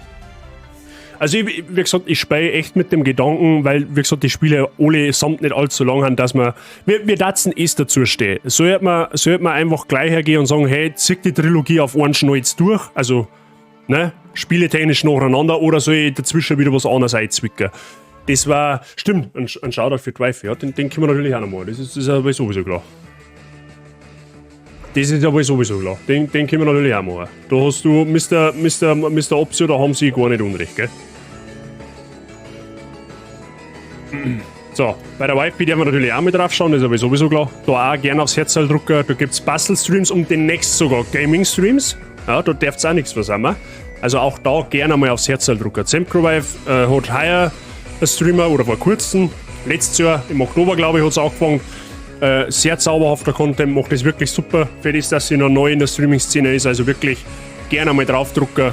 Also ich, wie gesagt, ich spiele echt mit dem Gedanken, weil, wie gesagt, die Spiele alle samt nicht allzu lang haben, dass man, wir datzen es dazu stehen. Sollte man einfach gleich hergehen und sagen, hey, zieh die Trilogie auf einen Schnalz durch, also, ne, spieletechnisch nacheinander, oder soll ich dazwischen wieder was anderes einzwicken? Das war, stimmt, ein Shoutout für die Wife, ja, den können wir natürlich auch noch mal, das ist aber sowieso klar. Das ist aber sowieso klar. Den können wir natürlich auch machen. Da hast du Mr. Optio, da haben sie gar nicht unrecht, gell? So, bei der Wife werden wir natürlich auch mit drauf schauen, das ist aber sowieso klar. Da auch gerne aufs Herzl drucken, da gibt's Bastel-Streams und demnächst sogar Gaming-Streams. Ja, da darf's auch nichts versammeln. Also auch da gerne mal aufs Herzl drucken. Zemcrowife hat heuer ein Streamer, oder vor kurzem, letztes Jahr, im Oktober glaube ich, hat's angefangen. Sehr zauberhafter Content, macht das wirklich super für das, dass sie noch neu in der Streaming-Szene ist. Also wirklich gerne mal draufdrucken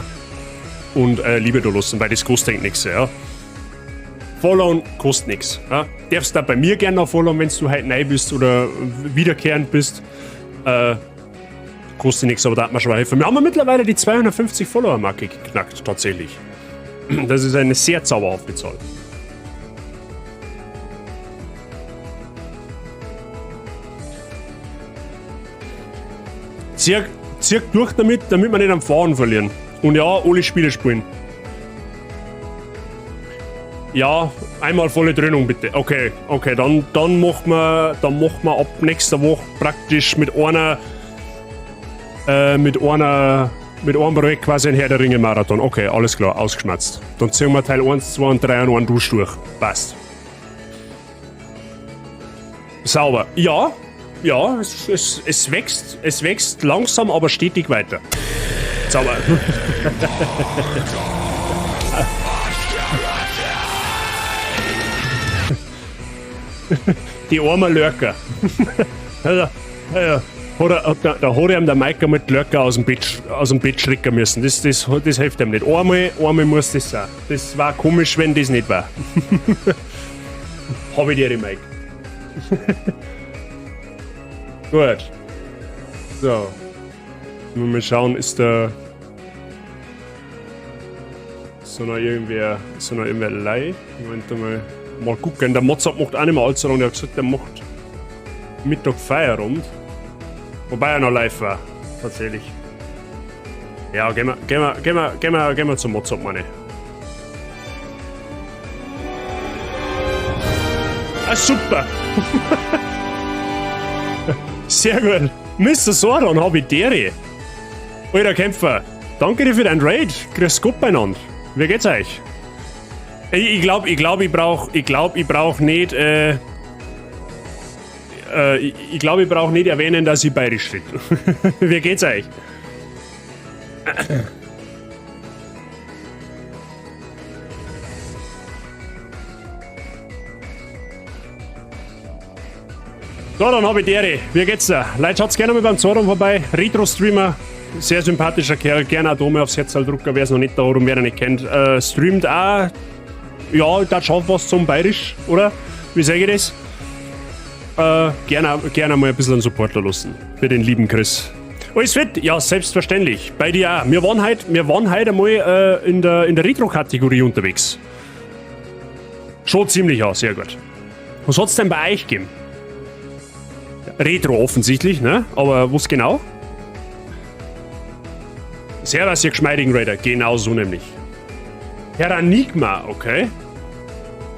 und Liebe da lassen, weil das kostet nichts. Ja. Followen kostet nichts. Ja. Darfst da bei mir gerne noch followen, wenn du heute neu bist oder wiederkehrend bist. Kostet nichts, aber da hat man schon mal helfen. Wir haben ja mittlerweile die 250 Follower-Marke geknackt, tatsächlich. Das ist eine sehr zauberhafte Zahl. Zieh durch damit, damit wir nicht am Fahren verlieren. Und ja, alle Spiele spielen. Ja, einmal volle Dröhnung bitte. Okay, okay, dann machen wir ab nächster Woche praktisch mit einem Projekt quasi einen Herr der Ringe Marathon. Okay, alles klar, ausgeschmatzt. Dann ziehen wir Teil 1, 2 und 3 und einen Dusch durch. Passt. Sauber. Ja. Ja, es wächst langsam, aber stetig weiter. Sauber. Die armen Lurker. Da hat ihm der Mike mit Lurker aus dem Bett schrecken müssen. Das hilft ihm nicht. Einmal muss das sein. Das war komisch, wenn das nicht war. Hab ich dir, Mike. Gut. So. Mal schauen, ist da. Ist da noch irgendwer. Ist da noch irgendwer live? Moment mal. Mal gucken. Der Mozart macht auch nicht mehr allzu lange. Der hat gesagt, der macht Mittag Feierabend. Wobei er noch live war. Tatsächlich. Ja, gehen wir zum Mozart, meine ich. Ah, super! Sehr gut. Mr. Sauron, hab ich dere. Alter Kämpfer, danke dir für dein Raid. Grüß Gott beieinander. Wie geht's euch? Ich glaube, ich brauch nicht Ich glaube, ich brauche nicht erwähnen, dass ich bayerisch rede. Wie geht's euch? So, dann habe ich die. Wie geht's da? Leute, schaut's gerne mal beim Zoran vorbei. Retro-Streamer, sehr sympathischer Kerl. Gerne auch da mal aufs Herz drücken, wer es noch nicht da hat und wer ihn nicht kennt. Streamt auch, ja, da schon was zum Bayerisch, oder? Wie sage ich das? Gerne mal ein bisschen einen Supporter lassen. Für den lieben Chris. Alles fit? Ja, selbstverständlich. Bei dir auch. Wir waren heute einmal in der Retro-Kategorie unterwegs. Schon ziemlich, ja, sehr gut. Was hat's denn bei euch gegeben? Retro offensichtlich, ne? Aber was genau? Servus, ihr geschmeidigen Raider. Genau so nämlich. Terranigma, okay.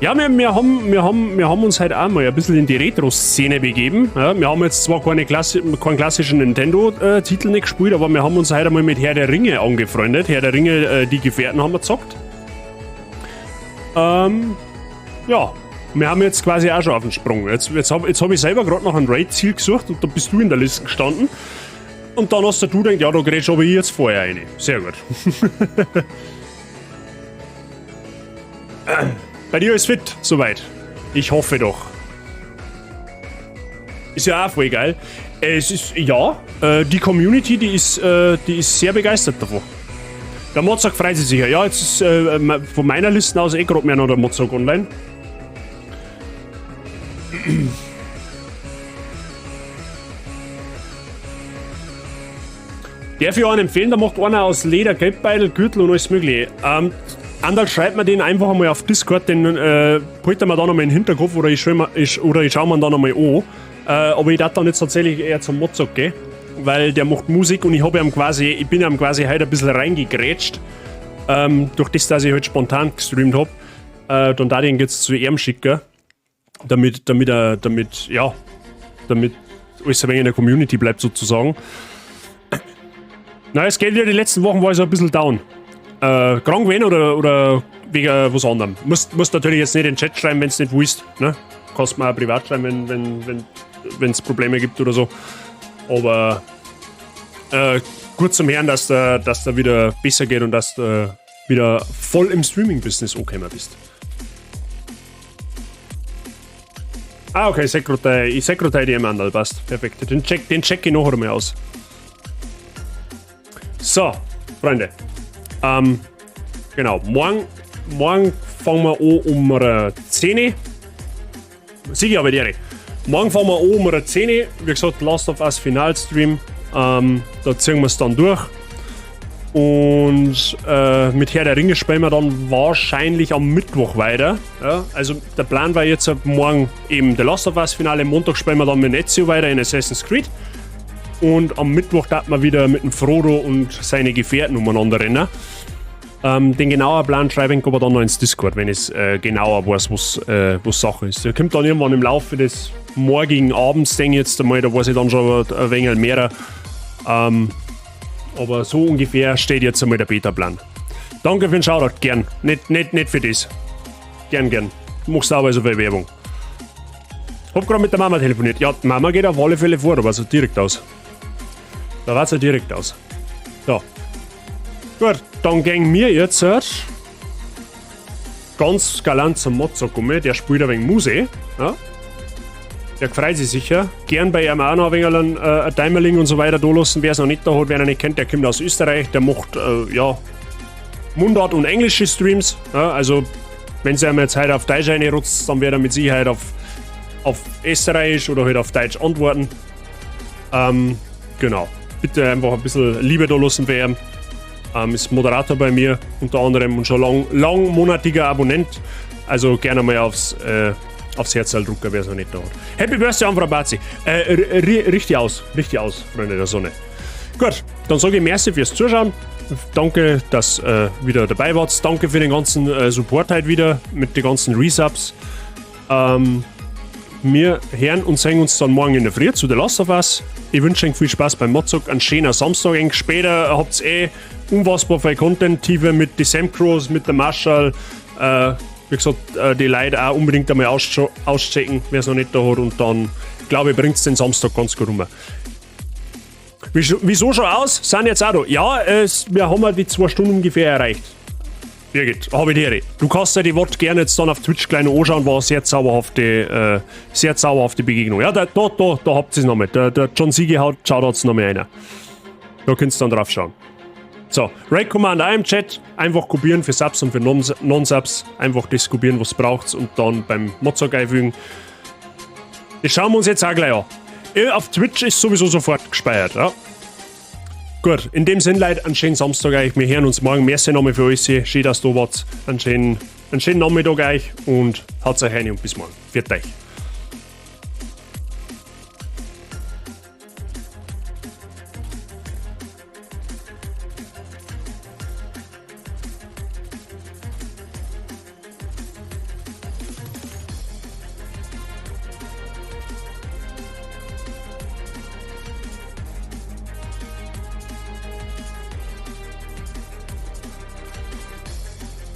Ja, wir haben uns heute auch mal ein bisschen in die Retro-Szene begeben. Ja, wir haben jetzt zwar keinen klassischen Nintendo-Titel nicht gespielt, aber wir haben uns heute einmal mit Herr der Ringe angefreundet. Herr der Ringe, die Gefährten haben wir gezockt. Ja, wir haben jetzt quasi auch schon auf den Sprung. Jetzt hab ich selber grad nach einem Raid-Ziel gesucht und da bist du in der Liste gestanden. Und dann hast du gedacht, ja, da grätsch aber ich jetzt vorher rein. Sehr gut. Bei dir ist fit, soweit. Ich hoffe doch. Ist ja auch voll geil. Es ist, ja, die Community, die ist sehr begeistert davon. Der Mozart freut sich sicher. Ja, jetzt ist von meiner Liste aus eh grad mehr noch der Mozart online. Darf ich einen empfehlen, da macht einer aus Leder Geldbeutel, Gürtel und alles mögliche. Andal, schreibt mir den einfach einmal auf Discord, den holt mir da nochmal in den Hinterkopf oder ich schau mir ihn da nochmal an. Aber ich darf dann jetzt tatsächlich eher zum Mozart gehen, weil der macht Musik und ich hab ihm quasi, ich bin ihm quasi heute ein bisschen reingegrätscht. Durch das, dass ich halt spontan gestreamt hab. Dann da den jetzt zu ihm schicken, damit alles ein wenig in der Community bleibt sozusagen. Na, es geht wieder, die letzten Wochen war ich so ein bisschen down. Krank gewesen oder wegen was anderem. Musst natürlich jetzt nicht in den Chat schreiben, wenn's nicht willst. Ne? Kannst mir auch privat schreiben, wenn's Probleme gibt oder so. Aber gut zum Hören, dass da wieder besser geht und dass du wieder voll im Streaming-Business angekommen bist. Ah, okay, ich seh grad deine DM an, passt. Perfekt. Den check ich nachher mal aus. So, Freunde. Genau, morgen fangen wir an um 10 Uhr. Sieh ich aber direkt. Morgen fangen wir an um 10 Uhr. Wie gesagt, Last of Us Finalstream. Da ziehen wir's dann durch. Und mit Herr der Ringe spielen wir dann wahrscheinlich am Mittwoch weiter. Ja, also der Plan war jetzt ab morgen eben The Last of Us Finale. Montag spielen wir dann mit Ezio weiter in Assassin's Creed. Und am Mittwoch darf man wieder mit dem Frodo und seine Gefährten umeinander rennen. Den genauen Plan schreibe ich aber dann noch ins Discord, wenn ich genauer weiß, was Sache ist. Der kommt dann irgendwann im Laufe des morgigen Abends, denke ich jetzt einmal, da weiß ich dann schon ein wenig mehr. Aber so ungefähr steht jetzt einmal der Beta-Plan. Danke für den Shoutout, gern. Nicht für das. Gern, gern. Du machst auch so viel Werbung. Hab grad mit der Mama telefoniert. Ja, die Mama geht auf alle Fälle vor, da war's ja direkt aus. Da war's ja direkt aus. So. Gut, dann gehen wir jetzt ganz galant zum Mozart kommen. Der spielt ein wenig Musik. Ja. Der freut sich sicher. Gern bei ihm auch noch ein wenig ein Timerling und so weiter da lassen. Wer es noch nicht da hat, wer ihn nicht kennt, der kommt aus Österreich. Der macht Mundart und englische Streams. Ja, also, wenn sie einmal jetzt heute auf Deutsch reinrutzt, dann wird er mit Sicherheit auf Österreichisch oder halt auf Deutsch antworten. Genau. Bitte einfach ein bisschen Liebe da lassen für ihn. Ist Moderator bei mir unter anderem und schon langmonatiger Abonnent. Also gerne mal aufs Herz drücken, wer es noch nicht da hat. Happy Birthday an Frau Bazi. Richtig aus, richtig aus, Freunde der Sonne. Gut, dann sage ich merci fürs Zuschauen. Danke, dass wieder dabei wart. Danke für den ganzen Support heute wieder mit den ganzen Resubs. Wir hören und sehen uns dann morgen in der Früh zu The Last of Us. Ich wünsche euch viel Spaß beim Mozart, einen schönen Samstag. Eng später habt ihr eh unfassbar viel Content, Tiefe mit den Sam Crows, mit der Marshall. Wie gesagt, die Leute auch unbedingt einmal auschecken, wer es noch nicht da hat. Und dann Glaube ich, bringt's den Samstag ganz gut um. Wieso schon aus? Sind jetzt auch da. Ja, wir haben ja die 2 Stunden ungefähr erreicht. Birgit, habe ich dir. Du kannst ja die Wort gerne jetzt dann auf Twitch gleich noch anschauen, war eine sehr zauberhafte Begegnung. Ja, da habt ihr es nochmal. Der John Siege haut, schaut jetzt nochmal einer. Da könnt ihr dann drauf schauen. So, Raid Command auch im Chat. Einfach kopieren für Subs und für Non-Subs. Einfach das kopieren, was braucht und dann beim Mozart einfügen. Das schauen wir uns jetzt auch gleich an. Auf Twitch ist sowieso sofort gespeichert. Ja. Gut, in dem Sinn, Leute, einen schönen Samstag euch. Wir hören uns morgen. Merci nochmal für alles. Schön, dass du da wart. Einen schönen Nachmittag euch und haut euch rein und bis morgen. Pfiat euch.